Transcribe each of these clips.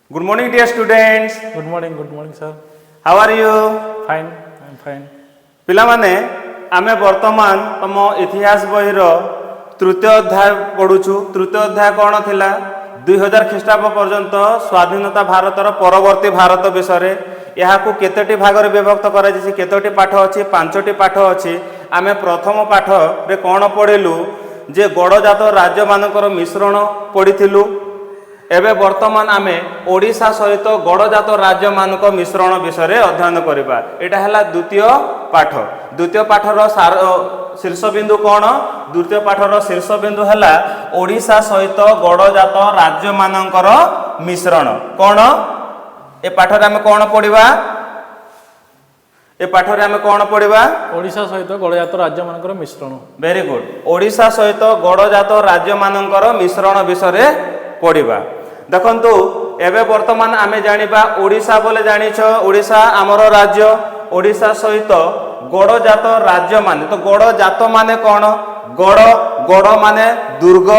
Good morning, dear students. Good morning, good morning, sir. How are you? Fine, I'm fine. ପିଲାମାନେ, ଆମେ ବର୍ତ୍ତମାନ ତମ ଇତିହାସ ବହିର ତୃତୀୟ ଅଧ୍ୟାୟ ପଢ଼ୁଛୁ। ତୃତୀୟ ଅଧ୍ୟାୟ କ'ଣ ଥିଲା? 2000 ଖ୍ରୀଷ୍ଟାବ୍ଦ ପର୍ଯ୍ୟନ୍ତ ସ୍ୱାଧୀନତା ଭାରତର ପରବର୍ତ୍ତୀ ଭାରତ ବିଷୟରେ। ଏହାକୁ କେତୋଟି ଭାଗରେ ବିଭକ୍ତ କରାଯାଇଛି? କେତୋଟି ପାଠ ଅଛି? ପାଞ୍ଚଟି ପାଠ ଅଛି। ଆମେ ପ୍ରଥମ ପାଠରେ କ'ଣ ପଢ଼ିଲୁ ଯେ ଗଡ଼ଜାତ ରାଜ୍ୟମାନଙ୍କର ମିଶ୍ରଣ ପଢ଼ିଥିଲୁ। ଏବେ ବର୍ତ୍ତମାନ ଆମେ ଓଡ଼ିଶା ସହିତ ଗଡ଼ଜାତ ରାଜ୍ୟମାନଙ୍କ ମିଶ୍ରଣ ବିଷୟରେ ଅଧ୍ୟୟନ କରିବା। ଏଇଟା ହେଲା ଦ୍ୱିତୀୟ ପାଠ। ଦ୍ୱିତୀୟ ପାଠର ସାର ଶୀର୍ଷବିନ୍ଦୁ କ'ଣ? ଦ୍ୱିତୀୟ ପାଠର ଶୀର୍ଷବିନ୍ଦୁ ହେଲା ଓଡ଼ିଶା ସହିତ ଗଡ଼ଜାତ ରାଜ୍ୟମାନଙ୍କର ମିଶ୍ରଣ। କ'ଣ ଏ ପାଠରେ ଆମେ କ'ଣ ପଢ଼ିବା? ଏ ପାଠରେ ଆମେ କ'ଣ ପଢ଼ିବା? ଓଡ଼ିଶା ସହିତ ଗଡ଼ଜାତ ରାଜ୍ୟମାନଙ୍କର ମିଶ୍ରଣ। Very good. Odisha ସହିତ ଗଡ଼ଜାତ ରାଜ୍ୟମାନଙ୍କର ମିଶ୍ରଣ ବିଷୟରେ ପଢ଼ିବା। ଦେଖନ୍ତୁ, ଏବେ ବର୍ତ୍ତମାନ ଆମେ ଜାଣିବା, ଓଡ଼ିଶା ବୋଲେ ଜାଣିଛ, ଓଡ଼ିଶା ଆମର ରାଜ୍ୟ। ଓଡ଼ିଶା ସହିତ ଗଡ଼ଜାତ ରାଜ୍ୟମାନେ, ତ ଗଡ଼ଜାତ ମାନେ କ'ଣ? ଗଡ଼, ଗଡ଼ ମାନେ ଦୁର୍ଗ,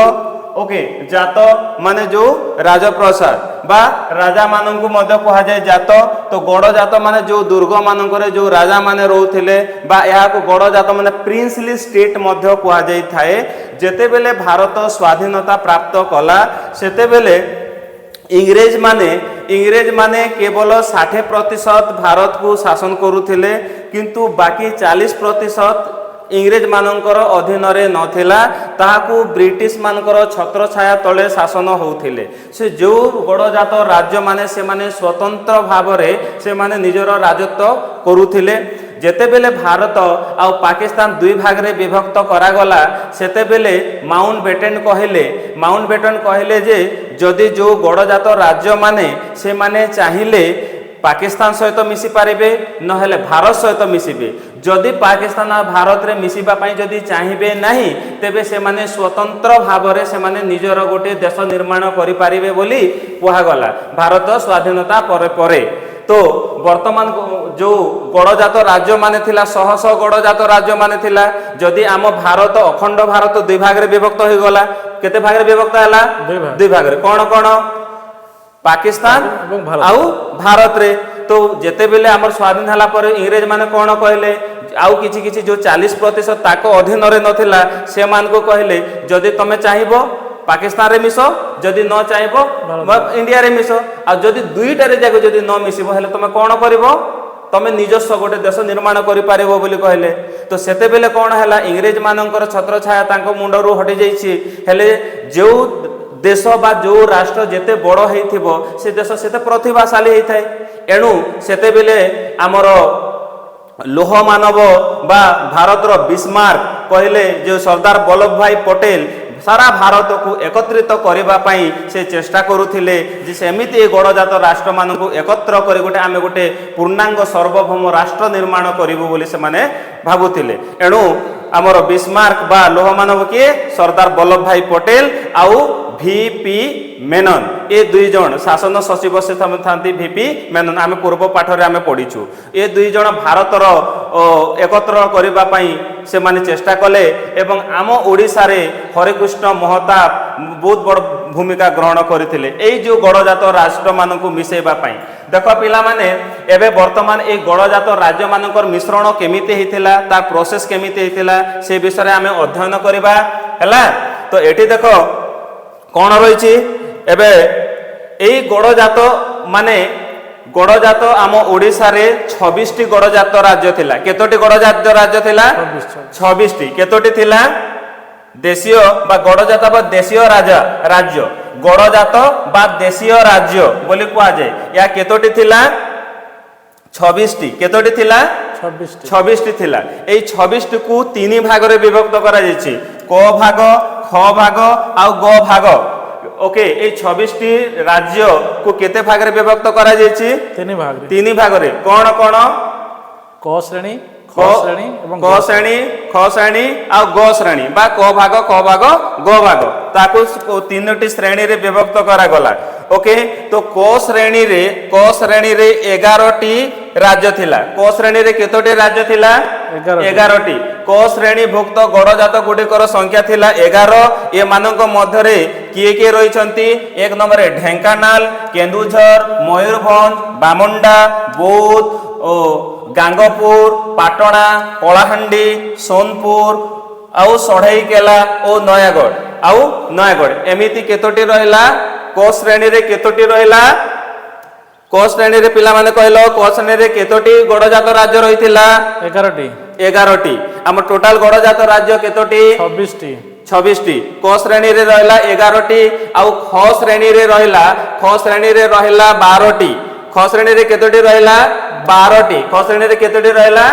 ଓକେ। ଜାତ ମାନେ ଯୋଉ ରାଜପ୍ରସାଦ ବା ରାଜାମାନଙ୍କୁ ମଧ୍ୟ କୁହାଯାଏ ଜାତ। ତ ଗଡ଼ଜାତ ମାନେ ଯୋଉ ଦୁର୍ଗ ମାନଙ୍କରେ ଯୋଉ ରାଜାମାନେ ରହୁଥିଲେ ବା ଏହାକୁ ଗଡ଼ଜାତ ମାନେ ପ୍ରିନ୍ସଲି ଷ୍ଟେଟ୍ ମଧ୍ୟ କୁହାଯାଇଥାଏ। ଯେତେବେଳେ ଭାରତ ସ୍ୱାଧୀନତା ପ୍ରାପ୍ତ କଲା, ସେତେବେଳେ ଇଂରେଜ ମାନେ କେବଳ 60% ଭାରତକୁ ଶାସନ କରୁଥିଲେ, କିନ୍ତୁ ବାକି 40% ଇଂରେଜ ମାନଙ୍କର ଅଧୀନରେ ନଥିଲା। ତାହାକୁ ବ୍ରିଟିଶ ମାନଙ୍କର ଛତ୍ରଛାୟା ତଳେ ଶାସନ ହେଉଥିଲେ। ସେ ଯେଉଁ ଗଡ଼ଜାତ ରାଜ୍ୟମାନେ, ସେମାନେ ସ୍ୱତନ୍ତ୍ର ଭାବରେ ସେମାନେ ନିଜର ରାଜତ୍ୱ କରୁଥିଲେ। ଯେତେବେଳେ ଭାରତ ଆଉ ପାକିସ୍ତାନ ଦୁଇ ଭାଗରେ ବିଭକ୍ତ କରାଗଲା, ସେତେବେଳେ ମାଉଣ୍ଟ ବେଟେନ୍ କହିଲେ ଯେ ଯଦି ଯେଉଁ ଗଡ଼ଜାତ ରାଜ୍ୟମାନେ, ସେମାନେ ଚାହିଁଲେ ପାକିସ୍ତାନ ସହିତ ମିଶି ପାରିବେ, ନହେଲେ ଭାରତ ସହିତ ମିଶିବେ। ଯଦି ପାକିସ୍ତାନ ଆଉ ଭାରତରେ ମିଶିବା ପାଇଁ ଯଦି ଚାହିଁବେ ନାହିଁ, ତେବେ ସେମାନେ ସ୍ୱତନ୍ତ୍ର ଭାବରେ ସେମାନେ ନିଜର ଗୋଟିଏ ଦେଶ ନିର୍ମାଣ କରିପାରିବେ ବୋଲି କୁହାଗଲା ଭାରତ ସ୍ୱାଧୀନତା ପରେ ପରେ। ତ ବର୍ତ୍ତମାନ ଯୋଉ ଗଡ଼ଜାତ ରାଜ୍ୟମାନେ ଥିଲା, ଶହ ଶହ ଗଡ଼ଜାତ ରାଜ୍ୟମାନେ ଥିଲା। ଯଦି ଆମ ଭାରତ, ଅଖଣ୍ଡ ଭାରତ ଦୁଇ ଭାଗରେ ବିଭକ୍ତ ହୋଇଗଲା, କେତେ ଭାଗରେ ବିଭକ୍ତ ହେଲା? ଦୁଇ ଭାଗ। ଦୁଇ ଭାଗରେ। କ'ଣ କ'ଣ? ପାକିସ୍ତାନ ଏବଂ ଭାରତ। ଆଉ ଭାରତରେ। ତ ଯେତେବେଳେ ଆମର ସ୍ୱାଧୀନ ହେଲା ପରେ ଇଂରେଜ ମାନେ କ'ଣ କହିଲେ? ଆଉ କିଛି କିଛି ଯୋଉ 40% ତାଙ୍କ ଅଧୀନରେ ନଥିଲା, ସେମାନଙ୍କୁ କହିଲେ, ଯଦି ତମେ ଚାହିଁବ ପାକିସ୍ତାନରେ ମିଶ, ଯଦି ନ ଚାହିଁବ ଇଣ୍ଡିଆରେ ମିଶ। ଆଉ ଯଦି ଦୁଇଟାରେ ଯାକ ଯଦି ନ ମିଶିବ, ହେଲେ ତମେ କ'ଣ କରିବ? ତମେ ନିଜସ୍ୱ ଗୋଟେ ଦେଶ ନିର୍ମାଣ କରିପାରିବ ବୋଲି କହିଲେ। ତ ସେତେବେଳେ କ'ଣ ହେଲା? ଇଂରେଜ ମାନଙ୍କର ଛତ୍ରଛାୟା ତାଙ୍କ ମୁଣ୍ଡରୁ ହଟି ଯାଇଛି। ହେଲେ ଯେଉଁ ଦେଶ ବା ଯେଉଁ ରାଷ୍ଟ୍ର ଯେତେ ବଡ଼ ହେଇଥିବ, ସେ ଦେଶ ସେତେ ପ୍ରତିଭାଶାଳୀ ହେଇଥାଏ। ଏଣୁ ସେତେବେଳେ ଆମର ଲୌହ ମାନବ ବା ଭାରତର ବିସ୍ମାର୍କ କହିଲେ ଯେଉଁ ସର୍ଦ୍ଦାର ବଲ୍ଲଭ ଭାଇ ପଟେଲ, ସାରା ଭାରତକୁ ଏକତ୍ରିତ କରିବା ପାଇଁ ସେ ଚେଷ୍ଟା କରୁଥିଲେ ଯେ ସେମିତି ଏ ଗଡ଼ଜାତ ରାଷ୍ଟ୍ରମାନଙ୍କୁ ଏକତ୍ର କରି ଗୋଟେ ଆମେ ଗୋଟେ ପୂର୍ଣ୍ଣାଙ୍ଗ ସାର୍ବଭୌମ ରାଷ୍ଟ୍ର ନିର୍ମାଣ କରିବୁ ବୋଲି ସେମାନେ ଭାବୁଥିଲେ। ଏଣୁ ଆମର ବିସ୍ମାର୍କ ବା ଲୌହ ମାନବ କିଏ? ସର୍ଦ୍ଦାର ବଲ୍ଲଭ ଭାଇ ପଟେଲ ଆଉ ଭି ପି ମେନନ। ଏ ଦୁଇ ଜଣ ଶାସନ ସଚିବ ସେ ଥାନ୍ତି ଭି ପି ମେନନ। ଆମେ ପୂର୍ବ ପାଠରେ ଆମେ ପଢ଼ିଛୁ। ଏ ଦୁଇ ଜଣ ଭାରତର ଏକତ୍ର କରିବା ପାଇଁ ସେମାନେ ଚେଷ୍ଟା କଲେ ଏବଂ ଆମ ଓଡ଼ିଶାରେ ହରେକୃଷ୍ଣ ମହତାବ ବହୁତ ବଡ଼ ଭୂମିକା ଗ୍ରହଣ କରିଥିଲେ ଏଇ ଯେଉଁ ଗଡ଼ଜାତ ରାଷ୍ଟ୍ରମାନଙ୍କୁ ମିଶାଇବା ପାଇଁ। ଦେଖ ପିଲାମାନେ, ଏବେ ବର୍ତ୍ତମାନ ଏଇ ଗଡ଼ଜାତ ରାଜ୍ୟମାନଙ୍କର ମିଶ୍ରଣ କେମିତି ହେଇଥିଲା, ତାର ପ୍ରୋସେସ କେମିତି ହେଇଥିଲା, ସେ ବିଷୟରେ ଆମେ ଅଧ୍ୟୟନ କରିବା। ହେଲା ତ? ଏଠି ଦେଖ କ'ଣ ରହିଛି। ଏବେ ଏଇ ଗଡ଼ଜାତ ମାନେ ଗଡ଼ଜାତ, ଆମ ଓଡ଼ିଶାରେ 26ଟି ଗଡ଼ଜାତ ରାଜ୍ୟ ଥିଲା। କେତୋଟି ଗଡ଼ଜାତ ରାଜ୍ୟ ଥିଲା? 26। 26ଟି। କେତୋଟି ଥିଲା? ଦେଶୀୟ ବା ଗଡ଼ଜାତ ବା ଦେଶୀୟ ରାଜା ରାଜ୍ୟ, ଗଡ଼ଜାତ ବା ଦେଶୀୟ ରାଜ୍ୟ ବୋଲି କୁହାଯାଏ। ଏହା କେତୋଟି ଥିଲା? 26ଟି। କେତୋଟି ଥିଲା? 26ଟି। 26ଟି ଥିଲା। ଏଇ 26ଟିକୁ ତିନି ଭାଗରେ ବିଭକ୍ତ କରାଯାଇଛି: କ ଭାଗ, ଖ ଭାଗ ଆଉ ଗ ଭାଗ। ଓକେ, ଏଇ 26ଟି ରାଜ୍ୟକୁ କେତେ ଭାଗରେ ବିଭକ୍ତ କରାଯାଇଛି? ତିନି ଭାଗରେ। ତିନି ଭାଗରେ। କ'ଣ କ'ଣ? କ ଶ୍ରେଣୀ, ଖ ଶ୍ରେଣୀ ଏବଂ କ ଶ୍ରେଣୀ, ଖ ଶ୍ରେଣୀ ଆଉ ଗ ଶ୍ରେଣୀ ବା କ ଭାଗ, ଖ ଭାଗ, ଗ ଭାଗ। ତାକୁ ତିନୋଟି ଶ୍ରେଣୀରେ ବିଭକ୍ତ କରାଗଲା। ଓକେ, ତ କ ଶ୍ରେଣୀରେ 11ଟି ରାଜ୍ୟ ଥିଲା। କ ଶ୍ରେଣୀରେ କେତୋଟି ରାଜ୍ୟ ଥିଲା? 11ଟି। 11ଟି। କ ଶ୍ରେଣୀଭୁକ୍ତ ଗଡ଼ଜାତ ଗୁଡ଼ିକର ସଂଖ୍ୟା ଥିଲା 11। ଏମାନଙ୍କ ମଧ୍ୟରେ କିଏ କିଏ ରହିଛନ୍ତି? 1 ନମ୍ବରରେ ଢେଙ୍କାନାଳ, କେନ୍ଦୁଝର, ମୟୂରଭଞ୍ଜ, ବାମଣ୍ଡା, ବୌଦ୍ଧ ଓ ଗାଙ୍ଗପୁର, ପାଟଣା, କଳାହାଣ୍ଡି, ସୋନପୁର ଆଉ ଷଢ଼େଇକେଲା ଓ ନୟାଗଡ଼। ଆଉ ନୟାଗଡ଼। ଏମିତି କେତୋଟି ରହିଲା? କ ଶ୍ରେଣୀରେ କେତୋଟି ରହିଲା? କ ଶ୍ରେଣୀରେ ପିଲାମାନେ କହିଲ, କ ଶ୍ରେଣୀରେ କେତୋଟି ଗଡ଼ଜାତ ରାଜ୍ୟ ରହିଥିଲା? 11ଟି। 11ଟି। ଆମ ଟୋଟାଲ ଗଡ଼ଜାତ ରାଜ୍ୟ କେତୋଟି? 26ଟି। 26ଟି। କ ଶ୍ରେଣୀରେ ରହିଲା 11ଟି। ଆଉ ଖ ଶ୍ରେଣୀରେ ରହିଲା, ଖ ଶ୍ରେଣୀରେ ରହିଲା 12ଟି। ଖ ଶ୍ରେଣୀରେ କେତୋଟି ରହିଲା? 12ଟି। ଖ ଶ୍ରେଣୀରେ କେତୋଟି ରହିଲା?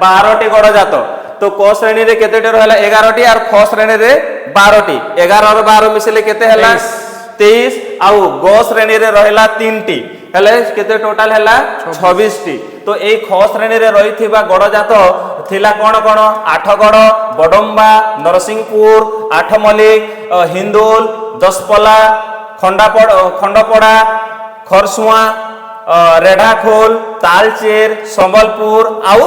12ଟି ଗଡ଼ଜାତ। ତ କ ଶ୍ରେଣୀରେ କେତୋଟି ରହିଲା? 11ଟି। ଆଉ ଖ ଶ୍ରେଣୀରେ 12ଟି। 11 ର 12 ମିଶିଲେ କେତେ ହେଲା? 23। ଆଉ ଗ ଶ୍ରେଣୀରେ ରହିଲା 3ଟି। ହେଲେ କେତେ ଟୋଟାଲ ହେଲା? 26ଟି। ତ ଏଇ ଖ ଶ୍ରେଣୀରେ ରହିଥିବା ଗଡ଼ଜାତ ଥିଲା କଣ କଣ? ଆଠଗଡ଼, ବଡମ୍ବା, ନରସିଂହପୁର, ଆଠମଲ୍ଲିକ, ହିନ୍ଦୋଲ, ଦଶପଲା, ଖଣ୍ଡପଡ଼ା, ଖରସୁଆଁ, ରେଢ଼ାଖୋଲ, ତାଲଚେର, ସମ୍ବଲପୁର ଆଉ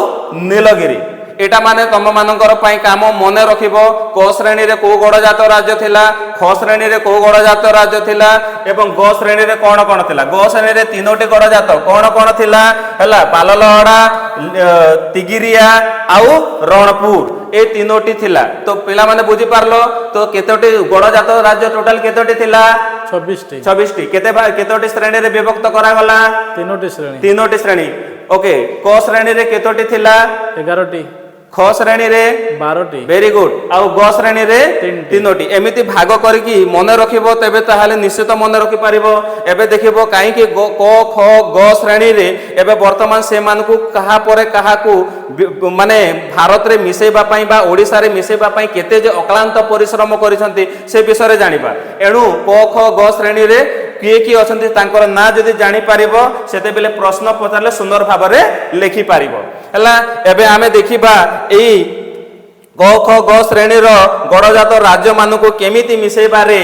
ନୀଳଗିରି। ଏଇଟା ମାନେ ତମ ମାନଙ୍କର ପାଇଁ କାମ, ମନେ ରଖିବ କ ଶ୍ରେଣୀରେ କୋଉ ଗଡ଼ଜାତ ରାଜ୍ୟ ଥିଲା, ଖ ଶ୍ରେଣୀରେ କୋଉ ଗଡ଼ଜାତ ରାଜ୍ୟ ଥିଲା ଏବଂ ଗ ଶ୍ରେଣୀରେ କଣ କଣ ଥିଲା। ଗ ଶ୍ରେଣୀରେ ତିନୋଟି ଗଡ଼ଜାତ କଣ କଣ ଥିଲା? ହେଲା ପାଲଲହଡ଼ା, ତିଗିରିଆ ଆଉ ରଣପୁର, ଏ ତିନୋଟି ଥିଲା। ତ ପିଲାମାନେ ବୁଝିପାରିଲ ତ, କେତୋଟି ଗଡ଼ଜାତ ରାଜ୍ୟ ଟୋଟାଲ କେତୋଟି ଥିଲା? 26ଟି। 26ଟି। କେତୋଟି ଶ୍ରେଣୀରେ ବିଭକ୍ତ କରାଗଲା? ତିନୋଟି ଶ୍ରେଣୀ। ତିନୋଟି ଶ୍ରେଣୀ। ଓକେ, କ ଶ୍ରେଣୀରେ କେତୋଟି ଥିଲା? 11ଟି। ଖ ଶ୍ରେଣୀରେ? 12ଟି। Very good. ଆଉ ଗ ଶ୍ରେଣୀରେ? ତିନଟି। ତିନୋଟି। ଏମିତି ଭାଗ କରିକି ମନେ ରଖିବ ତେବେ ତାହେଲେ ନିଶ୍ଚିତ ମନେ ରଖିପାରିବ। ଏବେ ଦେଖିବ କାହିଁକି କ, ଖ, ଗ ଶ୍ରେଣୀରେ ଏବେ ବର୍ତ୍ତମାନ ସେମାନଙ୍କୁ କାହା ପରେ କାହାକୁ ମାନେ ଭାରତରେ ମିଶେଇବା ପାଇଁ ବା ଓଡ଼ିଶାରେ ମିଶେଇବା ପାଇଁ କେତେ ଯେ ଅକ୍ଳାନ୍ତ ପରିଶ୍ରମ କରିଛନ୍ତି, ସେ ବିଷୟରେ ଜାଣିବା। ଏଣୁ କ, ଖ, ଗ ଶ୍ରେଣୀରେ କିଏ କିଏ ଅଛନ୍ତି, ତାଙ୍କର ନାଁ ଯଦି ଜାଣିପାରିବ, ସେତେବେଳେ ପ୍ରଶ୍ନ ପଚାରିଲେ ସୁନ୍ଦର ଭାବରେ ଲେଖିପାରିବ। ହେଲା, ଏବେ ଆମେ ଦେଖିବା ଏଇ କ, ଖ, ଗ ଶ୍ରେଣୀର ଗଡ଼ଜାତ ରାଜ୍ୟମାନଙ୍କୁ କେମିତି ମିଶେଇବାରେ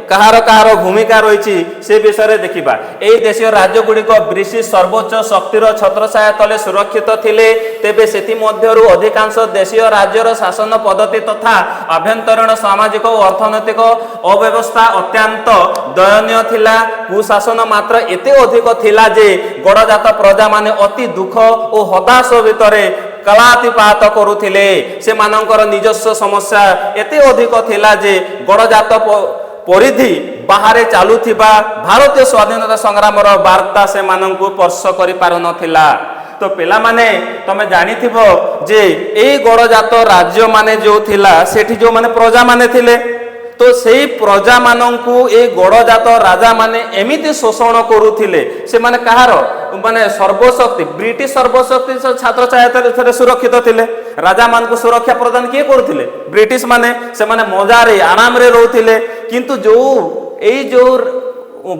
କାହାର କାହାର ଭୂମିକା ରହିଛି, ସେ ବିଷୟରେ ଦେଖିବା। ଏହି ଦେଶୀୟ ରାଜ୍ୟଗୁଡ଼ିକ ବ୍ରିଟିଶ ସର୍ବୋଚ୍ଚ ଶକ୍ତିର ଛତ୍ରଛାୟା ତଳେ ସୁରକ୍ଷିତ ଥିଲେ। ତେବେ ସେଥିମଧ୍ୟରୁ ଅଧିକାଂଶ ଦେଶୀୟ ରାଜ୍ୟର ଶାସନ ପଦ୍ଧତି ତଥା ଆଭ୍ୟନ୍ତରୀଣ ସାମାଜିକ ଓ ଅର୍ଥନୈତିକ ଅବ୍ୟବସ୍ଥା ଅତ୍ୟନ୍ତ ଦୟନୀୟ ଥିଲା। କୁଶାସନ ମାତ୍ରା ଏତେ ଅଧିକ ଥିଲା ଯେ ଗଡ଼ଜାତ ପ୍ରଜାମାନେ ଅତି ଦୁଃଖ ଓ ହତାଶ ଭିତରେ କାଳାତିପାତ କରୁଥିଲେ। ସେମାନଙ୍କର ନିଜସ୍ୱ ସମସ୍ୟା ଏତେ ଅଧିକ ଥିଲା ଯେ ଗଡ଼ଜାତ ପରିଧି ବାହାରେ ଚାଲୁଥିବା ଭାରତୀୟ ସ୍ୱାଧୀନତା ସଂଗ୍ରାମର ବାର୍ତ୍ତା ସେମାନଙ୍କୁ ସ୍ପର୍ଶ କରିପାରୁନଥିଲା। ତ ପିଲାମାନେ, ତମେ ଜାଣିଥିବ ଯେ ଏଇ ଗଡ଼ଜାତ ରାଜ୍ୟମାନେ ଯୋଉ ଥିଲା, ସେଠି ଯୋଉମାନେ ପ୍ରଜାମାନେ ଥିଲେ, ତ ସେଇ ପ୍ରଜାମାନଙ୍କୁ ଏଇ ଗଡ଼ଜାତ ରାଜାମାନେ ଏମିତି ଶୋଷଣ କରୁଥିଲେ। ସେମାନେ କାହାର ମାନେ ସର୍ବଶକ୍ତି, ବ୍ରିଟିଶ ସର୍ବଶକ୍ତି ଛତ୍ର ଛାୟା ସୁରକ୍ଷିତ ଥିଲେ। ରାଜାମାନଙ୍କୁ ସୁରକ୍ଷା ପ୍ରଦାନ କିଏ କରୁଥିଲେ? ବ୍ରିଟିଶ ମାନେ। ସେମାନେ ମଜାରେ ଆରାମରେ ରହୁଥିଲେ। କିନ୍ତୁ ଯୋଉ ଏଇ ଯୋଉ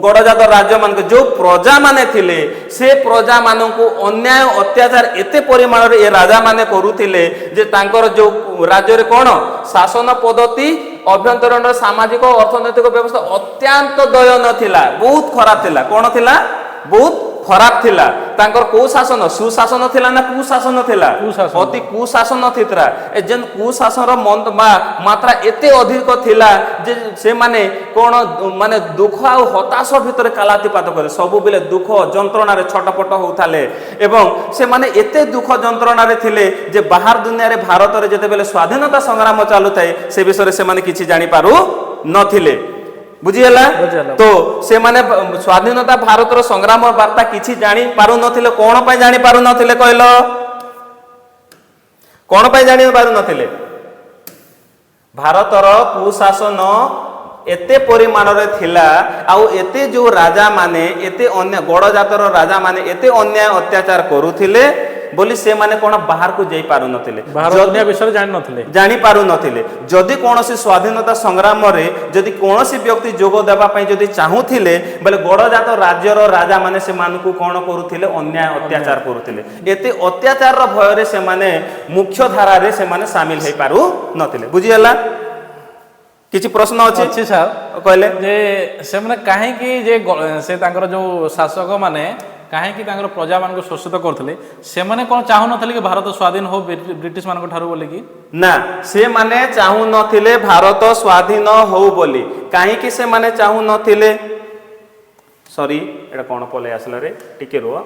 ଗଡ଼ଜାତ ରାଜ୍ୟମାନଙ୍କୁ ଯୋଉ ପ୍ରଜାମାନେ ଥିଲେ, ସେ ପ୍ରଜାମାନଙ୍କୁ ଅନ୍ୟାୟ ଅତ୍ୟାଚାର ଏତେ ପରିମାଣରେ ଏ ରାଜାମାନେ କରୁଥିଲେ ଯେ ତାଙ୍କର ଯୋଉ ରାଜ୍ୟରେ କଣ ଶାସନ ପଦ୍ଧତି, ଅଭ୍ୟନ୍ତରୀଣ ସାମାଜିକ ଅର୍ଥନୈତିକ ବ୍ୟବସ୍ଥା ଅତ୍ୟନ୍ତ ଦୟନୀୟ ଥିଲା, ବହୁତ ଖରାପ ଥିଲା। କଣ ଥିଲା? ବହୁତ ଖରାପ ଥିଲା। ତାଙ୍କର କୋଉ ଶାସନ, ସୁଶାସନ ଥିଲା ନା କୁଶାସନ ଥିଲା? କୁଶାସନ। ଅତି କୁଶାସନ ଥିଲା। ଏ ଯେନ୍ କୁଶାସନର ମନ୍ଦ ବା ମାତ୍ରା ଏତେ ଅଧିକ ଥିଲା ଯେ ସେମାନେ କଣ ମାନେ ଦୁଃଖ ଆଉ ହତାଶ ଭିତରେ କାଳାତିପାତ କଲେ। ସବୁବେଳେ ଦୁଃଖ ଯନ୍ତ୍ରଣାରେ ଛଟପଟ ହଉଥିଲେ ଏବଂ ସେମାନେ ଏତେ ଦୁଃଖ ଯନ୍ତ୍ରଣାରେ ଥିଲେ ଯେ ବାହାର ଦୁନିଆରେ ଭାରତରେ ଯେତେବେଳେ ସ୍ୱାଧୀନତା ସଂଗ୍ରାମ ଚାଲୁଥାଏ, ସେ ବିଷୟରେ ସେମାନେ କିଛି ଜାଣିପାରୁ ନଥିଲେ। ବୁଝିହେଲା? ବୁଝିହେଲା। ତ ସେମାନେ ସ୍ୱାଧୀନତା ଭାରତର ସଂଗ୍ରାମ ବାର୍ତ୍ତା କିଛି ଜାଣି ପାରୁନଥିଲେ। କଣ ପାଇଁ ଜାଣି ପାରୁନଥିଲେ କହିଲ? କଣ ପାଇଁ ଜାଣି ପାରୁନଥିଲେ? ଭାରତର କୁଶାସନ ଏତେ ପରିମାଣରେ ଥିଲା ଆଉ ଏତେ ଯୋଉ ରାଜାମାନେ ଏତେ ଅନ୍ୟ ଗଡ଼ଜାତର ରାଜାମାନେ ଏତେ ଅନ୍ୟାୟ ଅତ୍ୟାଚାର କରୁଥିଲେ ବୋଲି ସେମାନେ କଣ ବାହାରକୁ ଯାଇ ପାରୁନଥିଲେ। ବାହାର ଦୁନିଆ ବିଷୟରେ ଜାଣିନଥିଲେ। ଜାଣି ପାରୁନଥିଲେ। ଯଦି କୌଣସି ସ୍ୱାଧୀନତା ସଂଗ୍ରାମରେ ଯଦି କୌଣସି ବ୍ୟକ୍ତି ଯୋଗ ଦେବା ପାଇଁ ଯଦି ଚାହୁଁଥିଲେ ବୋଲେ ଗଡ଼ଜାତ ରାଜ୍ୟର ରାଜାମାନେ ସେମାନଙ୍କୁ କଣ କରୁଥିଲେ? ଅନ୍ୟାୟ ଅତ୍ୟାଚାର କରୁଥିଲେ। ଏତେ ଅତ୍ୟାଚାରର ଭୟରେ ସେମାନେ ମୁଖ୍ୟ ଧାରାରେ ସେମାନେ ସାମିଲ ହେଇପାରୁ ନଥିଲେ। ବୁଝିହେଲା? କିଛି ପ୍ରଶ୍ନ ଅଛି? ଅଛି ସାର୍। କହିଲେ। ଯେ ସେମାନେ କାହିଁକି ଯେ ସେ ତାଙ୍କର ଯୋଉ ଶାସକ ମାନେ କାହିଁକି ତାଙ୍କର ପ୍ରଜାମାନଙ୍କୁ ଶୋଷିତ କରୁଥିଲେ? ସେମାନେ କ'ଣ ଚାହୁଁନଥିଲେ କି ଭାରତ ସ୍ୱାଧୀନ ହଉ ବ୍ରିଟିଶ ମାନଙ୍କ ଠାରୁ ବୋଲିକି? ନା, ସେମାନେ ଚାହୁଁନଥିଲେ ଭାରତ ସ୍ୱାଧୀନ ହଉ ବୋଲି। କାହିଁକି ସେମାନେ ଚାହୁଁନଥିଲେ? ସରି, ଏଇଟା କ'ଣ ପଳେଇ ଆସିଲା ରେ, ଟିକେ ରୁହ।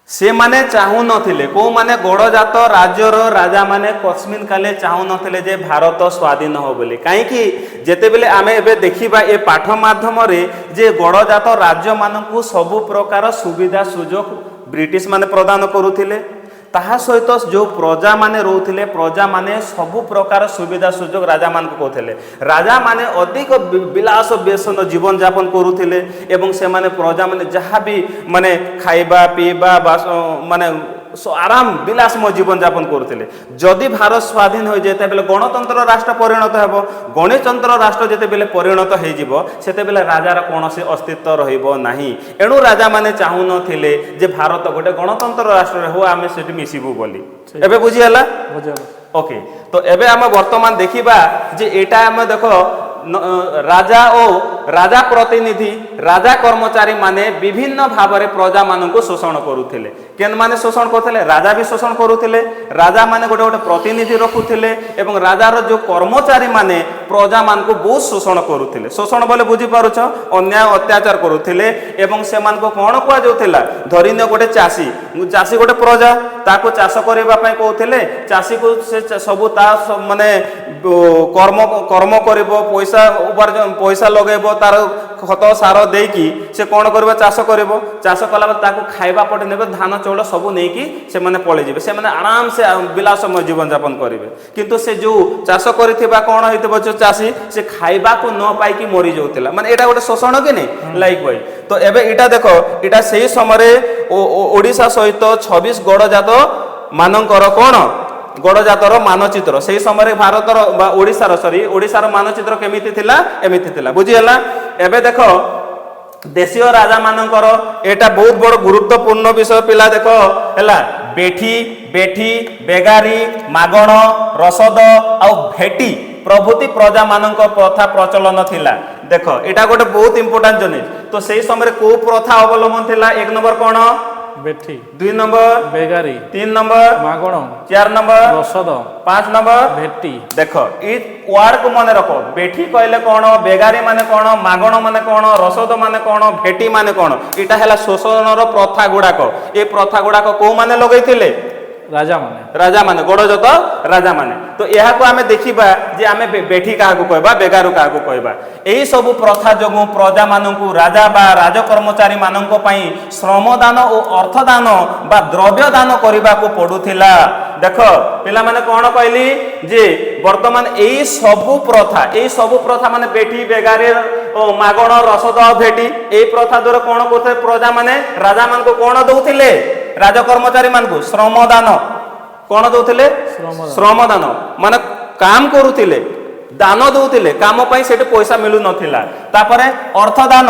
ସେମାନେ ଚାହୁଁନଥିଲେ, କୋଉମାନେ? ଗଡ଼ଜାତ ରାଜ୍ୟର ରାଜାମାନେ କସ୍ମିନ କାଲେ ଚାହୁଁନଥିଲେ ଯେ ଭାରତ ସ୍ୱାଧୀନ ହଉ ବୋଲି। କାହିଁକି? ଯେତେବେଳେ ଆମେ ଏବେ ଦେଖିବା ଏ ପାଠ ମାଧ୍ୟମରେ ଯେ ଗଡ଼ଜାତ ରାଜ୍ୟମାନଙ୍କୁ ସବୁ ପ୍ରକାର ସୁବିଧା ସୁଯୋଗ ବ୍ରିଟିଶ ମାନେ ପ୍ରଦାନ କରୁଥିଲେ, ତାହା ସହିତ ଯେଉଁ ପ୍ରଜାମାନେ ରହୁଥିଲେ, ପ୍ରଜାମାନେ ସବୁ ପ୍ରକାର ସୁବିଧା ସୁଯୋଗ ରାଜାମାନଙ୍କୁ କହୁଥିଲେ। ରାଜାମାନେ ଅଧିକ ବିଳାସ ବ୍ୟସନ ଜୀବନଯାପନ କରୁଥିଲେ ଏବଂ ସେମାନେ ପ୍ରଜାମାନେ ଯାହା ବି ମାନେ ଖାଇବା ପିଇବା ବାସ ମାନେ ଆରାମ ବିଳାସମୟ ଜୀବନଯାପନ କରୁଥିଲେ। ଯଦି ଭାରତ ସ୍ୱାଧୀନ ହୋଇଯାଏ, ତେବେ ଗଣତନ୍ତ୍ର ରାଷ୍ଟ୍ର ପରିଣତ ହେବ। ଗଣତନ୍ତ୍ର ରାଷ୍ଟ୍ର ଯେତେବେଳେ ପରିଣତ ହେଇଯିବ, ସେତେବେଳେ ରାଜାର କୌଣସି ଅସ୍ତିତ୍ୱ ରହିବ ନାହିଁ। ଏଣୁ ରାଜାମାନେ ଚାହୁଁନଥିଲେ ଯେ ଭାରତ ଗୋଟେ ଗଣତନ୍ତ୍ର ରାଷ୍ଟ୍ରରେ ହଉ, ଆମେ ସେଠି ମିଶିବୁ ବୋଲି। ଏବେ ବୁଝିହେଲା? ବୁଝିଗଲା। ଓକେ, ତ ଏବେ ଆମେ ବର୍ତ୍ତମାନ ଦେଖିବା ଯେ ଏଇଟା ଆମେ ଦେଖ, ରାଜା ଓ ରାଜା ପ୍ରତିନିଧି, ରାଜା କର୍ମଚାରୀ ମାନେ ବିଭିନ୍ନ ଭାବରେ ପ୍ରଜାମାନଙ୍କୁ ଶୋଷଣ କରୁଥିଲେ। କେନ୍ ମାନେ ଶୋଷଣ କରୁଥିଲେ? ରାଜା ବି ଶୋଷଣ କରୁଥିଲେ। ରାଜା ମାନେ ଗୋଟେ ଗୋଟେ ପ୍ରତିନିଧି ରଖୁଥିଲେ ଏବଂ ରାଜାର ଯୋଉ କର୍ମଚାରୀ ମାନେ ପ୍ରଜାମାନଙ୍କୁ ବହୁତ ଶୋଷଣ କରୁଥିଲେ। ଶୋଷଣ ବୋଲେ ବୁଝିପାରୁଛ? ଅନ୍ୟାୟ ଅତ୍ୟାଚାର କରୁଥିଲେ। ଏବଂ ସେମାନଙ୍କୁ କ'ଣ କୁହାଯାଉଥିଲା? ଧରିନିଅ ଗୋଟେ ଚାଷୀ, ଚାଷୀ ଗୋଟେ ପ୍ରଜା, ତାକୁ ଚାଷ କରିବା ପାଇଁ କହୁଥିଲେ। ଚାଷୀକୁ ସେ ସବୁ ତା ମାନେ କର୍ମ କର୍ମ କରିବ, ପଇସା ଉପାର୍ଜନ, ପଇସା ଲଗେଇବ, ତାର ଖତ ସାର ଦେଇକି ସେ କ'ଣ କରିବ? ଚାଷ କରିବ। ଚାଷ କଲା ପରେ ତାକୁ ଖାଇବା ପଟେ ନେବେ, ଧାନ ଚାଉଳ ସବୁ ନେଇକି ସେମାନେ ପଳେଇଯିବେ। ସେମାନେ ଆରାମସେ ବିଳାସମୟ ଜୀବନଯାପନ କରିବେ। କିନ୍ତୁ ସେ ଯୋଉ ଚାଷ କରିଥିବା କ'ଣ ହେଇଥିବ, ଯୋଉ ଚାଷୀ ସେ ଖାଇବାକୁ ନ ପାଇକି ମରିଯାଉଥିଲା। ମାନେ ଏଇଟା ଗୋଟେ ଶୋଷଣ କି ନାଇଁ? ଲାଇକ୍ ୱାଇଜ ତ ଏବେ ଏଇଟା ଦେଖ, ଏଇଟା ସେଇ ସମୟରେ ଓଡ଼ିଶା ସହିତ 26 ଗଡ଼ଜାତ ମାନଙ୍କର କ'ଣ ଗଡ଼ଜାତର ମାନଚିତ୍ର। ସେଇ ସମୟରେ ଭାରତର ବା ଓଡ଼ିଶାର, ସରି, ଓଡ଼ିଶାର ମାନଚିତ୍ର କେମିତି ଥିଲା? ଏମିତି ଥିଲା। ବୁଝିହେଲା? ଏବେ ଦେଖ, ଦେଶୀୟ ରାଜା ମାନଙ୍କର ଏଇଟା ବହୁତ ବଡ଼ ଗୁରୁତ୍ୱପୂର୍ଣ୍ଣ ବିଷୟ ପିଲା। ଦେଖ ହେଲା, ବେଠି ବେଠି ବେଗାରୀ, ମାଗଣ, ରସଦ ଆଉ ଭେଟି ପ୍ରଭୃତି ପ୍ରଜାମାନଙ୍କ ପ୍ରଥା ପ୍ରଚଳନ ଥିଲା। ଦେଖ, ଏଇଟା ଗୋଟେ ବହୁତ ଇମ୍ପୋର୍ଟାଣ୍ଟ ଜିନିଷ। ତ ସେଇ ସମୟରେ କୋଉ ପ୍ରଥା ଅବଲମ୍ବନ ଥିଲା? ଏକ ନମ୍ବର କ'ଣ? ବେଠି। ଦୁଇ ନମ୍ବର? ବେଗାରୀ। ତିନି ନମ୍ବର? ମାଗଣ। ଚାରି ନମ୍ବର? ରସଦ। ପାଞ୍ଚ ନମ୍ବର? ଭେଟି। ଦେଖ, ଏଇ ୱାର୍ଡକୁ ମନେ ରଖ। ବେଠି କହିଲେ କ'ଣ, ବେଗାରୀ ମାନେ କ'ଣ, ମାଗଣ ମାନେ କ'ଣ, ରସଦ ମାନେ କ'ଣ, ଭେଟି ମାନେ କ'ଣ? ଏଇଟା ହେଲା ଶୋଷଣର ପ୍ରଥା ଗୁଡାକ। ଏ ପ୍ରଥା ଗୁଡାକ କୋଉମାନେ ଲଗେଇଥିଲେ? ରାଜାମାନେ। ରାଜାମାନେ, ଗଡ଼ଜାତ ରାଜାମାନେ। ତ ଏହାକୁ ଆମେ ଦେଖିବା ଯେ ଆମେ ବେଠି କାହାକୁ କହିବା, ବେଗାରୁ କାହାକୁ କହିବା। ଏହି ସବୁ ପ୍ରଥା ଯୋଗୁଁ ପ୍ରଜାମାନଙ୍କୁ ରାଜା ବା ରାଜ କର୍ମଚାରୀ ମାନଙ୍କ ପାଇଁ ଶ୍ରମଦାନ ଓ ଅର୍ଥଦାନ ବା ଦ୍ରବ୍ୟ ଦାନ କରିବାକୁ ପଡୁଥିଲା। ଦେଖ ପିଲାମାନେ, କ'ଣ କହିଲି ଯେ ବର୍ତ୍ତମାନ ଏଇ ସବୁ ପ୍ରଥା ମାନେ ବେଠି, ବେଗାରେ ଓ ମାଗଣ, ରସଦ, ଭେଟି, ଏଇ ପ୍ରଥା ଦ୍ୱାରା କ'ଣ କରୁଥିଲେ? ପ୍ରଜାମାନେ ରାଜାମାନଙ୍କୁ କ'ଣ ଦଉଥିଲେ? ରାଜ କର୍ମଚାରୀ ମାନଙ୍କୁ ଶ୍ରମଦାନ। କ'ଣ ଦଉଥିଲେ? ଶ୍ରମଦାନ। ଶ୍ରମଦାନ ମାନେ କାମ କରୁଥିଲେ, ଦାନ ଦଉଥିଲେ କାମ ପାଇଁ, ସେଠି ପଇସା ମିଳୁନଥିଲା। ତାପରେ ଅର୍ଥଦାନ,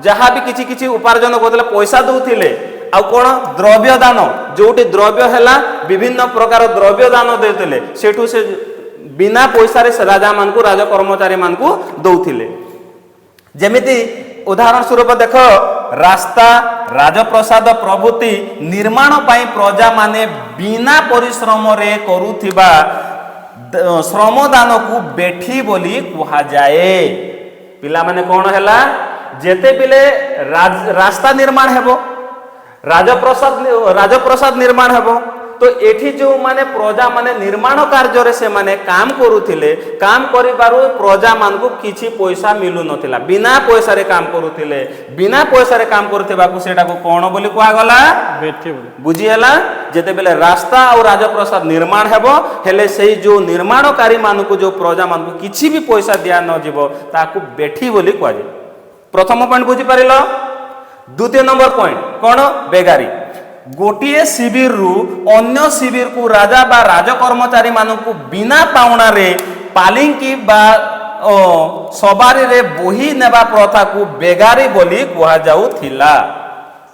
ଯାହା ବି କିଛି କିଛି ଉପାର୍ଜନ କରୁଥିଲେ ପଇସା ଦଉଥିଲେ। ଆଉ କ'ଣ? ଦ୍ରବ୍ୟ ଦାନ, ଯୋଉଠି ଦ୍ରବ୍ୟ ହେଲା ବିଭିନ୍ନ ପ୍ରକାର ଦ୍ରବ୍ୟ ଦାନ ଦେଉଥିଲେ। ସେଠୁ ସେ ବିନା ପଇସାରେ ସେ ରାଜାମାନଙ୍କୁ, ରାଜ କର୍ମଚାରୀ ମାନଙ୍କୁ ଦଉଥିଲେ। ଯେମିତି ଉଦାହରଣ ସ୍ୱରୂପ ଦେଖ, ରାସ୍ତା, ରାଜପ୍ରସାଦ ପ୍ରଭୃତି ନିର୍ମାଣ ପାଇଁ ପ୍ରଜାମାନେ ବିନା ପରିଶ୍ରମରେ କରୁଥିବା ଶ୍ରମଦାନକୁ ବେଠି ବୋଲି କୁହାଯାଏ। ପିଲାମାନେ, କ'ଣ ହେଲା? ଯେତେବେଳେ ରାସ୍ତା ନିର୍ମାଣ ହେବ, ରାଜପ୍ରସାଦ ନିର୍ମାଣ ହେବ, ତ ଏଠି ଯେଉଁମାନେ ପ୍ରଜାମାନେ ନିର୍ମାଣ କାର୍ଯ୍ୟରେ ସେମାନେ କାମ କରୁଥିଲେ, କାମ କରିବାରୁ ପ୍ରଜାମାନଙ୍କୁ କିଛି ପଇସା ମିଳୁନଥିଲା, ବିନା ପଇସାରେ କାମ କରୁଥିଲେ। ବିନା ପଇସାରେ କାମ କରୁଥିବାକୁ ସେଟାକୁ କ'ଣ ବୋଲି କୁହାଗଲା? ବେଠି ବୋଲି। ବୁଝିହେଲା? ଯେତେବେଳେ ରାସ୍ତା ଆଉ ରାଜପ୍ରସାଦ ନିର୍ମାଣ ହେବ, ହେଲେ ସେଇ ଯୋଉ ନିର୍ମାଣକାରୀ ମାନଙ୍କୁ, ଯୋଉ ପ୍ରଜାମାନଙ୍କୁ କିଛି ବି ପଇସା ଦିଆ ନଯିବ, ତାକୁ ବେଠି ବୋଲି କୁହାଯାଏ। ପ୍ରଥମ ପଏଣ୍ଟ ବୁଝିପାରିଲ? ଦ୍ୱିତୀୟ ନମ୍ବର ପଏଣ୍ଟ କ'ଣ? ବେଗାରୀ। ଗୋଟିଏ ଶିବିରରୁ ଅନ୍ୟ ଶିବିରକୁ ରାଜା ବା ରାଜ କର୍ମଚାରୀ ମାନଙ୍କୁ ବିନା ପାଉଣାରେ ପାଲିଙ୍କି ବା ସବାରିରେ ବୋହି ନେବା ପ୍ରଥାକୁ ବେଗାରୀ ବୋଲି କୁହାଯାଉଥିଲା।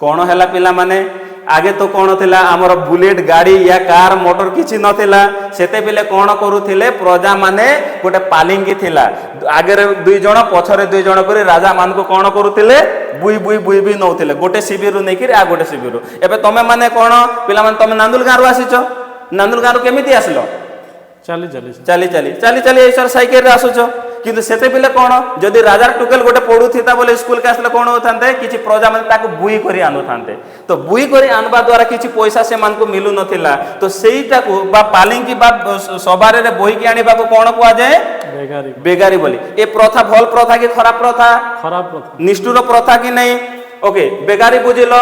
କ'ଣ ହେଲା ପିଲାମାନେ? ଆଗେ ତ କ'ଣ ଥିଲା ଆମର ବୁଲେଟ ଗାଡ଼ି ୟା କାର ମୋଟର କିଛି ନଥିଲା। ସେତେବେଳେ କ'ଣ କରୁଥିଲେ ପ୍ରଜାମାନେ? ଗୋଟେ ପାଲିଙ୍ଗି ଥିଲା, ଆଗରେ ଦୁଇ ଜଣ, ପଛରେ ଦୁଇ ଜଣ କରି ରାଜାମାନଙ୍କୁ କ'ଣ କରୁଥିଲେ? ବୁଇ ବୁଇ ବୁଇ ବୁଇ ନଉଥିଲେ ଗୋଟେ ଶିବିରରୁ ନେଇକିରି ଆଉ ଗୋଟେ ଶିବିରରୁ। ଏବେ ତମେ ମାନେ କ'ଣ ପିଲାମାନେ, ତମେ ନାନ୍ଦୁଲ ଗାଁରୁ ଆସିଛ। ନାନ୍ଦୁଲ ଗାଁରୁ କେମିତି ଆସିଲ? ଚାଲି ଚାଲି ସାର୍। ଚାଲି ଚାଲି, ଚାଲି ଚାଲି ଏଇସର ସାଇକେଲରେ ଆସୁଛ। କିନ୍ତୁ ସେତେବେଳେ କ'ଣ, ଯଦି ରାଜାର ଟୁକେଲ ଗୋଟେ ପଢୁଥିତା ବୋଲେ ସ୍କୁଲকে ଆସିଲେ କ'ଣ ହଉଥାନ୍ତେ? କିଛି ପ୍ରଜାମାନେ ତାକୁ ବୁଇ କରି ଆଣୁଥାନ୍ତେ। ତ ବୁଇ କରି ଆଣିବା ଦ୍ୱାରା କିଛି ପଇସା ସେମାନଙ୍କୁ ମିଳୁନଥିଲା। ତ ସେଇଟାକୁ ବା ପାଲିଙ୍କି ବା ସବାରରେ ବୋହିକି ଆଣିବାକୁ କ'ଣ କୁହାଯାଏ? ବେଗାରୀ। ବେଗାରୀ ବୋଲି। ଏ ପ୍ରଥା ଭଲ ପ୍ରଥା କି ଖରାପ ପ୍ରଥା? ଖରାପ ପ୍ରଥା। ନିଷ୍ଠୁର ପ୍ରଥା କି ନାହିଁ? ଓକେ, ବେଗାରୀ ବୁଝିଲ।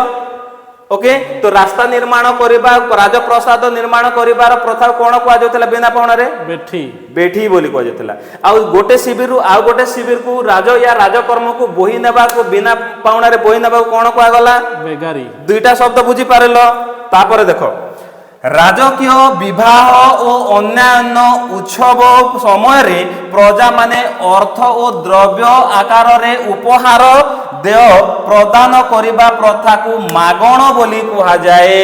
ଓକେ, ତ ରାସ୍ତା ନିର୍ମାଣ କରିବା, ରାଜପ୍ରସାଦ ନିର୍ମାଣ କରିବାର ପ୍ରଥା କ'ଣ କୁହାଯାଉଥିଲା ବିନା ପାଉଣାରେ? ବେଠି। ବେଠି ବୋଲି କୁହାଯାଉଥିଲା। ଆଉ ଗୋଟେ ଶିବିରରୁ ଆଉ ଗୋଟେ ଶିବିରକୁ ରାଜ ୟା ରାଜକର୍ମକୁ ବୋହି ନେବାକୁ, ବିନା ପାଉଣାରେ ବୋହି ନେବାକୁ କ'ଣ କୁହାଗଲା? ବେଗାରୀ। ଦୁଇଟା ଶବ୍ଦ ବୁଝିପାରିଲ। ତାପରେ ଦେଖ, ରାଜକୀୟ ବିବାହ ଓ ଅନ୍ୟାନ୍ୟ ଉତ୍ସବ ସମୟରେ ପ୍ରଜାମାନେ ଅର୍ଥ ଓ ଦ୍ରବ୍ୟ ଆକାରରେ ଉପହାର ଦେୟ ପ୍ରଦାନ କରିବା ପ୍ରଥାକୁ ମାଗଣ ବୋଲି କୁହାଯାଏ।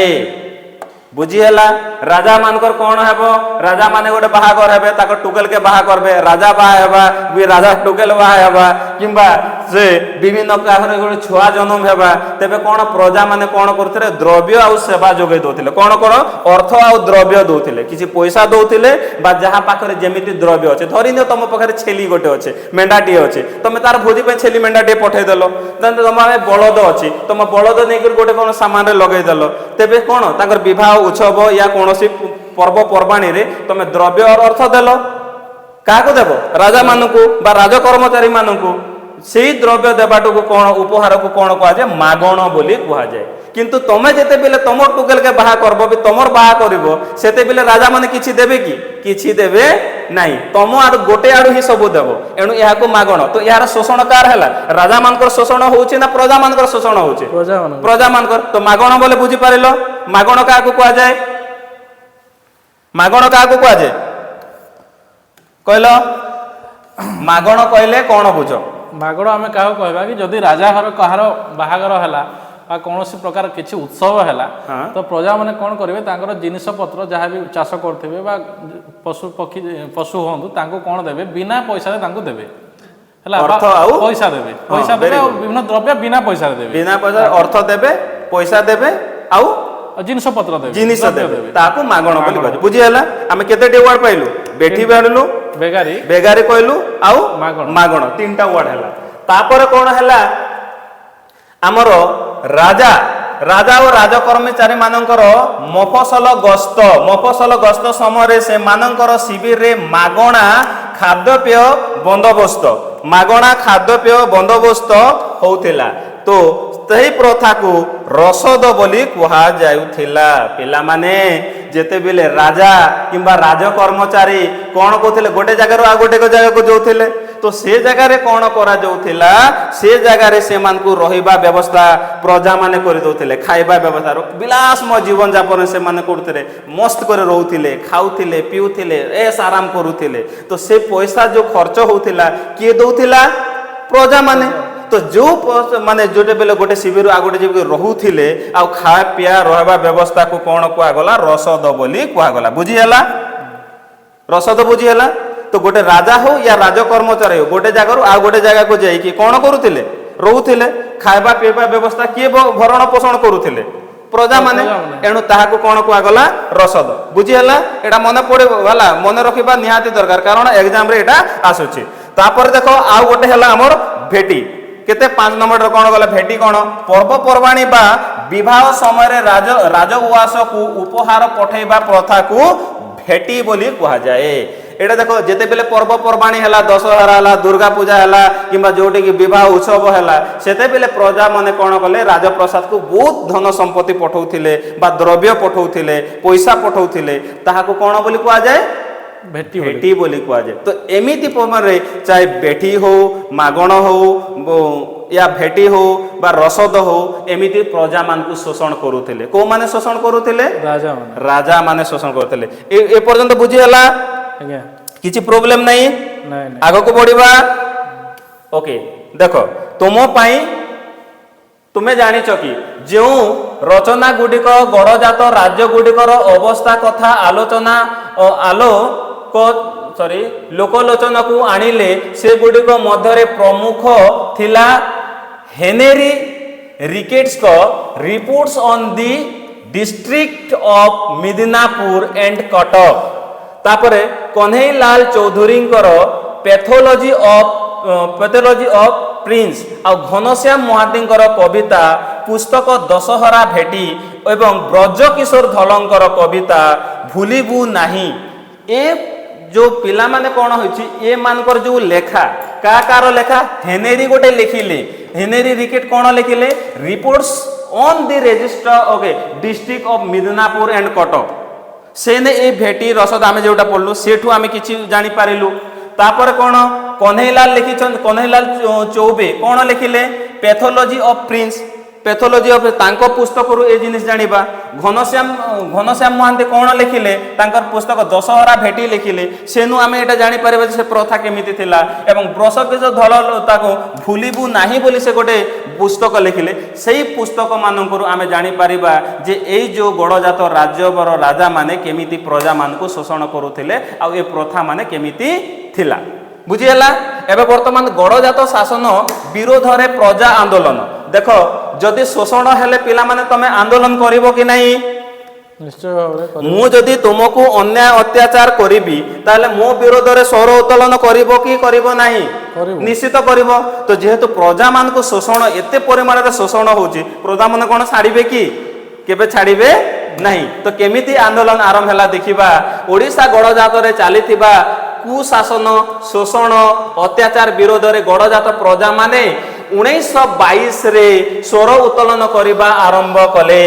ବୁଝିହେଲା? ରାଜା ମାନଙ୍କର କ'ଣ ହେବ? ରାଜା ମାନେ ଗୋଟେ ବାହାଘର ହେବେ, ତାଙ୍କ ଟୁକେଲକେ ବାହା କରିବେ, ରାଜା ବାହା ହେବା ବି, ରାଜା ଟୁକେଲ ବାହା ହେବା କିମ୍ବା ସେ ବିଭିନ୍ନ କାହାରେ ଗୋଟେ ଛୁଆ ଜନ୍ମ ହେବା, ତେବେ କ'ଣ ପ୍ରଜା ମାନେ କ'ଣ କରୁଥିଲେ? ଦ୍ରବ୍ୟ ଆଉ ସେବା ଯୋଗାଇ ଦଉଥିଲେ। କ'ଣ କ'ଣ? ଅର୍ଥ ଆଉ ଦ୍ରବ୍ୟ ଦଉଥିଲେ। କିଛି ପଇସା ଦଉଥିଲେ ବା ଯାହା ପାଖରେ ଯେମିତି ଦ୍ରବ୍ୟ ଅଛି। ଧରିନିଅ ତମ ପାଖରେ ଛେଲି ଗୋଟେ ଅଛି, ମେଣ୍ଢାଟିଏ ଅଛି, ତମେ ତାର ଭୋଜି ପାଇଁ ଛେଲି ମେଣ୍ଢାଟିଏ ପଠେଇଦେଲ। ଦେନ୍ ତମ ପାଖରେ ବଳଦ ଅଛି, ତମ ବଳଦ ନେଇକରି ଗୋଟେ କ'ଣ ସାମାନରେ ଲଗେଇଦେଲ। ତେବେ କ'ଣ ତାଙ୍କର ବିବାହ ଉତ୍ସବ ୟା କୌଣସି ପର୍ବପର୍ବାଣୀରେ ତମେ ଦ୍ରବ୍ୟ ଅର୍ଥ ଦେଲ। କାହାକୁ ଦେବ? ରାଜା ମାନଙ୍କୁ ବା ରାଜ କର୍ମଚାରୀ ମାନଙ୍କୁ। ସେଇ ଦ୍ରବ୍ୟ ଦେବାଟକୁ କ'ଣ, ଉପହାରକୁ କ'ଣ କୁହାଯାଏ? ମାଗଣ ବୋଲି କୁହାଯାଏ। କିନ୍ତୁ ତମେ ଯେତେବେଳେ ତମ ଟୁକେଲକେ ବାହା କରବ ବି ତମର ବାହା କରିବ, ସେତେବେଳେ ରାଜା ମାନେ କିଛି ଦେବେ କି? କିଛି ଦେବେ ନାହିଁ। ତମ ଆଡୁ ଗୋଟେ ଆଡୁ ହିଁ ସବୁ ଦେବ। ଏଣୁ ଏହାକୁ ମାଗଣ। ତ ଏହାର ଶୋଷଣ କାର ହେଲା? ରାଜା ମାନଙ୍କର ଶୋଷଣ ହଉଛି ନା ପ୍ରଜା ମାନଙ୍କର ଶୋଷଣ ହଉଛି? ପ୍ରଜାମାନଙ୍କ। ପ୍ରଜା ମାନଙ୍କର। ତ ମାଗଣ ବୋଲେ ବୁଝିପାରିଲ? ମାଗଣ କାହାକୁ କୁହାଯାଏ? ମାଗଣ କାହାକୁ କୁହାଯାଏ କହିଲ? ମାଗଣ କହିଲେ କ'ଣ ବୁଝ? ମାଗଣ ଆମେ କାହାକୁ କହିବା କି ଯଦି ରାଜା ଘର କାହାର ବାହାଘର ହେଲା ବା କୌଣସି ପ୍ରକାର କିଛି ଉତ୍ସବ ହେଲା, ତ ପ୍ରଜାମାନେ କ'ଣ କରିବେ? ତାଙ୍କର ଜିନିଷ ପତ୍ର ଯାହା ବି ଚାଷ କରୁଥିବେ ବା ପଶୁ ପକ୍ଷୀ, ପଶୁ ହୁଅନ୍ତୁ, ତାଙ୍କୁ କ'ଣ ଦେବେ? ବିନା ପଇସାରେ ତାଙ୍କୁ ଦେବେ। ହେଲା ବା ଅର୍ଥ ଆଉ ପଇସା ଦେବେ। ପଇସା ଦେବେ very ଆଉ good. ବିଭିନ୍ନ ଦ୍ରବ୍ୟ ବିନା ପଇସାରେ ଦେବେ। ବିନା ପଇସା ଅର୍ଥ ଦେବେ, ପଇସା ଦେବେ ଆଉ ଆଉ ଜିନିଷ ପତ୍ର ଦେବେ, ଜିନିଷ ଦ୍ରବ୍ୟ। ଦେବେ, ତାକୁ ମାଗଣ ବୋଲି କୁହାଯାଏ। ବୁଝିହେଲା? ଆମେ କେତେଟି ୱାର୍ଡ ପାଇଲୁ? ବେଠି ବାଣିଲୁ, ବେଗାରୀ, ବେଗାରୀ କହିଲୁ ଆଉ ମାଗଣ। ମାଗଣ, ତିନିଟା ୱାର୍ଡ ହେଲା। ତାପରେ କ'ଣ ହେଲା? ଆମର ରାଜା ଓ ରାଜ କର୍ମଚାରୀ ମାନଙ୍କର ମଫସଲ ଗସ୍ତ ସମୟରେ ସେମାନଙ୍କର ଶିବିରରେ ମାଗଣା ଖାଦ୍ୟପେୟ ବନ୍ଦୋବସ୍ତ ହଉଥିଲା। ତ ସେହି ପ୍ରଥାକୁ ରସଦ ବୋଲି କୁହାଯାଉଥିଲା। ପିଲାମାନେ, ଯେତେବେଳେ ରାଜା କିମ୍ବା ରାଜ କର୍ମଚାରୀ କ'ଣ କହୁଥିଲେ, ଗୋଟେ ଜାଗାରୁ ଆଉ ଗୋଟେ ଜାଗାକୁ ଯାଉଥିଲେ, ତ ସେ ଜାଗାରେ କ'ଣ କରାଯାଉଥିଲା? ସେ ଜାଗାରେ ସେମାନଙ୍କୁ ରହିବା ବ୍ୟବସ୍ଥା ପ୍ରଜାମାନେ କରିଦେଉଥିଲେ। ଖାଇବା ବ୍ୟବସ୍ଥା, ବିଳାସମୟ ଜୀବନ ଯାପନ ସେମାନେ କରୁଥିଲେ, ମସ୍ତ କରି ରହୁଥିଲେ, ଖାଉଥିଲେ, ପିଉଥିଲେ, ଏସ୍ ଆରାମ କରୁଥିଲେ। ତ ସେ ପଇସା ଯୋଉ ଖର୍ଚ୍ଚ ହଉଥିଲା, କିଏ ଦଉଥିଲା? ପ୍ରଜାମାନେ। ତ ଯୋଉ ମାନେ ଯେତେବେଳେ ଗୋଟେ ଶିବିର ଆଉ ଗୋଟେ ଶିବିର ରହୁଥିଲେ ଆଉ ଖାଇବା ପିଇବା ରହିବା ବ୍ୟବସ୍ଥାକୁ କ'ଣ କୁହାଗଲା? ରସଦ ବୋଲି କୁହାଗଲା। ବୁଝିହେଲା? ରସଦ ବୁଝିହେଲା? ତ ଗୋଟେ ରାଜା ହଉ ୟା ରାଜ କର୍ମଚାରୀ ହଉ, ଗୋଟେ ଜାଗାରୁ ଆଉ ଗୋଟେ ଜାଗାକୁ ଯାଇକି କ'ଣ କରୁଥିଲେ? ରହୁଥିଲେ। ଖାଇବା ପିଇବା ବ୍ୟବସ୍ଥା କିଏ ଭରଣ ପୋଷଣ କରୁଥିଲେ? ପ୍ରଜାମାନେ। ପ୍ରଜାମାନେ। ଏଣୁ ତାହାକୁ କ'ଣ କୁହାଗଲା? ରସଦ। ବୁଝିହେଲା? ଏଇଟା ମନେ ପଡିବ ହେଲା, ମନେ ରଖିବା ନିହାତି ଦରକାର, କାରଣ ଏକ୍ଜାମରେ ଏଇଟା ଆସୁଛି। ତାପରେ ଦେଖ, ଆଉ ଗୋଟେ ହେଲା ଆମର ଭେଟି। କେତେ? 5 ନମ୍ବରରେ କ'ଣ ଗଲା? ଭେଟି କ'ଣ? ପର୍ବପର୍ବାଣୀ ବା ବିବାହ ସମୟରେ ରାଜ ଉଆସକୁ ଉପହାର ପଠେଇବା ପ୍ରଥାକୁ ଭେଟି ବୋଲି କୁହାଯାଏ। ଏଇଟା ଦେଖ, ଯେତେବେଳେ ପର୍ବପର୍ବାଣୀ ହେଲା, ଦଶହରା ହେଲା, ଦୁର୍ଗା ପୂଜା ହେଲା କିମ୍ବା ଯୋଉଠିକି ବିବାହ ଉତ୍ସବ ହେଲା, ସେତେବେଳେ ପ୍ରଜାମାନେ କ'ଣ କଲେ? ରାଜପ୍ରସାଦକୁ ବହୁତ ଧନ ସମ୍ପତ୍ତି ପଠଉଥିଲେ ବା ଦ୍ରବ୍ୟ ପଠଉଥିଲେ, ପଇସା ପଠଉଥିଲେ। ତାହାକୁ କ'ଣ ବୋଲି କୁହାଯାଏ? ଭେଟି ବୋଲି। ଭେଟି ବୋଲି କୁହାଯାଏ। ତ ଏମିତି ପ୍ରମାଣରେ ଚାହେ ବେଠି ହଉ, ମାଗଣ ହଉ ୟା ଭେଟି ହଉ ବା ରସଦ ହଉ, ଏମିତି ପ୍ରଜାମାନଙ୍କୁ ଶୋଷଣ କରୁଥିଲେ। କୋଉମାନେ ଶୋଷଣ କରୁଥିଲେ? ରାଜାମାନେ। ରାଜା ମାନେ ଶୋଷଣ କରୁଥିଲେ। ଏ ପର୍ଯ୍ୟନ୍ତ ବୁଝିହେଲା? ଆଜ୍ଞା। କିଛି ପ୍ରୋବ୍ଲେମ ନାହିଁ? ନାଇଁ ନାଇଁ। ଆଗକୁ ବଢିବା। ଓକେ, ଦେଖ, ତୁମ ପାଇଁ ତୁମେ ଜାଣିଛ କି, ଯେଉଁ ରଚନା ଗୁଡ଼ିକ ଗଡ଼ଜାତ ରାଜ୍ୟ ଗୁଡ଼ିକର ଅବସ୍ଥା କଥା ଆଲୋଚନା ଓ ଆଲୋକ, ସରି, ଲୋକଲୋଚନକୁ ଆଣିଲେ, ସେଗୁଡ଼ିକ ମଧ୍ୟରେ ପ୍ରମୁଖ ଥିଲା ହେନେରୀ ରିକେଟ୍ସଙ୍କ Reports on the District of Midnapore and Cuttack, ତାପରେ କହ୍ନେଇଲାଲ ଚୌଧୁରୀଙ୍କର ପେଥୋଲୋଜି ଅଫ୍ ପ୍ରିନ୍ସ, ଆଉ ଘନଶ୍ୟାମ ମହାନ୍ତିଙ୍କର କବିତା ପୁସ୍ତକ ଦଶହରା ଭେଟି ଏବଂ ବ୍ରଜକିଶୋର ଧଳଙ୍କର କବିତା ଭୁଲିବୁ ନାହିଁ। ଏ ଯୋଉ ପିଲାମାନେ, କ'ଣ ହେଇଛି, ଏମାନଙ୍କର ଯୋଉ ଲେଖା, କାହା କାହାର ଲେଖା? ହେନେରୀ ଗୋଟେ ଲେଖିଲେ। ହେନେରୀ ରିକେଟ କ'ଣ ଲେଖିଲେ? Reports on the register, okay, District of Midnapore and Cuttack। ସେନେ ଏଇ ଭେଟି ରସଦ ଆମେ ଯୋଉଟା ପଢିଲୁ, ସେଠୁ ଆମେ କିଛି ଜାଣିପାରିଲୁ। ତାପରେ କ'ଣ କହ୍ନେଇଲାଲ ଲେଖିଛନ୍ତି? କହ୍ନେଇଲାଲ ଚୌବେ କ'ଣ ଲେଖିଲେ? Pathology of prince. Pathology of ତାଙ୍କ ପୁସ୍ତକରୁ ଏ ଜିନିଷ ଜାଣିବା। ଘନଶ୍ୟାମ ମହାନ୍ତି କ'ଣ ଲେଖିଲେ? ତାଙ୍କର ପୁସ୍ତକ ଦଶହରା ଭେଟି ଲେଖିଲେ। ସେନୁ ଆମେ ଏଇଟା ଜାଣିପାରିବା ଯେ ସେ ପ୍ରଥା କେମିତି ଥିଲା। ଏବଂ ବ୍ରଜକିଶୋର ଧଳ ତାକୁ ଭୁଲିବୁ ନାହିଁ ବୋଲି ସେ ଗୋଟେ ପୁସ୍ତକ ଲେଖିଲେ। ସେଇ ପୁସ୍ତକ ମାନଙ୍କରୁ ଆମେ ଜାଣିପାରିବା ଯେ ଏଇ ଯୋଉ ଗଡ଼ଜାତ ରାଜ୍ୟର ରାଜାମାନେ କେମିତି ପ୍ରଜାମାନଙ୍କୁ ଶୋଷଣ କରୁଥିଲେ ଆଉ ଏ ପ୍ରଥା ମାନେ କେମିତି ଥିଲା। ବୁଝିହେଲା? ଏବେ ବର୍ତ୍ତମାନ ଗଡ଼ଜାତ ଶାସନ ବିରୋଧରେ ପ୍ରଜା ଆନ୍ଦୋଳନ। ଦେଖ, ଯଦି ଶୋଷଣ ହେଲେ ପିଲାମାନେ, ତମେ ଆନ୍ଦୋଳନ କରିବ କି ନାହିଁ? ନିଶ୍ଚୟ ଭାବରେ କରିବ। ମୁଁ ଯଦି ତୁମକୁ ଅନ୍ୟାୟ ଅତ୍ୟାଚାର କରିବି, ତାହେଲେ ମୋ ବିରୋଧରେ ସ୍ୱର ଉତ୍ତୋଳନ କରିବ କି କରିବ ନାହିଁ? କରିବ। ନିଶ୍ଚିତ କରିବ। ତ ଯେହେତୁ ପ୍ରଜାମାନଙ୍କୁ ଶୋଷଣ, ଏତେ ପରିମାଣରେ ଶୋଷଣ ହଉଛି, ପ୍ରଜାମାନେ କ'ଣ ଛାଡ଼ିବେ କି? କେବେ ଛାଡ଼ିବେ ନାହିଁ। ତ କେମିତି ଆନ୍ଦୋଳନ ଆରମ୍ଭ ହେଲା ଦେଖିବା। ଓଡ଼ିଶା ଗଡ଼ଜାତରେ ଚାଲିଥିବା କୁଶାସନ, ଶୋଷଣ, ଅତ୍ୟାଚାର ବିରୋଧରେ ଗଡ଼ଜାତ ପ୍ରଜାମାନେ 1922ରେ ସ୍ୱର ଉତ୍ତୋଳନ କରିବା ଆରମ୍ଭ କଲେ।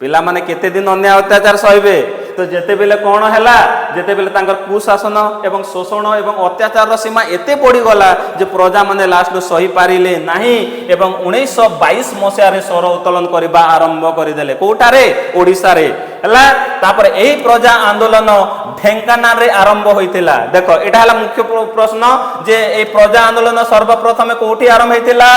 ପିଲାମାନେ କେତେ ଦିନ ଅନ୍ୟାୟ ଅତ୍ୟାଚାର ସହିବେ? ତ ଯେତେବେଳେ କ'ଣ ହେଲା, ଯେତେବେଳେ ତାଙ୍କର କୁଶାସନ ଏବଂ ଶୋଷଣ ଏବଂ ଅତ୍ୟାଚାରର ସୀମା ଏତେ ବଢ଼ିଗଲା ଯେ ପ୍ରଜାମାନେ ଲାଷ୍ଟକୁ ସହିପାରିଲେ ନାହିଁ ଏବଂ 1922 ମସିହାରେ ସ୍ୱର ଉତ୍ତୋଳନ କରିବା ଆରମ୍ଭ କରିଦେଲେ। କୋଉଟାରେ? ଓଡ଼ିଶାରେ ହେଲା। ତାପରେ ଏହି ପ୍ରଜା ଆନ୍ଦୋଳନ ଢେଙ୍କାନାଳରେ ଆରମ୍ଭ ହୋଇଥିଲା। ଦେଖ, ଏଇଟା ହେଲା ମୁଖ୍ୟ ପ୍ରଶ୍ନ ଯେ ଏଇ ପ୍ରଜା ଆନ୍ଦୋଳନ ସର୍ବପ୍ରଥମେ କୋଉଠି ଆରମ୍ଭ ହେଇଥିଲା?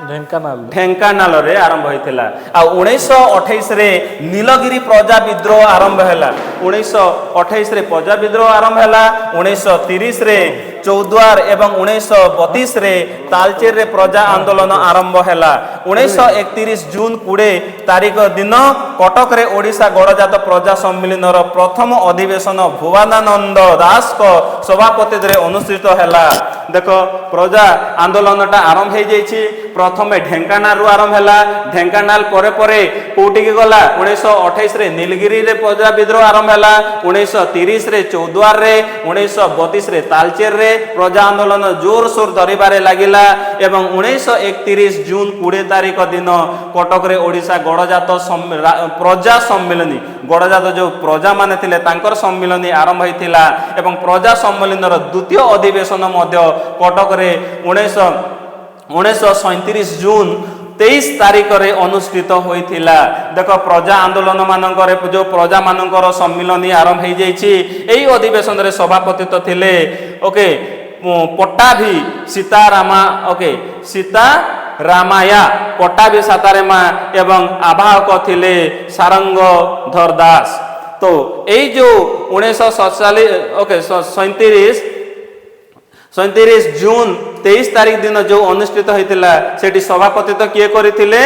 ଢେଙ୍କାନାଳ। ଢେଙ୍କାନାଳରେ ଆରମ୍ଭ ହୋଇଥିଲା। ଆଉ 1928ରେ ନୀଳଗିରି ପ୍ରଜା ବିଦ୍ରୋହ ଆରମ୍ଭ ହେଲା। 1928ରେ ପ୍ରଜା ବିଦ୍ରୋହ ଆରମ୍ଭ ହେଲା। 1930ରେ ଚୌଦ୍ୱାର ଏବଂ 1932ରେ ତାଲଚେରରେ ପ୍ରଜା ଆନ୍ଦୋଳନ ଆରମ୍ଭ ହେଲା। 1931 ଜୁନ 20 ତାରିଖ ଦିନ କଟକରେ ଓଡ଼ିଶା ଗଡ଼ଜାତ ପ୍ରଜା ସମ୍ମିଳନୀର ପ୍ରଥମ ଅଧିବେଶନ ଭୁବନାନନ୍ଦ ଦାସଙ୍କ ସଭାପତିତ୍ୱରେ ଅନୁଷ୍ଠିତ ହେଲା। ଦେଖ, ପ୍ରଜା ଆନ୍ଦୋଳନଟା ଆରମ୍ଭ ହେଇଯାଇଛି। ପ୍ରଥମେ ଢେଙ୍କାନାଳରୁ ଆରମ୍ଭ ହେଲା। ଢେଙ୍କାନାଳ ପରେ ପରେ କୋଉଠିକି ଗଲା? 1928ରେ ନୀଳଗିରିରେ ପ୍ରଜା ବିଦ୍ରୋହ ଆରମ୍ଭ ହେଲା। 1930ରେ ଚୌଦ୍ୱାରରେ, 1932ରେ ତାଲଚେରରେ ପ୍ରଜା ଆନ୍ଦୋଳନ ଜୋରସୋର ଧରିବାରେ ଲାଗିଲା ଏବଂ 1931 ଜୁନ 20 ତାରିଖ ଦିନ କଟକରେ ଓଡ଼ିଶା ଗଡ଼ଜାତ ପ୍ରଜା ସମ୍ମିଳନୀ, ଗଡ଼ଜାତ ଯୋଉ ପ୍ରଜାମାନେ ଥିଲେ, ତାଙ୍କର ସମ୍ମିଳନୀ ଆରମ୍ଭ ହୋଇଥିଲା। ଏବଂ ପ୍ରଜା ସମ୍ମିଳନୀର ଦ୍ୱିତୀୟ ଅଧିବେଶନ ମଧ୍ୟ କଟକରେ 1937 ଜୁନ 23 ତାରିଖରେ ଅନୁଷ୍ଠିତ ହୋଇଥିଲା। ଦେଖ, ପ୍ରଜା ଆନ୍ଦୋଳନ ମାନଙ୍କରେ ଯୋଉ ପ୍ରଜା ମାନଙ୍କର ସମ୍ମିଳନୀ ଆରମ୍ଭ ହେଇଯାଇଛି, ଏଇ ଅଧିବେଶନରେ ସଭାପତିତ୍ୱ ଥିଲେ, ଓକେ, ପଟ୍ଟାଭି ସୀତାରାମା, ଓକେ, ସୀତା ରାମାୟା, ପଟ୍ଟାଭି ସୀତାରାମା ଏବଂ ଆବାହକ ଥିଲେ ସାରଙ୍ଗଧର ଦାସ। ତ ଏଇ ଯୋଉ 1947, ଓକେ, 37 ଜୁନ 23 ତାରିଖ ଦିନ ଯୋଉ ଅନୁଷ୍ଠିତ ହୋଇଥିଲା, ସେଠି ସଭାପତିତ୍ୱ କିଏ କରିଥିଲେ?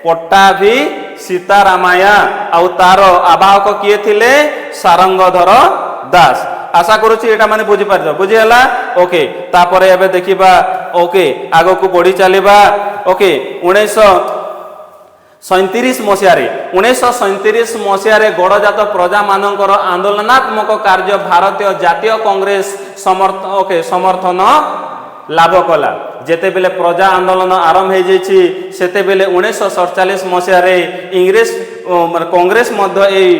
ପଟ୍ଟାଭି ସୀତାରାମାୟା। ଆଉ ତାର ଆବାହକ କିଏ ଥିଲେ? ସାରଙ୍ଗଧର ଦାସ। ଆଶା କରୁଛି ଏଇଟା ମାନେ ବୁଝିପାରିଛ। ବୁଝିହେଲା? ଓକେ, ତାପରେ ଏବେ ଦେଖିବା। ଓକେ, ଆଗକୁ ବଢି ଚାଲିବା। ଓକେ, 1937 ମସିହାରେ, 1937 ମସିହାରେ ଗଡ଼ଜାତ ପ୍ରଜାମାନଙ୍କର ଆନ୍ଦୋଳନାତ୍ମକ କାର୍ଯ୍ୟ ଭାରତୀୟ ଜାତୀୟ କଂଗ୍ରେସ ଓକେ, ସମର୍ଥନ ଲାଭ କଲା। ଯେତେବେଳେ ପ୍ରଜା ଆନ୍ଦୋଳନ ଆରମ୍ଭ ହେଇଯାଇଛି, ସେତେବେଳେ 1947 ମସିହାରେ ଇଂରେଜ ମାନେ କଂଗ୍ରେସ ମଧ୍ୟ ଏଇ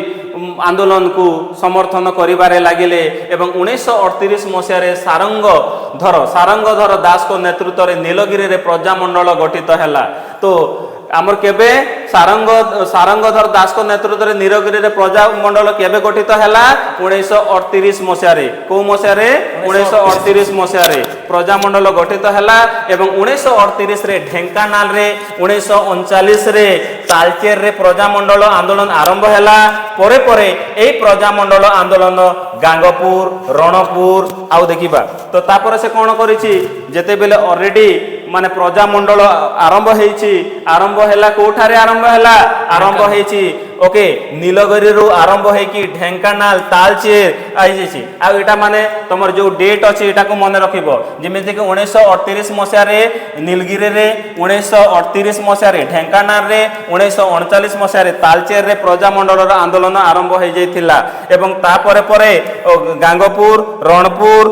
ଆନ୍ଦୋଳନକୁ ସମର୍ଥନ କରିବାରେ ଲାଗିଲେ। ଏବଂ 1938 ମସିହାରେ ସାରଙ୍ଗଧର ଦାସଙ୍କ ନେତୃତ୍ୱରେ ନୀଳଗିରିରେ ପ୍ରଜାମଣ୍ଡଳ ଗଠିତ ହେଲା। ତ ଆମର କେବେ ସାରଙ୍ଗଧର ଦାସଙ୍କ ନେତୃତ୍ୱରେ ନୀଳଗିରିରେ ପ୍ରଜାମଣ୍ଡଳ କେବେ ଗଠିତ ହେଲା? 1938 ମସିହାରେ। କୋଉ ମସିହାରେ? 1938 ମସିହାରେ ପ୍ରଜାମଣ୍ଡଳ ଗଠିତ ହେଲା ଏବଂ 1938ରେ ଢେଙ୍କାନାଳରେ, 1939ରେ ତାଲଚେରରେ ପ୍ରଜାମଣ୍ଡଳ ଆନ୍ଦୋଳନ ଆରମ୍ଭ ହେଲା। ପରେ ପରେ ଏଇ ପ୍ରଜାମଣ୍ଡଳ ଆନ୍ଦୋଳନ ଗାଙ୍ଗପୁର, ରଣପୁର ଆଉ ଦେଖିବା ତ। ତାପରେ ସେ କ'ଣ କରିଛି? ଯେତେବେଳେ ଅଲରେଡି ମାନେ ପ୍ରଜାମଣ୍ଡଳ ଆରମ୍ଭ ହେଇଛି, ଆରମ୍ଭ ହେଲା, କୋଉଠାରେ ଆରମ୍ଭ ହେଲା? ଆରମ୍ଭ ହେଇଛି, ଓକେ, ନୀଳଗିରିରୁ ଆରମ୍ଭ ହେଇକି ଢେଙ୍କାନାଳ, ତାଲଚେର ହେଇଯାଇଛି। ଆଉ ଏଇଟା ମାନେ ତମର ଯୋଉ ଡେଟ୍ ଅଛି, ଏଟାକୁ ମନେ ରଖିବ। ଯେମିତିକି 1938 ମସିହାରେ ନୀଳଗିରିରେ, 1938 ମସିହାରେ ଢେଙ୍କାନାଳରେ, 1939 ମସିହାରେ ତାଲଚେରରେ ପ୍ରଜାମଣ୍ଡଳର ଆନ୍ଦୋଳନ ଆରମ୍ଭ ହେଇଯାଇଥିଲା ଏବଂ ତାପରେ ପରେ ଗାଙ୍ଗପୁର, ରଣପୁର।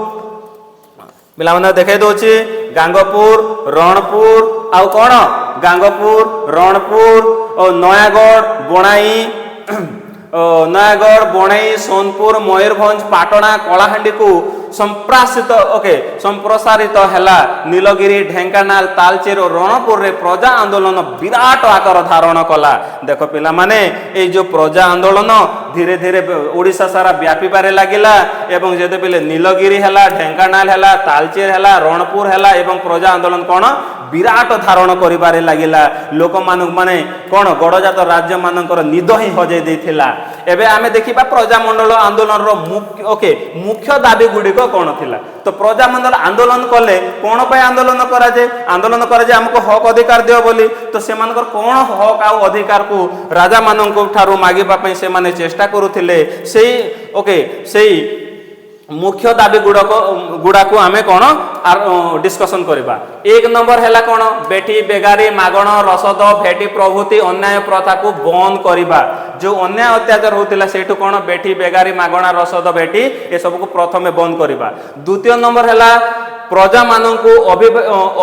ପିଲାମାନେ, ଦେଖେଇ ଦଉଛି। ଗାଙ୍ଗପୁର, ରଣପୁର, ଆଉ କ'ଣ? ଗାଙ୍ଗପୁର, ରଣପୁର ଓ ନୟାଗଡ଼, ବଣାଇ ଓ ନୟାଗଡ଼, ବଣାଇ, ସୋନପୁର, ମୟୂରଭଞ୍ଜ, ପାଟଣା, କଳାହାଣ୍ଡିକୁ ସମ୍ପ୍ରାସିତ, ଓକେ, ସମ୍ପ୍ରସାରିତ ହେଲା। ନୀଳଗିରି, ଢେଙ୍କାନାଳ, ତାଲଚେର ଓ ରଣପୁରରେ ପ୍ରଜା ଆନ୍ଦୋଳନ ବିରାଟ ଆକାର ଧାରଣ କଲା। ଦେଖ ପିଲାମାନେ, ଏଇ ଯୋଉ ପ୍ରଜା ଆନ୍ଦୋଳନ ଧୀରେ ଧୀରେ ଓଡ଼ିଶା ସାରା ବ୍ୟାପିବାରେ ଲାଗିଲା ଏବଂ ଯେତେବେଳେ ନୀଳଗିରି ହେଲା, ଢେଙ୍କାନାଳ ହେଲା, ତାଲଚେର ହେଲା, ରଣପୁର ହେଲା ଏବଂ ପ୍ରଜା ଆନ୍ଦୋଳନ କ'ଣ ବିରାଟ ଧାରଣ କରିବାରେ ଲାଗିଲା। ଲୋକମାନଙ୍କୁ ମାନେ କ'ଣ ଗଡ଼ଜାତ ରାଜ୍ୟମାନଙ୍କର ନିଦ ହିଁ ହଜେଇ ଦେଇଥିଲା। ଏବେ ଆମେ ଦେଖିବା ପ୍ରଜାମଣ୍ଡଳ ଆନ୍ଦୋଳନର ମୁଖ୍ୟ, ଓକେ, ମୁଖ୍ୟ ଦାବି ଗୁଡ଼ିକ କ'ଣ ଥିଲା। ତ ପ୍ରଜାମଣ୍ଡଳ ଆନ୍ଦୋଳନ କଲେ, କ'ଣ ପାଇଁ ଆନ୍ଦୋଳନ କରାଯାଏ? ଆନ୍ଦୋଳନ କରାଯାଏ ଆମକୁ ହକ ଅଧିକାର ଦିଅ ବୋଲି। ତ ସେମାନଙ୍କର କ'ଣ ହକ ଆଉ ଅଧିକାରକୁ ରାଜାମାନଙ୍କ ଠାରୁ ମାଗିବା ପାଇଁ ସେମାନେ ଚେଷ୍ଟା କରୁଥିଲେ, ସେଇ, ଓକେ, ସେଇ ମୁଖ୍ୟ ଦାବି ଗୁଡାକୁ ଆମେ କ'ଣ ଡିସ୍କସନ କରିବା। 1 ନମ୍ବର ହେଲା କ'ଣ? ବେଠି ବେଗାରୀ, ମାଗଣ ରସଦ, ଭେଟି ପ୍ରଭୃତି ଅନ୍ୟାୟ ପ୍ରଥାକୁ ବନ୍ଦ କରିବା। ଯୋଉ ଅନ୍ୟାୟ ଅତ୍ୟାଚାର ହଉଥିଲା, ସେଇଠୁ କ'ଣ ବେଠି ବେଗାରୀ, ମାଗଣା ରସଦ, ଭେଟି ଏସବୁକୁ ପ୍ରଥମେ ବନ୍ଦ କରିବା। ଦ୍ୱିତୀୟ ନମ୍ବର ହେଲା ପ୍ରଜାମାନଙ୍କୁ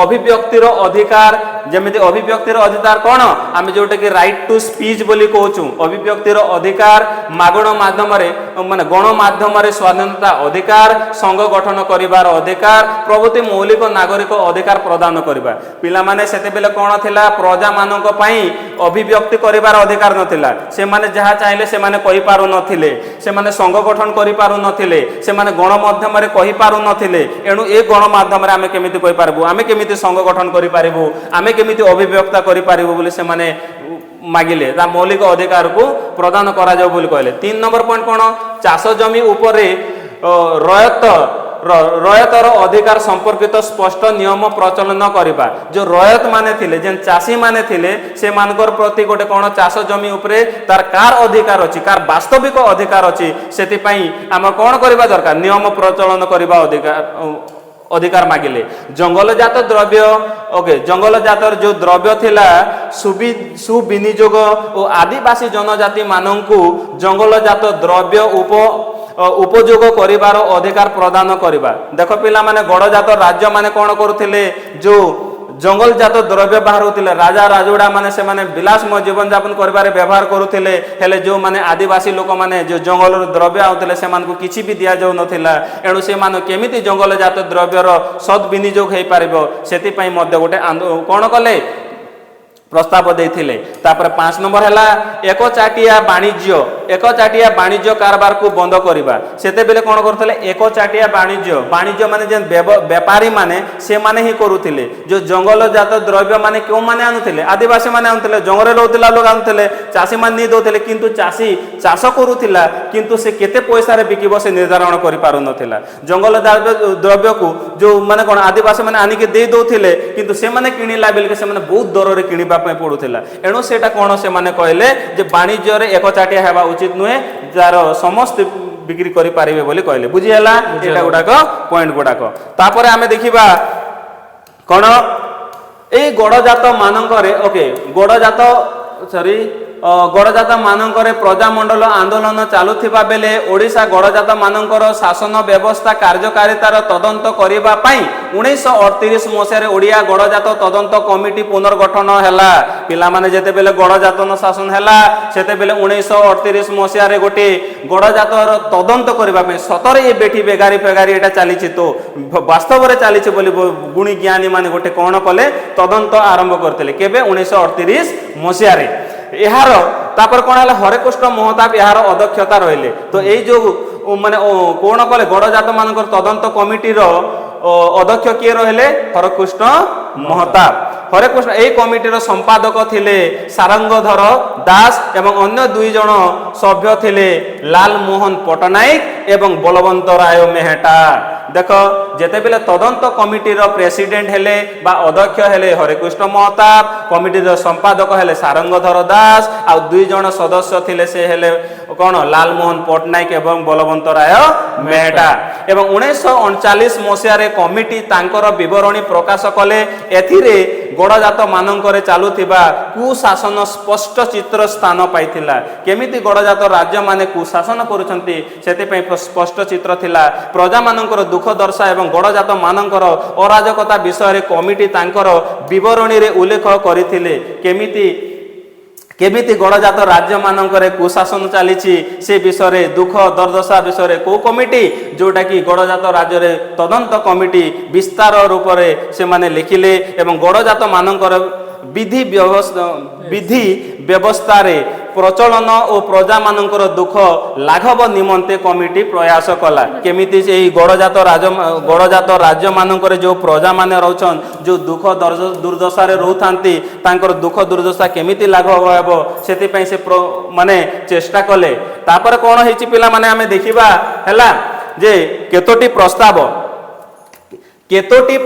ଅଭିବ୍ୟକ୍ତିର ଅଧିକାର। ଯେମିତି ଅଭିବ୍ୟକ୍ତିର ଅଧିକାର କ'ଣ, ଆମେ ଯୋଉଟାକି ରାଇଟ୍ ଟୁ ସ୍ପିଚ୍ ବୋଲି କହୁଛୁ, ଅଭିବ୍ୟକ୍ତିର ଅଧିକାର, ମାଗଣ ମାଧ୍ୟମରେ ମାନେ ଗଣମାଧ୍ୟମରେ ସ୍ୱାଧୀନତା ଅଧିକାର, ସଂଘ ଗଠନ କରିବାର ଅଧିକାର ପ୍ରଭୃତି ମୌଳିକ ନାଗରିକ ଅଧିକାର ପ୍ରଦାନ କରିବା। ପିଲାମାନେ, ସେତେବେଳେ କ'ଣ ଥିଲା? ପ୍ରଜାମାନଙ୍କ ପାଇଁ ଅଭିବ୍ୟକ୍ତି କରିବାର ଅଧିକାର ନଥିଲା। ସେମାନେ ଯାହା ଚାହିଁଲେ ସେମାନେ କହିପାରୁନଥିଲେ, ସେମାନେ ସଂଘ ଗଠନ କରିପାରୁନଥିଲେ, ସେମାନେ ଗଣମାଧ୍ୟମରେ କହିପାରୁନଥିଲେ। ଏଣୁ ଏ ଗଣମାଧ୍ୟମରେ ଆମେ କେମିତି କହିପାରିବୁ, ଆମେ କେମିତି ସଂଘ ଗଠନ କରିପାରିବୁ, ଆମେ କେମିତି ଅଭିବ୍ୟକ୍ତ କରିପାରିବୁ ବୋଲି ସେମାନେ ମାଗିଲେ। ତା ମୌଳିକ ଅଧିକାରକୁ ପ୍ରଦାନ କରାଯାଉ ବୋଲି କହିଲେ। 3 ନମ୍ବର ପଏଣ୍ଟ କ'ଣ? ଚାଷ ଜମି ଉପରେ ରୟତର ଅଧିକାର ସମ୍ପର୍କିତ ସ୍ପଷ୍ଟ ନିୟମ ପ୍ରଚଳନ କରିବା। ଯୋଉ ରୟତ ମାନେ ଥିଲେ, ଯେନ୍ ଚାଷୀ ମାନେ ଥିଲେ, ସେମାନଙ୍କର ପ୍ରତି ଗୋଟେ କ'ଣ ଚାଷ ଜମି ଉପରେ ତାର କାର ଅଧିକାର ଅଛି, କାର ବାସ୍ତବିକ ଅଧିକାର ଅଛି, ସେଥିପାଇଁ ଆମେ କ'ଣ କରିବା ଦରକାର? ନିୟମ ପ୍ରଚଳନ କରିବା ଅଧିକାର ମାଗିଲେ। ଜଙ୍ଗଲଜାତ ଦ୍ରବ୍ୟ, ଓକେ, ଜଙ୍ଗଲଜାତର ଯୋଉ ଦ୍ରବ୍ୟ ଥିଲା ସୁବିନିଯୋଗ ଓ ଆଦିବାସୀ ଜନଜାତି ମାନଙ୍କୁ ଜଙ୍ଗଲଜାତ ଦ୍ରବ୍ୟ ଉପଯୋଗ କରିବାର ଅଧିକାର ପ୍ରଦାନ କରିବା। ଦେଖ ପିଲାମାନେ, ଗଡ଼ଜାତ ରାଜ୍ୟମାନେ କ'ଣ କରୁଥିଲେ? ଯୋଉ ଜଙ୍ଗଲଜାତ ଦ୍ରବ୍ୟ ବାହାରୁଥିଲେ, ରାଜା ରାଜୁଡ଼ା ମାନେ ସେମାନେ ବିଳାସମୟ ଜୀବନଯାପନ କରିବାରେ ବ୍ୟବହାର କରୁଥିଲେ। ହେଲେ ଯେଉଁମାନେ ଆଦିବାସୀ ଲୋକମାନେ ଯେଉଁ ଜଙ୍ଗଲରୁ ଦ୍ରବ୍ୟ ଆଣୁଥିଲେ, ସେମାନଙ୍କୁ କିଛି ବି ଦିଆଯାଉନଥିଲା। ଏଣୁ ସେମାନେ କେମିତି ଜଙ୍ଗଲଜାତ ଦ୍ରବ୍ୟର ସଦ୍ବିନିଯୋଗ ହେଇପାରିବ, ସେଥିପାଇଁ ମଧ୍ୟ ଗୋଟେ କ'ଣ କଲେ? ପ୍ରସ୍ତାବ ଦେଇଥିଲେ। ତାପରେ 5 ନମ୍ବର ହେଲା ଏକଚାଟିଆ ବାଣିଜ୍ୟ, ଏକଚାଟିଆ ବାଣିଜ୍ୟ କାରବାରକୁ ବନ୍ଦ କରିବା। ସେତେବେଳେ କ'ଣ କରୁଥିଲେ? ଏକଚାଟିଆ ବାଣିଜ୍ୟ, ବାଣିଜ୍ୟ ମାନେ ଯେନ୍ ବେପାରୀ ମାନେ ସେମାନେ ହିଁ କରୁଥିଲେ। ଯୋଉ ଜଙ୍ଗଲଜାତ ଦ୍ରବ୍ୟ ମାନେ କେଉଁମାନେ ଆଣୁଥିଲେ? ଆଦିବାସୀ ମାନେ ଆଣୁଥିଲେ, ଜଙ୍ଗଲରେ ରହୁଥିଲା ଲୋକ ଆଣୁଥିଲେ, ଚାଷୀମାନେ ନେଇ ଦଉଥିଲେ। କିନ୍ତୁ ଚାଷୀ ଚାଷ କରୁଥିଲା, କିନ୍ତୁ ସେ କେତେ ପଇସାରେ ବିକିବ ସେ ନିର୍ଦ୍ଧାରଣ କରିପାରୁନଥିଲା। ଜଙ୍ଗଲ ଦ୍ରବ୍ୟକୁ ଯୋଉ ମାନେ କ'ଣ ଆଦିବାସୀ ମାନେ ଆଣିକି ଦେଇ ଦଉଥିଲେ, କିନ୍ତୁ ସେମାନେ କିଣିଲା ବେଳକୁ ସେମାନେ ବହୁତ ଦରରେ କିଣିବା ପାଇଁ ପଡୁଥିଲା। ଏଣୁ ସେଇଟା କ'ଣ ସେମାନେ କହିଲେ ଯେ ବାଣିଜ୍ୟରେ ଏକଚାଟିଆ ହେବା ଉଚିତ ନୁହେଁ, ଯାର ସମସ୍ତେ ବିକ୍ରି କରିପାରିବେ ବୋଲି କହିଲେ। ବୁଝିହେଲା? ଏଇଟା ଗୁଡାକ ପଏଣ୍ଟ ଗୁଡାକ। ତାପରେ ଆମେ ଦେଖିବା କ'ଣ ଏଇ ଗଡ଼ଜାତ ମାନଙ୍କରେ, ଓକେ, ଗଡ଼ଜାତ, ସରି, ଗଡ଼ଜାତ ମାନଙ୍କରେ ପ୍ରଜାମଣ୍ଡଳ ଆନ୍ଦୋଳନ ଚାଲୁଥିବା ବେଳେ ଓଡ଼ିଶା ଗଡ଼ଜାତ ମାନଙ୍କର ଶାସନ ବ୍ୟବସ୍ଥା କାର୍ଯ୍ୟକାରିତାର ତଦନ୍ତ କରିବା ପାଇଁ 1938 ମସିହାରେ ଓଡ଼ିଆ ଗଡ଼ଜାତ ତଦନ୍ତ କମିଟି ପୁନର୍ଗଠନ ହେଲା। ପିଲାମାନେ, ଯେତେବେଳେ ଗଡ଼ଜାତନ ଶାସନ ହେଲା, ସେତେବେଳେ 1938 ମସିହାରେ ଗୋଟିଏ ଗଡ଼ଜାତର ତଦନ୍ତ କରିବା ପାଇଁ, ସତରେ ଏ ବେଠି ବେଗାରି ଫେଗାରି ଏଇଟା ଚାଲିଛି ତ, ବାସ୍ତବରେ ଚାଲିଛି ବୋଲି ଗୁଣୀ ଜ୍ଞାନୀ ମାନେ ଗୋଟେ କ'ଣ କଲେ? ତଦନ୍ତ ଆରମ୍ଭ କରିଥିଲେ। କେବେ? 1938 ମସିହାରେ। ଏହାର ତାପରେ କ'ଣ ହେଲା? ହରେକୃଷ୍ଣ ମହତାବ ଏହାର ଅଧ୍ୟକ୍ଷତା ରହିଲେ। ତ ଏଇ ଯୋଉ ମାନେ କ'ଣ କଲେ, ଗଡ଼ଜାତ ମାନଙ୍କର ତଦନ୍ତ କମିଟିର ଅଧ୍ୟକ୍ଷ କିଏ ରହିଲେ? ହରେକୃଷ୍ଣ ମହତାବ। ହରେକୃଷ୍ଣ ଏଇ କମିଟିର ସମ୍ପାଦକ ଥିଲେ ସାରଙ୍ଗଧର ଦାସ ଏବଂ ଅନ୍ୟ ଦୁଇ ଜଣ ସଭ୍ୟ ଥିଲେ ଲାଲମୋହନ ପଟ୍ଟନାୟକ ଏବଂ ବଲବନ୍ତ ରାୟ ମେହେଟା। ଦେଖ, ଯେତେବେଳେ ତଦନ୍ତ କମିଟିର ପ୍ରେସିଡେଣ୍ଟ ହେଲେ ବା ଅଧ୍ୟକ୍ଷ ହେଲେ ହରେକୃଷ୍ଣ ମହତାବ, କମିଟିର ସମ୍ପାଦକ ହେଲେ ସାରଙ୍ଗଧର ଦାସ, ଆଉ ଦୁଇ ଜଣ ସଦସ୍ୟ ଥିଲେ, ସେ ହେଲେ କ'ଣ? ଲାଲମୋହନ ପଟ୍ଟନାୟକ ଏବଂ ବଲବନ୍ତ ରାୟ ମେହେଟା। ଏବଂ 1939 ମସିହାରେ କମିଟି ତାଙ୍କର ବିବରଣୀ ପ୍ରକାଶ କଲେ। ଏଥିରେ ଗଡ଼ଜାତ ମାନଙ୍କରେ ଚାଲୁଥିବା କୁଶାସନ ସ୍ପଷ୍ଟ ଚିତ୍ର ସ୍ଥାନ ପାଇଥିଲା। କେମିତି ଗଡ଼ଜାତ ରାଜ୍ୟମାନେ କୁଶାସନ କରୁଛନ୍ତି, ସେଥିପାଇଁ ସ୍ପଷ୍ଟ ଚିତ୍ର ଥିଲା। ପ୍ରଜାମାନଙ୍କର ଦୁଃଖ ଦର୍ଶା ଏବଂ ଗଡ଼ଜାତ ମାନଙ୍କର ଅରାଜକତା ବିଷୟରେ କମିଟି ତାଙ୍କର ବିବରଣୀରେ ଉଲ୍ଲେଖ କରିଥିଲେ। କେମିତି କେମିତି ଗଡ଼ଜାତ ରାଜ୍ୟମାନଙ୍କରେ କୁଶାସନ ଚାଲିଛି, ସେ ବିଷୟରେ, ଦୁଃଖ ଦୁର୍ଦଶା ବିଷୟରେ କୋଉ କମିଟି, ଯୋଉଟାକି ଗଡ଼ଜାତ ରାଜ୍ୟରେ ତଦନ୍ତ କମିଟି, ବିସ୍ତାର ରୂପରେ ସେମାନେ ଲେଖିଲେ। ଏବଂ ଗଡ଼ଜାତ ମାନଙ୍କର ବିଧି ବ୍ୟବସ୍ଥାରେ ପ୍ରଚଳନ ଓ ପ୍ରଜାମାନଙ୍କର ଦୁଃଖ ଲାଘବ ନିମନ୍ତେ କମିଟି ପ୍ରୟାସ କଲା। କେମିତି ସେଇ ଗଡ଼ଜାତ ରାଜ୍ୟମାନଙ୍କରେ ଯେଉଁ ପ୍ରଜାମାନେ ରହୁଛନ୍, ଯେଉଁ ଦୁଃଖ ଦୁର୍ଦଶାରେ ରହୁଥାନ୍ତି, ତାଙ୍କର ଦୁଃଖ ଦୁର୍ଦଶା କେମିତି ଲାଘବ ହେବ, ସେଥିପାଇଁ ସେ ମାନେ ଚେଷ୍ଟା କଲେ। ତାପରେ କ'ଣ ହେଇଛି ପିଲାମାନେ, ଆମେ ଦେଖିବା ହେଲା ଯେ କେତୋଟି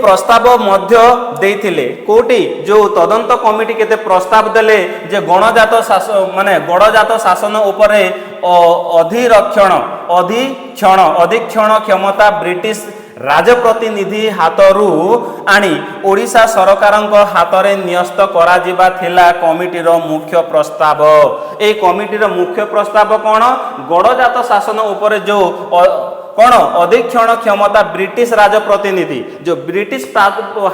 ପ୍ରସ୍ତାବ ମଧ୍ୟ ଦେଇଥିଲେ। କୋଉଠି ଯୋଉ ତଦନ୍ତ କମିଟି କେତେ ପ୍ରସ୍ତାବ ଦେଲେ ଯେ ଗଣଜାତ ଶାସ ମାନେ ଗଡ଼ଜାତ ଶାସନ ଉପରେ ଅଧିକ୍ଷଣ କ୍ଷମତା ବ୍ରିଟିଶ ରାଜପ୍ରତିନିଧି ହାତରୁ ଆଣି ଓଡ଼ିଶା ସରକାରଙ୍କ ହାତରେ ନ୍ୟସ୍ତ କରାଯିବା ଥିଲା କମିଟିର ମୁଖ୍ୟ ପ୍ରସ୍ତାବ। ଏଇ କମିଟିର ମୁଖ୍ୟ ପ୍ରସ୍ତାବ କ'ଣ? ଗଡ଼ଜାତ ଶାସନ ଉପରେ ଯୋଉ କ'ଣ ଅଧିକ୍ଷଣ କ୍ଷମତା ବ୍ରିଟିଶ ରାଜପ୍ରତିନିଧି, ଯୋଉ ବ୍ରିଟିଶ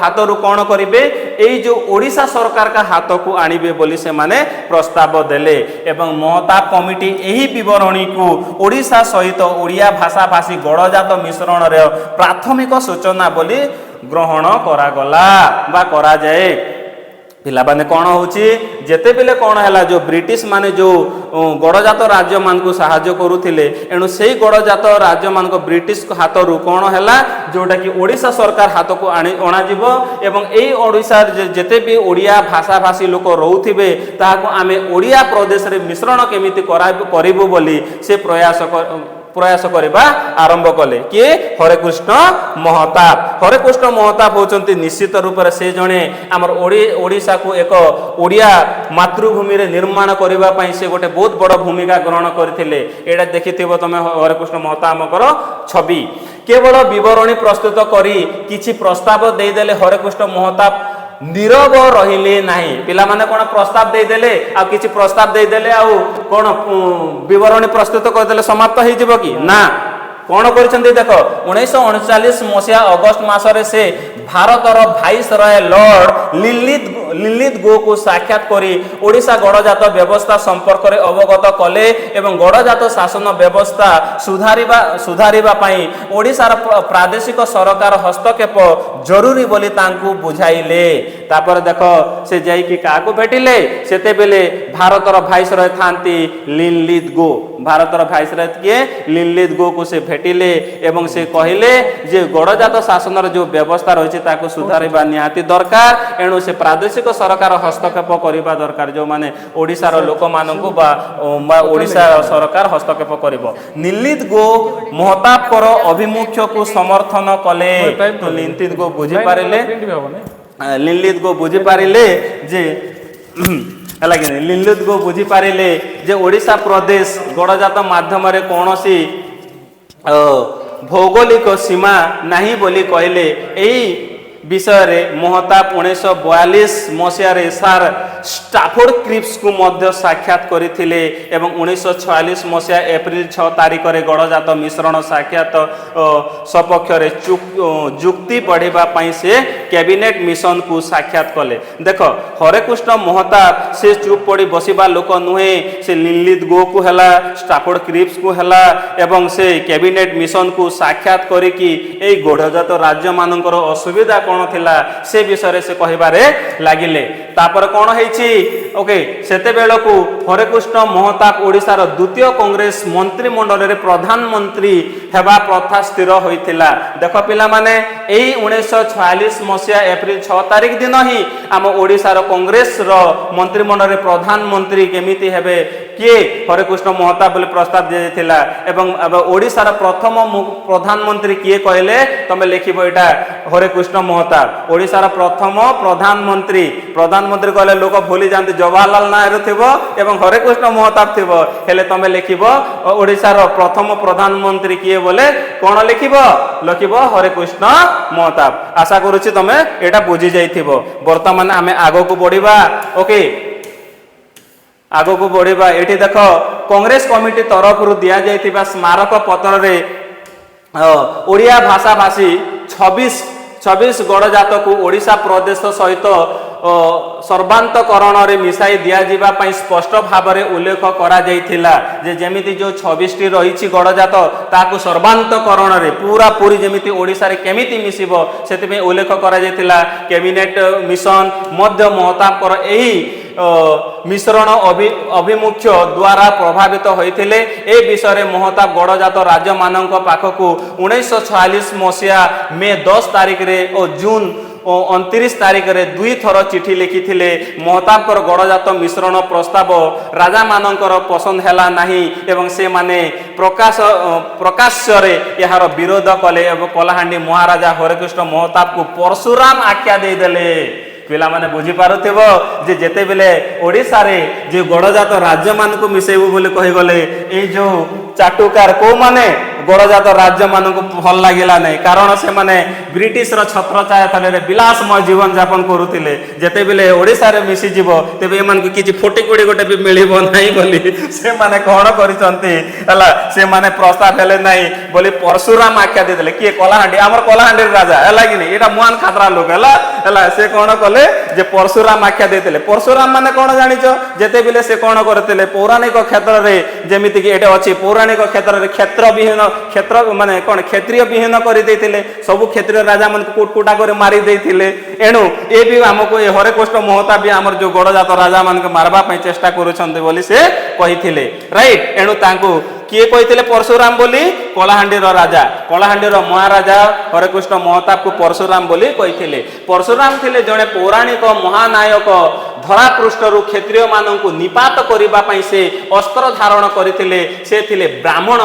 ହାତରୁ କ'ଣ କରିବେ, ଏଇ ଯୋଉ ଓଡ଼ିଶା ସରକାରଙ୍କ ହାତକୁ ଆଣିବେ ବୋଲି ସେମାନେ ପ୍ରସ୍ତାବ ଦେଲେ। ଏବଂ ମହତାବ କମିଟି ଏହି ବିବରଣୀକୁ ଓଡ଼ିଶା ସହିତ ଓଡ଼ିଆ ଭାଷାଭାଷୀ ଗଡ଼ଜାତ ମିଶ୍ରଣର ପ୍ରାଥମିକ ସୂଚନା ବୋଲି ଗ୍ରହଣ କରାଗଲା ବା କରାଯାଏ। ପିଲାମାନେ, କ'ଣ ହେଉଛି, ଯେତେବେଳେ କ'ଣ ହେଲା, ଯୋଉ ବ୍ରିଟିଶ ମାନେ ଯୋଉ ଗଡ଼ଜାତ ରାଜ୍ୟମାନଙ୍କୁ ସାହାଯ୍ୟ କରୁଥିଲେ, ଏଣୁ ସେଇ ଗଡ଼ଜାତ ରାଜ୍ୟମାନଙ୍କ ବ୍ରିଟିଶ ହାତରୁ କ'ଣ ହେଲା, ଯୋଉଟାକି ଓଡ଼ିଶା ସରକାର ହାତକୁ ଅଣାଯିବ ଏବଂ ଏଇ ଓଡ଼ିଶାର ଯେତେ ବି ଓଡ଼ିଆ ଭାଷାଭାଷୀ ଲୋକ ରହୁଥିବେ, ତାହାକୁ ଆମେ ଓଡ଼ିଆ ପ୍ରଦେଶରେ ମିଶ୍ରଣ କେମିତି କରିବୁ ବୋଲି ସେ ପ୍ରୟାସ କରିବା ଆରମ୍ଭ କଲେ। କିଏ? ହରେକୃଷ୍ଣ ମହତାବ। ହରେକୃଷ୍ଣ ମହତାବ ହେଉଛନ୍ତି ନିଶ୍ଚିତ ରୂପରେ ସେ ଜଣେ ଆମର ଓଡ଼ିଶାକୁ ଏକ ଓଡ଼ିଆ ମାତୃଭୂମିରେ ନିର୍ମାଣ କରିବା ପାଇଁ ସେ ଗୋଟେ ବହୁତ ବଡ଼ ଭୂମିକା ଗ୍ରହଣ କରିଥିଲେ। ଏଇଟା ଦେଖିଥିବ ତମେ ହରେକୃଷ୍ଣ ମହତାବଙ୍କର ଛବି। କେବଳ ବିବରଣୀ ପ୍ରସ୍ତୁତ କରି କିଛି ପ୍ରସ୍ତାବ ଦେଇଦେଲେ ହରେକୃଷ୍ଣ ମହତାବ ନୀରବ ରହିଲେ ନାହିଁ। ପିଲାମାନେ, କ'ଣ ପ୍ରସ୍ତାବ ଦେଇଦେଲେ ଆଉ କିଛି ପ୍ରସ୍ତାବ ଦେଇଦେଲେ ଆଉ କ'ଣ ବିବରଣୀ ପ୍ରସ୍ତୁତ କରିଦେଲେ ସମାପ୍ତ ହେଇଯିବ କି? ନା। କ'ଣ କରିଛନ୍ତି ଦେଖ। 1939 ମସିହା ଅଗଷ୍ଟ ମାସରେ ସେ ଭାରତର ଭାଇସରୟ ଲର୍ଡ ଲିନଲିଥଗୋକୁ ସାକ୍ଷାତ କରି ଓଡ଼ିଶା ଗଡ଼ଜାତ ବ୍ୟବସ୍ଥା ସମ୍ପର୍କରେ ଅବଗତ କଲେ ଏବଂ ଗଡ଼ଜାତ ଶାସନ ବ୍ୟବସ୍ଥା ସୁଧାରିବା ସୁଧାରିବା ପାଇଁ ଓଡ଼ିଶାର ପ୍ରାଦେଶିକ ସରକାର ହସ୍ତକ୍ଷେପ ଜରୁରୀ ବୋଲି ତାଙ୍କୁ ବୁଝାଇଲେ। ତାପରେ ଦେଖ, ସେ ଯାଇକି କାହାକୁ ଭେଟିଲେ? ସେତେବେଳେ ଭାରତର ଭାଇସରୟ ଥାନ୍ତି ଲିନଲିଥଗୋ। ଭାରତର ଭାଇସରୟ କିଏ? ଲିନଲିଥଗୋକୁ ସେ ଭେଟିଲେ ଏବଂ ସେ କହିଲେ ଯେ ଗଡ଼ଜାତ ଶାସନର ଯେଉଁ ବ୍ୟବସ୍ଥା ରହିଛି, ତାକୁ ସୁଧାରିବା ନିହାତି ଦରକାର। ଏଣୁ ସେ ପ୍ରାଦେଶିକ ସରକାର ହସ୍ତକ୍ଷେପ କରିବା ଦରକାର, ଯେଉଁମାନେ ଓଡ଼ିଶାର ଲୋକମାନଙ୍କୁ ବା ଓଡ଼ିଶା ସରକାର ହସ୍ତକ୍ଷେପ କରିବ। ଲିନଲିଥଗୋ ମହତାବଙ୍କର ଆଭିମୁଖ୍ୟକୁ ସମର୍ଥନ କଲେ। ତ ଲିନଲିଥଗୋ ବୁଝିପାରିଲେ, ପ୍ରିଣ୍ଟ ବି ହବନି। ଲିନଲିଥଗୋ ବୁଝିପାରିଲେ ଯେ ହେଲା କି ଲିନଲିଥଗୋ ବୁଝିପାରିଲେ ଯେ ଓଡ଼ିଶା ପ୍ରଦେଶ ଗଡ଼ଜାତ ମାଧ୍ୟମରେ କୌଣସି ଭୌଗୋଳିକ ସୀମା ନାହିଁ ବୋଲି କହିଲେ। ଏହି ବିଷୟରେ ମହତାବ 1942 ମସିହାରେ ସାର୍ ଷ୍ଟାଫୋର୍ଡ କ୍ରିପ୍ସକୁ ମଧ୍ୟ ସାକ୍ଷାତ କରିଥିଲେ ଏବଂ 1946 ମସିହା ଏପ୍ରିଲ 6 ତାରିଖରେ ଗଡ଼ଜାତ ମିଶ୍ରଣ ସାକ୍ଷାତ ସପକ୍ଷରେ ଯୁକ୍ତି ବଢ଼ିବା ପାଇଁ ସେ କ୍ୟାବିନେଟ୍ ମିଶନକୁ ସାକ୍ଷାତ କଲେ। ଦେଖ, ହରେକୃଷ୍ଣ ମହତାବ ସେ ଚୁପ୍ ପଡ଼ି ବସିବା ଲୋକ ନୁହେଁ। ସେ ଲିନଲିଥଗୋକୁ ହେଲା, ଷ୍ଟାଫୋର୍ଡ କ୍ରିପ୍ସକୁ ହେଲା ଏବଂ ସେ କ୍ୟାବିନେଟ୍ ମିଶନକୁ ସାକ୍ଷାତ କରିକି ଏଇ ଗଡ଼ଜାତ ରାଜ୍ୟମାନଙ୍କର ଅସୁବିଧା କ'ଣ କ'ଣ ଥିଲା ସେ ବିଷୟରେ ସେ କହିବାରେ ଲାଗିଲେ। ତାପରେ କ'ଣ ହେଇଛି? ଓକେ, ସେତେବେଳକୁ ହରେକୃଷ୍ଣ ମହତାବ ଓଡ଼ିଶାର ଦ୍ୱିତୀୟ କଂଗ୍ରେସ ମନ୍ତ୍ରିମଣ୍ଡଳରେ ପ୍ରଧାନମନ୍ତ୍ରୀ ହେବା ପ୍ରଥା ସ୍ଥିର ହୋଇଥିଲା। ଦେଖ ପିଲାମାନେ, ଏଇ 1946 ମସିହା ଏପ୍ରିଲ 6 ତାରିଖ ଦିନ ହିଁ ଆମ ଓଡ଼ିଶାର କଂଗ୍ରେସର ମନ୍ତ୍ରିମଣ୍ଡଳରେ ପ୍ରଧାନମନ୍ତ୍ରୀ କେମିତି ହେବେ, କିଏ, ହରେକୃଷ୍ଣ ମହତାବ ବୋଲି ପ୍ରସ୍ତାବ ଦିଆଯାଇଥିଲା। ଏବଂ ଏବେ ଓଡ଼ିଶାର ପ୍ରଥମ ପ୍ରଧାନମନ୍ତ୍ରୀ କିଏ କହିଲେ ତମେ ଲେଖିବ ଏଇଟା ହରେକୃଷ୍ଣ ମହତାବ। ଓଡ଼ିଶାର ପ୍ରଥମ ପ୍ରଧାନମନ୍ତ୍ରୀ, ପ୍ରଧାନମନ୍ତ୍ରୀ କହିଲେ ଲୋକ ଭୁଲି ଯାଆନ୍ତି, ଜବାହରଲାଲ ନେହେରୁ ଥିବ ଏବଂ ହରେକୃଷ୍ଣ ମହତାବ ଥିବ। ହେଲେ ତମେ ଲେଖିବ ଓଡ଼ିଶାର ପ୍ରଥମ ପ୍ରଧାନମନ୍ତ୍ରୀ କିଏ ବୋଲେ କ'ଣ ଲେଖିବ? ଲେଖିବ ହରେକୃଷ୍ଣ ମହତାବ। ଆଶା କରୁଛି ତମେ ଏଇଟା ବୁଝି ଯାଇଥିବ। ବର୍ତ୍ତମାନ ଆମେ ଆଗକୁ ବଢିବା। ଓକେ, ଆଗକୁ ବଢିବା। ଏଠି ଦେଖ, କଂଗ୍ରେସ କମିଟି ତରଫରୁ ଦିଆଯାଇଥିବା ସ୍ମାରକ ପତ୍ରରେ ଓଡ଼ିଆ ଭାଷାଭାଷୀ 26 ଗଡ଼ଜାତକୁ ଓଡ଼ିଶା ପ୍ରଦେଶ ସହିତ ସର୍ବାନ୍ତକରଣରେ ମିଶାଇ ଦିଆଯିବା ପାଇଁ ସ୍ପଷ୍ଟ ଭାବରେ ଉଲ୍ଲେଖ କରାଯାଇଥିଲା ଯେ ଯେମିତି ଯେଉଁ 26ଟି ରହିଛି ଗଡ଼ଜାତ, ତାକୁ ସର୍ବାନ୍ତକରଣରେ ପୁରା ପୁରି ଯେମିତି ଓଡ଼ିଶାରେ କେମିତି ମିଶିବ, ସେଥିପାଇଁ ଉଲ୍ଲେଖ କରାଯାଇଥିଲା। କ୍ୟାବିନେଟ ମିଶନ ମଧ୍ୟ ମହତାବଙ୍କର ଏହି ମିଶ୍ରଣ ଅଭିମୁଖ୍ୟ ଦ୍ୱାରା ପ୍ରଭାବିତ ହୋଇଥିଲେ। ଏ ବିଷୟରେ ମହତାବ ଗଡ଼ଜାତ ରାଜ୍ୟମାନଙ୍କ ପାଖକୁ 1946 ମସିହା ମେ 10 ତାରିଖରେ ଓ ଜୁନ 29 ତାରିଖରେ ଦୁଇଥର ଚିଠି ଲେଖିଥିଲେ। ମହତାବଙ୍କର ଗଡ଼ଜାତ ମିଶ୍ରଣ ପ୍ରସ୍ତାବ ରାଜାମାନଙ୍କର ପସନ୍ଦ ହେଲା ନାହିଁ ଏବଂ ସେମାନେ ପ୍ରକାଶ୍ୟରେ ଏହାର ବିରୋଧ କଲେ ଏବଂ କଳାହାଣ୍ଡି ମହାରାଜା ହରେକୃଷ୍ଣ ମହତାବକୁ ପରଶୁରାମ ଆଖ୍ୟା ଦେଇଦେଲେ। ପିଲାମାନେ, ବୁଝିପାରୁଥିବ ଯେ ଯେତେବେଳେ ଓଡ଼ିଶାରେ ଯେ ଗଡ଼ଜାତ ରାଜ୍ୟମାନଙ୍କୁ ମିଶେଇବୁ ବୋଲି କହିଗଲେ, ଏଇ ଯୋଉ ଚାଟୁକାର କୋଉମାନେ, ଗଡ଼ଜାତ ରାଜ୍ୟମାନଙ୍କୁ ଭଲ ଲାଗିଲା ନାହିଁ। କାରଣ ସେମାନେ ବ୍ରିଟିଶର ଛତ୍ରଛାୟା ତଳରେ ବିଳାସମୟ ଜୀବନ ଯାପନ କରୁଥିଲେ। ଯେତେବେଳେ ଓଡ଼ିଶାରେ ମିଶିଯିବ, ତେବେ ଏମାନଙ୍କୁ କିଛି ଫୁଟି କୁଡ଼ି ଗୋଟେ ବି ମିଳିବ ନାହିଁ ବୋଲି ସେମାନେ କ'ଣ କରିଛନ୍ତି ହେଲା, ସେମାନେ ପ୍ରସ୍ତାବ ହେଲେ ନାହିଁ ବୋଲି ପରଶୁରାମ ଆଖ୍ୟା ଦେଇଦେଲେ। କିଏ? କଳାହାଣ୍ଡି, ଆମର କଳାହାଣ୍ଡିର ରାଜା, ହେଲା କି ନାହିଁ? ଏଇଟା ମୁହାନ ଖାତରା ଲୋକ ହେଲା। ହେଲା, ସେ କ'ଣ କଲେ ଯେ ପରଶୁରାମ ଆଖ୍ୟା ଦେଇଥିଲେ। ପରଶୁରାମ ମାନେ କ'ଣ ଜାଣିଛ? ଯେତେବେଳେ ସେ କ'ଣ କରିଥିଲେ, ପୌରାଣିକ କ୍ଷେତ୍ରରେ, ଯେମିତିକି ଏଇଟା ଅଛି, ପୌରାଣିକ କ୍ଷେତ୍ରରେ କ୍ଷେତ୍ର ବିହୀନ, କ୍ଷେତ୍ର ମାନେ କ'ଣ, କ୍ଷତ୍ରିୟ ବିହୀନ କରିଦେଇଥିଲେ। ସବୁ କ୍ଷତ୍ରିୟ ରାଜାମାନଙ୍କୁ କୁଟକୁଟା କରି ମାରି ଦେଇଥିଲେ। ଏଣୁ ଏ ବି ଆମକୁ, ଏ ହରେକୃଷ୍ଣ ମହତାବ ବି ଆମର ଯୋଉ ଗଡ଼ଜାତ ରାଜାମାନଙ୍କୁ ମାରବା ପାଇଁ ଚେଷ୍ଟା କରୁଛନ୍ତି ବୋଲି ସେ କହିଥିଲେ, ରାଇଟ? ଏଣୁ ତାଙ୍କୁ କିଏ କହିଥିଲେ ପରଶୁରାମ ବୋଲି? କଳାହାଣ୍ଡିର ରାଜା, କଳାହାଣ୍ଡିର ମହାରାଜା ହରେକୃଷ୍ଣ ମହତାବକୁ ପରଶୁରାମ ବୋଲି କହିଥିଲେ। ପରଶୁରାମ ଥିଲେ ଜଣେ ପୌରାଣିକ ମହାନାୟକ। ଧରାପୃଷ୍ଠରୁ କ୍ଷତ୍ରିୟମାନଙ୍କୁ ନିପାତ କରିବା ପାଇଁ ସେ ଅସ୍ତ୍ର ଧାରଣ କରିଥିଲେ। ସେ ଥିଲେ ବ୍ରାହ୍ମଣ।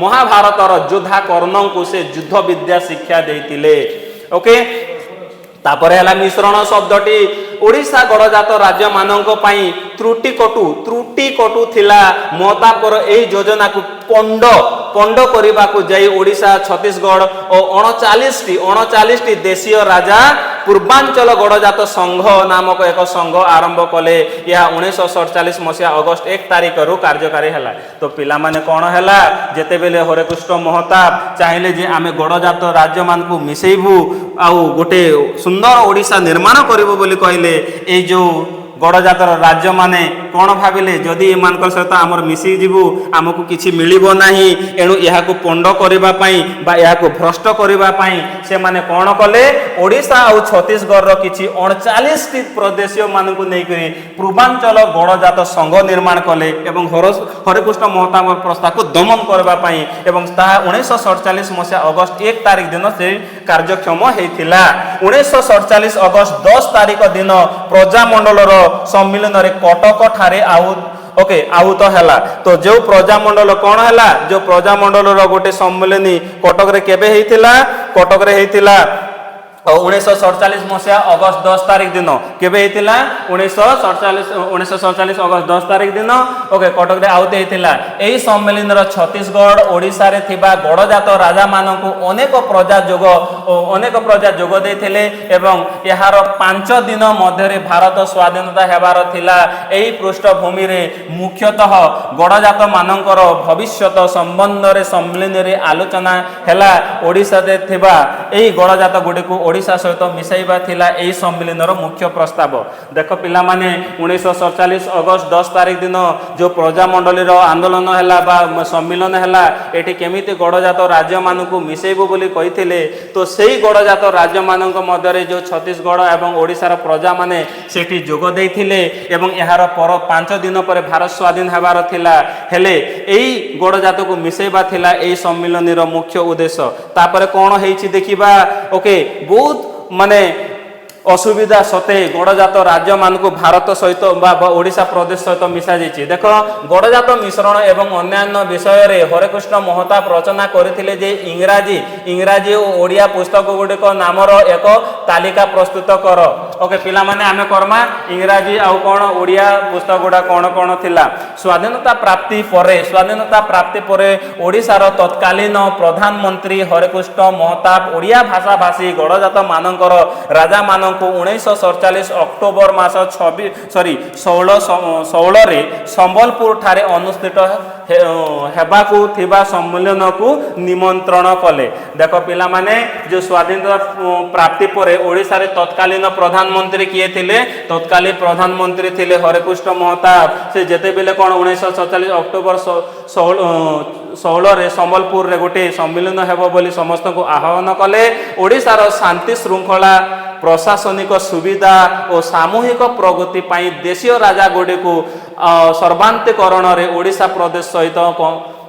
ମହାଭାରତର ଯୋଦ୍ଧା କର୍ଣ୍ଣଙ୍କୁ ସେ ଯୁଦ୍ଧ ବିଦ୍ୟା ଶିକ୍ଷା ଦେଇଥିଲେ। ଓକେ, ତାପରେ ହେଲା ମିଶ୍ରଣ ଶବ୍ଦଟି ଓଡ଼ିଶା ଗଡ଼ଜାତ ରାଜ୍ୟମାନଙ୍କ ପାଇଁ ତ୍ରୁଟି କଟୁ ଥିଲା। ମହତାବଙ୍କର ଏହି ଯୋଜନାକୁ ପଣ୍ଡ ପଣ୍ଡ କରିବାକୁ ଯାଇ ଓଡ଼ିଶା, ଛତିଶଗଡ଼ ଓ 39ଟି ଦେଶୀୟ ରାଜା ପୂର୍ବାଞ୍ଚଳ ଗଡ଼ଜାତ ସଂଘ ନାମକ ଏକ ସଂଘ ଆରମ୍ଭ କଲେ। ଏହା 1947 ମସିହା ଅଗଷ୍ଟ 1 ତାରିଖରୁ କାର୍ଯ୍ୟକାରୀ ହେଲା। ତ ପିଲାମାନେ, କ'ଣ ହେଲା? ଯେତେବେଳେ ହରେକୃଷ୍ଣ ମହତାବ ଚାହିଁଲେ ଯେ ଆମେ ଗଡ଼ଜାତ ରାଜ୍ୟମାନଙ୍କୁ ମିଶେଇବୁ ଆଉ ଗୋଟେ ସୁନ୍ଦର ଓଡ଼ିଶା ନିର୍ମାଣ କରିବୁ ବୋଲି କହିଲେ, ଏଇ ଯୋଉ ଗଡ଼ଜାତର ରାଜ୍ୟମାନେ କ'ଣ ଭାବିଲେ, ଯଦି ଏମାନଙ୍କର ସହିତ ଆମର ମିଶିଯିବୁ, ଆମକୁ କିଛି ମିଳିବ ନାହିଁ। ଏଣୁ ଏହାକୁ ପଣ୍ଡ କରିବା ପାଇଁ ବା ଏହାକୁ ଭ୍ରଷ୍ଟ କରିବା ପାଇଁ ସେମାନେ କ'ଣ କଲେ? ଓଡ଼ିଶା ଆଉ ଛତିଶଗଡ଼ର କିଛି 39ଟି ପ୍ରଦେଶୀୟମାନଙ୍କୁ ନେଇକରି ପୂର୍ବାଞ୍ଚଳ ଗଡ଼ଜାତ ସଂଘ ନିର୍ମାଣ କଲେ ଏବଂ ହରେକୃଷ୍ଣ ମହତାବଙ୍କ ପ୍ରସ୍ତାବକୁ ଦମନ କରିବା ପାଇଁ। ଏବଂ ତାହା 1947 ମସିହା ଅଗଷ୍ଟ 1 ତାରିଖ ଦିନ ସେ କାର୍ଯ୍ୟକ୍ଷମ ହେଇଥିଲା। 1947 ଅଗଷ୍ଟ 10 ତାରିଖ ଦିନ ପ୍ରଜାମଣ୍ଡଳର ସମ୍ମିଳନୀରେ କଟକ ଠାରେ ଆଉ ଓକେ ଆହୁତ ହେଲା। ତ ଯୋଉ ପ୍ରଜାମଣ୍ଡଳ କ'ଣ ହେଲା, ଯୋଉ ପ୍ରଜାମଣ୍ଡଳର ଗୋଟେ ସମ୍ମିଳନୀ କଟକରେ କେବେ ହେଇଥିଲା? କଟକରେ ହେଇଥିଲା 1947 ମସିହା ଅଗଷ୍ଟ 10 ତାରିଖ ଦିନ। କେବେ ହେଇଥିଲା? 1947 ଅଗଷ୍ଟ 10 ତାରିଖ ଦିନ, ଓକେ, କଟକରେ ଆହୁତ ହେଇଥିଲା। ଏହି ସମ୍ମିଳନୀର ଛତିଶଗଡ଼, ଓଡ଼ିଶାରେ ଥିବା ଗଡ଼ଜାତ ରାଜାମାନଙ୍କୁ ଅନେକ ପ୍ରଜା ଯୋଗ ଦେଇଥିଲେ ଏବଂ ଏହାର 5 ଦିନ ମଧ୍ୟରେ ଭାରତ ସ୍ୱାଧୀନତା ହେବାର ଥିଲା। ଏହି ପୃଷ୍ଠଭୂମିରେ ମୁଖ୍ୟତଃ ଗଡ଼ଜାତ ମାନଙ୍କର ଭବିଷ୍ୟତ ସମ୍ବନ୍ଧରେ ସମ୍ମିଳନୀରେ ଆଲୋଚନା ହେଲା। ଓଡ଼ିଶାରେ ଥିବା ଏହି ଗଡ଼ଜାତ ଗୁଡ଼ିକୁ ଓଡ଼ିଶା ସହିତ ମିଶାଇବା ଥିଲା ଏହି ସମ୍ମିଳନୀର ମୁଖ୍ୟ ପ୍ରସ୍ତାବ। ଦେଖ ପିଲାମାନେ, 1947 ଅଗଷ୍ଟ 10 ତାରିଖ ଦିନ ଯେଉଁ ପ୍ରଜାମଣ୍ଡଳୀର ଆନ୍ଦୋଳନ ହେଲା ବା ସମ୍ମିଳନ ହେଲା, ଏଠି କେମିତି ଗଡ଼ଜାତ ରାଜ୍ୟମାନଙ୍କୁ ମିଶାଇବୁ ବୋଲି କହିଥିଲେ। ତ ସେଇ ଗଡ଼ଜାତ ରାଜ୍ୟମାନଙ୍କ ମଧ୍ୟରେ ଯେଉଁ ଛତିଶଗଡ଼ ଏବଂ ଓଡ଼ିଶାର ପ୍ରଜାମାନେ ସେଠି ଯୋଗ ଦେଇଥିଲେ ଏବଂ ଏହାର ପର 5 ଦିନ ପରେ ଭାରତ ସ୍ୱାଧୀନ ହେବାର ଥିଲା। ହେଲେ ଏଇ ଗଡ଼ଜାତକୁ ମିଶାଇବା ଥିଲା ଏଇ ସମ୍ମିଳନୀର ମୁଖ୍ୟ ଉଦ୍ଦେଶ୍ୟ। ତାପରେ କ'ଣ ହେଇଛି ଦେଖିବା। ଓକେ, ବହୁତ ମାନେ ଅସୁବିଧା ସତ୍ତ୍ୱେ ଗଡ଼ଜାତ ରାଜ୍ୟମାନଙ୍କୁ ଭାରତ ସହିତ ବା ଓଡ଼ିଶା ପ୍ରଦେଶ ସହିତ ମିଶାଯାଇଛି। ଦେଖ, ଗଡ଼ଜାତ ମିଶ୍ରଣ ଏବଂ ଅନ୍ୟାନ୍ୟ ବିଷୟରେ ହରେକୃଷ୍ଣ ମହତାବ ରଚନା କରିଥିଲେ ଯେ ଇଂରାଜୀ ଓ ଓଡ଼ିଆ ପୁସ୍ତକ ଗୁଡ଼ିକ ନାମର ଏକ ତାଲିକା ପ୍ରସ୍ତୁତ କର। ଓକେ ପିଲାମାନେ, ଆମେ କର୍ମା ଇଂରାଜୀ ଆଉ କ'ଣ ଓଡ଼ିଆ ପୁସ୍ତକ ଗୁଡ଼ା କ'ଣ କ'ଣ ଥିଲା। ସ୍ୱାଧୀନତା ପ୍ରାପ୍ତି ପରେ ଓଡ଼ିଶାର ତତ୍କାଳୀନ ପ୍ରଧାନମନ୍ତ୍ରୀ ହରେକୃଷ୍ଣ ମହତାବ ଓଡ଼ିଆ ଭାଷାଭାଷୀ ଗଡ଼ଜାତ ମାନଙ୍କର ରାଜାମାନଙ୍କୁ 1947 ଅକ୍ଟୋବର ମାସ 26, ସରି, 16ରେ ସମ୍ବଲପୁର ଠାରେ ଅନୁଷ୍ଠିତ ହେବାକୁ ଥିବା ସମ୍ମିଳନୀକୁ ନିମନ୍ତ୍ରଣ କଲେ। ଦେଖ ପିଲାମାନେ, ଯେଉଁ ସ୍ୱାଧୀନତା ପ୍ରାପ୍ତି ପରେ ଓଡ଼ିଶାରେ ତତ୍କାଳୀନ ପ୍ରଧାନମନ୍ତ୍ରୀ କିଏ ଥିଲେ? ତତ୍କାଳୀନ ପ୍ରଧାନମନ୍ତ୍ରୀ ଥିଲେ ହରେକୃଷ୍ଣ ମହତାବ। ସେ ଯେତେବେଳେ କ'ଣ 1947 ଅକ୍ଟୋବର 16ରେ ସମ୍ବଲପୁରରେ ଗୋଟିଏ ସମ୍ମିଳନୀ ହେବ ବୋଲି ସମସ୍ତଙ୍କୁ ଆହ୍ୱାନ କଲେ। ଓଡ଼ିଶାର ଶାନ୍ତି ଶୃଙ୍ଖଳା, ପ୍ରଶାସନିକ ସୁବିଧା ଓ ସାମୂହିକ ପ୍ରଗତି ପାଇଁ ଦେଶୀୟ ରାଜା ଗୁଡ଼ିକୁ ସର୍ବାନ୍ତକରଣରେ ଓଡ଼ିଶା ପ୍ରଦେଶ ସହିତ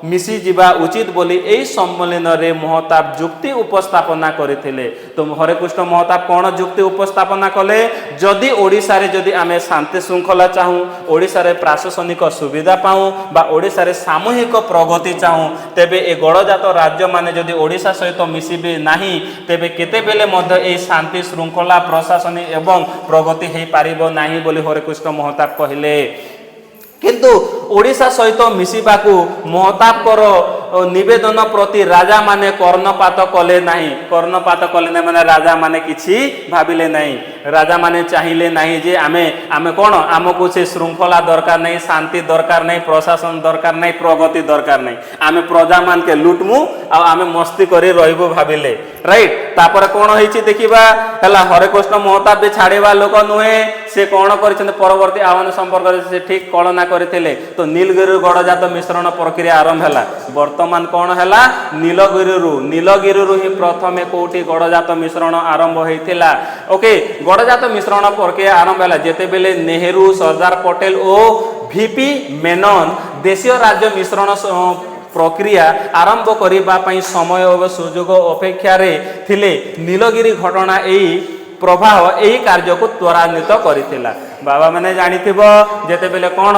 ମିଶିଯିବା ଉଚିତ ବୋଲି ଏହି ସମ୍ମିଳନୀରେ ମହତାବ ଯୁକ୍ତି ଉପସ୍ଥାପନା କରିଥିଲେ। ତ ହରେକୃଷ୍ଣ ମହତାବ କ'ଣ ଯୁକ୍ତି ଉପସ୍ଥାପନା କଲେ? ଯଦି ଓଡ଼ିଶାରେ ଯଦି ଆମେ ଶାନ୍ତି ଶୃଙ୍ଖଳା ଚାହୁଁ, ଓଡ଼ିଶାରେ ପ୍ରଶାସନିକ ସୁବିଧା ପାଉ ବା ଓଡ଼ିଶାରେ ସାମୂହିକ ପ୍ରଗତି ଚାହୁଁ, ତେବେ ଏ ଗଡ଼ଜାତ ରାଜ୍ୟମାନେ ଯଦି ଓଡ଼ିଶା ସହିତ ମିଶିବେ ନାହିଁ, ତେବେ କେତେବେଳେ ମଧ୍ୟ ଏହି ଶାନ୍ତି ଶୃଙ୍ଖଳା, ପ୍ରଶାସନିକ ଏବଂ ପ୍ରଗତି ହେଇପାରିବ ନାହିଁ ବୋଲି ହରେକୃଷ୍ଣ ମହତାବ କହିଲେ। କିନ୍ତୁ ଓଡ଼ିଶା ସହିତ ମିଶିବାକୁ ମହତାବଙ୍କର ନିବେଦନ ପ୍ରତି ରାଜାମାନେ କର୍ଣ୍ଣପାତ କଲେ ନାହିଁ। କର୍ଣ୍ଣପାତ କଲେ ନାହିଁ ମାନେ ରାଜାମାନେ କିଛି ଭାବିଲେ ନାହିଁ। ରାଜାମାନେ ଚାହିଁଲେ ନାହିଁ ଯେ ଆମେ କ'ଣ, ଆମକୁ ସେ ଶୃଙ୍ଖଳା ଦରକାର ନାହିଁ, ଶାନ୍ତି ଦରକାର ନାହିଁ, ପ୍ରଶାସନ ଦରକାର ନାହିଁ, ପ୍ରଗତି ଦରକାର ନାହିଁ, ଆମେ ପ୍ରଜାମାନକେ ଲୁଟମୁ ଆଉ ଆମେ ମସ୍ତି କରି ରହିବୁ ଭାବିଲେ। ରାଇଟ୍, ତାପରେ କ'ଣ ହେଇଛି ଦେଖିବା। ହେଲା, ହରେକୃଷ୍ଣ ମହତାବ ବି ଛାଡ଼ିବା ଲୋକ ନୁହେଁ। ସେ କ'ଣ କରିଛନ୍ତି? ପରବର୍ତ୍ତୀ ଆହ୍ୱାନ ସମ୍ପର୍କରେ ସେ ଠିକ କଳନା କରିଥିଲେ। ତ ନୀଳଗିରି ଗଡ଼ଜାତ ମିଶ୍ରଣ ପ୍ରକ୍ରିୟା ଆରମ୍ଭ ହେଲା। ବର୍ତ୍ତମାନ କ'ଣ ହେଲା? ନୀଳଗିରିରୁ ହିଁ ପ୍ରଥମେ କୋଉଠି ଗଡ଼ଜାତ ମିଶ୍ରଣ ଆରମ୍ଭ ହେଇଥିଲା। ଓକେ, ଗଡ଼ଜାତ ମିଶ୍ରଣ ପ୍ରକ୍ରିୟା ଆରମ୍ଭ ହେଲା ଯେତେବେଳେ ନେହେରୁ, ସର୍ଦ୍ଦାର ପଟେଲ ଓ ଭିପି ମେନନ ଦେଶୀୟ ରାଜ୍ୟ ମିଶ୍ରଣ ପ୍ରକ୍ରିୟା ଆରମ୍ଭ କରିବା ପାଇଁ ସମୟ ଓ ସୁଯୋଗ ଅପେକ୍ଷାରେ ଥିଲେ। ନୀଳଗିରି ଘଟଣା ଏହି ପ୍ରଭାବ ଏହି କାର୍ଯ୍ୟକୁ ତ୍ୱରାନ୍ୱିତ କରିଥିଲା। ବାବାମାନେ ଜାଣିଥିବ, ଯେତେବେଳେ କ'ଣ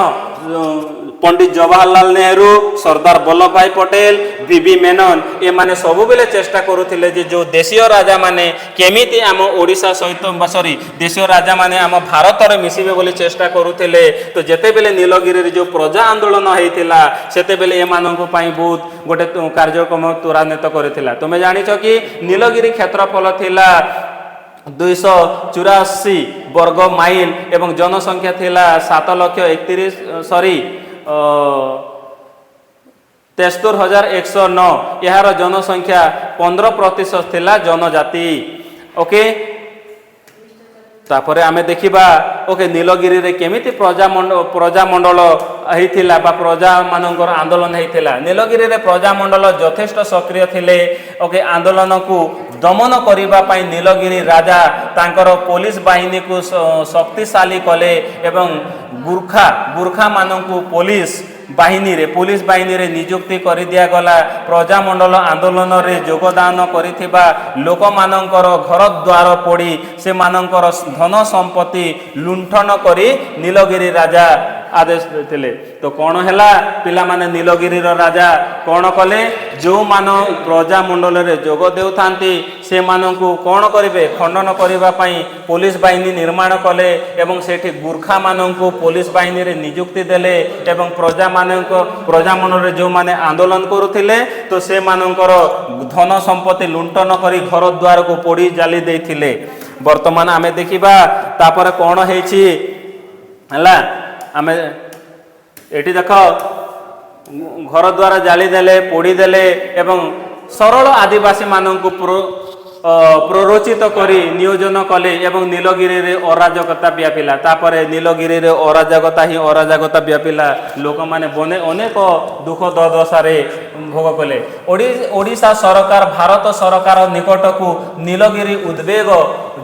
ପଣ୍ଡିତ ଜବାହରଲାଲ ନେହେରୁ, ସର୍ଦ୍ଦାର ବଲ୍ଲଭ ଭାଇ ପଟେଲ, ଭିଭି ମେନନ ଏମାନେ ସବୁବେଳେ ଚେଷ୍ଟା କରୁଥିଲେ ଯେ ଯେଉଁ ଦେଶୀୟ ରାଜାମାନେ କେମିତି ଆମ ଓଡ଼ିଶା ସହିତ ବା, ସରି, ଦେଶୀୟ ରାଜାମାନେ ଆମ ଭାରତରେ ମିଶିବେ ବୋଲି ଚେଷ୍ଟା କରୁଥିଲେ। ତ ଯେତେବେଳେ ନୀଳଗିରିରେ ଯେଉଁ ପ୍ରଜା ଆନ୍ଦୋଳନ ହେଇଥିଲା, ସେତେବେଳେ ଏମାନଙ୍କ ପାଇଁ ବହୁତ ଗୋଟେ କାର୍ଯ୍ୟକ୍ରମ ତ୍ୱରାନ୍ୱିତ କରିଥିଲା। ତୁମେ ଜାଣିଛ କି ନୀଳଗିରି କ୍ଷେତ୍ରଫଳ ଥିଲା 284 ବର୍ଗ ମାଇଲ ଏବଂ ଜନସଂଖ୍ୟା ଥିଲା 7 ଲକ୍ଷ 31, ସରି, 73,109। ଏହାର ଜନସଂଖ୍ୟା 15% ଥିଲା ଜନଜାତି। ଓକେ, ତାପରେ ଆମେ ଦେଖିବା। ଓକେ, ନୀଳଗିରିରେ କେମିତି ପ୍ରଜାମଣ୍ଡଳ ହେଇଥିଲା ବା ପ୍ରଜାମାନଙ୍କର ଆନ୍ଦୋଳନ ହେଇଥିଲା। ନୀଳଗିରିରେ ପ୍ରଜାମଣ୍ଡଳ ଯଥେଷ୍ଟ ସକ୍ରିୟ ଥିଲେ। ଓକେ, ଆନ୍ଦୋଳନକୁ ଦମନ କରିବା ପାଇଁ ନୀଳଗିରି ରାଜା ତାଙ୍କର ପୋଲିସ ବାହିନୀକୁ ଶକ୍ତିଶାଳୀ କଲେ ଏବଂ ଗୁର୍ଖାମାନଙ୍କୁ ପୋଲିସ ବାହିନୀରେ ନିଯୁକ୍ତି କରିଦିଆଗଲା। ପ୍ରଜାମଣ୍ଡଳ ଆନ୍ଦୋଳନରେ ଯୋଗଦାନ କରିଥିବା ଲୋକମାନଙ୍କର ଘର ଦ୍ୱାର ପୋଡ଼ି, ସେମାନଙ୍କର ଧନ ସମ୍ପତ୍ତି ଲୁଣ୍ଠନ କରି ନୀଳଗିରି ରାଜା ଆଦେଶ ଦେଇଥିଲେ। ତ କ'ଣ ହେଲା ପିଲାମାନେ? ନୀଳଗିରିର ରାଜା କ'ଣ କଲେ? ଯେଉଁମାନ ପ୍ରଜାମଣ୍ଡଳରେ ଯୋଗ ଦେଉଥାନ୍ତି, ସେମାନଙ୍କୁ କ'ଣ କରିବେ, ଖଣ୍ଡନ କରିବା ପାଇଁ ପୋଲିସ ବାହିନୀ ନିର୍ମାଣ କଲେ ଏବଂ ସେଠି ଗୁର୍ଖାମାନଙ୍କୁ ପୋଲିସ ବାହିନୀରେ ନିଯୁକ୍ତି ଦେଲେ ଏବଂ ପ୍ରଜାମଣ୍ଡଳରେ ଯେଉଁମାନେ ଆନ୍ଦୋଳନ କରୁଥିଲେ, ତ ସେମାନଙ୍କର ଧନ ସମ୍ପତ୍ତି ଲୁଣ୍ଠନ କରି ଘର ଦ୍ୱାରକୁ ପୋଡ଼ି ଜାଳି ଦେଇଥିଲେ। ବର୍ତ୍ତମାନ ଆମେ ଦେଖିବା ତାପରେ କ'ଣ ହେଇଛି। ହେଲା, ଆମେ ଏଠି ଦେଖ, ଘର ଦ୍ୱାର ଜାଳି ଦେଲେ, ପୋଡ଼ି ଦେଲେ ଏବଂ ସରଳ ଆଦିବାସୀମାନଙ୍କୁ ପ୍ରରୋଚିତ କରି ନିୟୋଜନ କଲେ ଏବଂ ନୀଳଗିରିରେ ଅରାଜକତା ବ୍ୟାପିଲା। ତାପରେ ନୀଳଗିରିରେ ଅରାଜକତା ହିଁ ଅରାଜକତା ବ୍ୟାପିଲା। ଲୋକମାନେ ବନେ ଅନେକ ଦୁଃଖ ଦୁର୍ଦଶାରେ ଭୋଗ କଲେ। ଓଡ଼ିଶା ସରକାର ଭାରତ ସରକାର ନିକଟକୁ ନୀଳଗିରି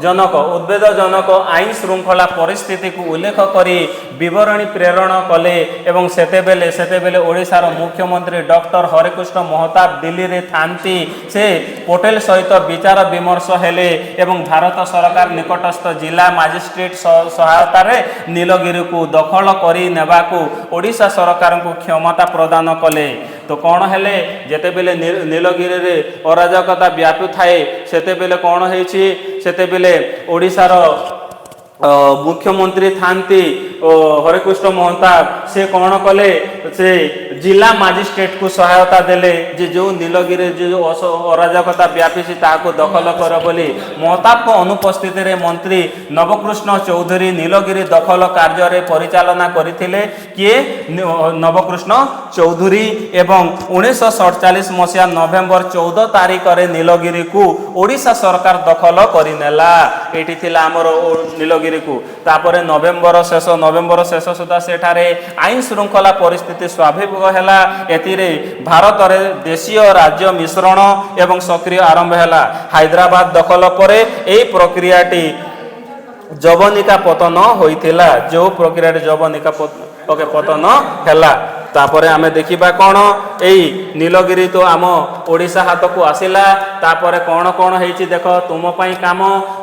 ଉଦ୍ବେଗଜନକ ଆଇନ ଶୃଙ୍ଖଳା ପରିସ୍ଥିତିକୁ ଉଲ୍ଲେଖ କରି ବିବରଣୀ ପ୍ରେରଣ କଲେ ଏବଂ ସେତେବେଳେ ଓଡ଼ିଶାର ମୁଖ୍ୟମନ୍ତ୍ରୀ ଡକ୍ଟର ହରେକୃଷ୍ଣ ମହତାବ ଦିଲ୍ଲୀରେ ଥାନ୍ତି। ସେ ପଟେଲ ସହିତ ବିଚାର ବିମର୍ଶ ହେଲେ ଏବଂ ଭାରତ ସରକାର ନିକଟସ୍ଥ ଜିଲ୍ଲା ମାଜିଷ୍ଟ୍ରେଟ ସହାୟତାରେ ନୀଳଗିରିକୁ ଦଖଲ କରି ନେବାକୁ ଓଡ଼ିଶା ସରକାରଙ୍କୁ କ୍ଷମତା ପ୍ରଦାନ କଲେ। ତ କ'ଣ ହେଲେ? ଯେତେବେଳେ ନୀଳଗିରିରେ ଅରାଜକତା ବ୍ୟାପୁଥାଏ, ସେତେବେଳେ କ'ଣ ହେଇଛି? ସେତେବେଳେ ଓଡ଼ିଶାର ମୁଖ୍ୟମନ୍ତ୍ରୀ ଥାନ୍ତି ହରେକୃଷ୍ଣ ମହତାବ। ସେ କ'ଣ କଲେ? ସେ ଜିଲ୍ଲା ମାଜିଷ୍ଟ୍ରେଟକୁ ସହାୟତା ଦେଲେ ଯେ ଯେଉଁ ନୀଳଗିରି ଯେଉଁ ଅରାଜକତା ବ୍ୟାପିଛି, ତାହାକୁ ଦଖଲ କର ବୋଲି। ମହତାବଙ୍କ ଅନୁପସ୍ଥିତିରେ ମନ୍ତ୍ରୀ ନବକୃଷ୍ଣ ଚୌଧୁରୀ ନୀଳଗିରି ଦଖଲ କାର୍ଯ୍ୟରେ ପରିଚାଳନା କରିଥିଲେ। କିଏ? ନବକୃଷ୍ଣ ଚୌଧୁରୀ। ଏବଂ 1947 ମସିହା ନଭେମ୍ବର 14 ତାରିଖରେ ନୀଳଗିରିକୁ ଓଡ଼ିଶା ସରକାର ଦଖଲ କରିନେଲା। ଏଇଠି ଥିଲା ଆମର ନୀଳଗିରିକୁ। ତାପରେ ନଭେମ୍ବର ଶେଷ ସୁଦ୍ଧା ସେଠାରେ ଆଇନ ଶୃଙ୍ଖଳା ପରିସ୍ଥିତି ସ୍ୱାଭାବିକ ହେଲା। ଏଥିରେ ଭାରତରେ ଦେଶୀୟ ରାଜ୍ୟ ମିଶ୍ରଣ ଏବଂ ସକ୍ରିୟ ଆରମ୍ଭ ହେଲା। ହାଇଦ୍ରାବାଦ ଦଖଲ ପରେ ଏହି ପ୍ରକ୍ରିୟାଟି ଯବନିକା ପତନ ହୋଇଥିଲା। ଯେଉଁ ପ୍ରକ୍ରିୟାଟି ଯବନିକା, ଓକେ, ପତନ ହେଲା। ତାପରେ ଆମେ ଦେଖିବା କ'ଣ? ଏଇ ନୀଳଗିରି ତ ଆମ ଓଡ଼ିଶା ହାତକୁ ଆସିଲା। ତାପରେ କ'ଣ କ'ଣ ହେଇଛି ଦେଖ, ତୁମ ପାଇଁ କାମ।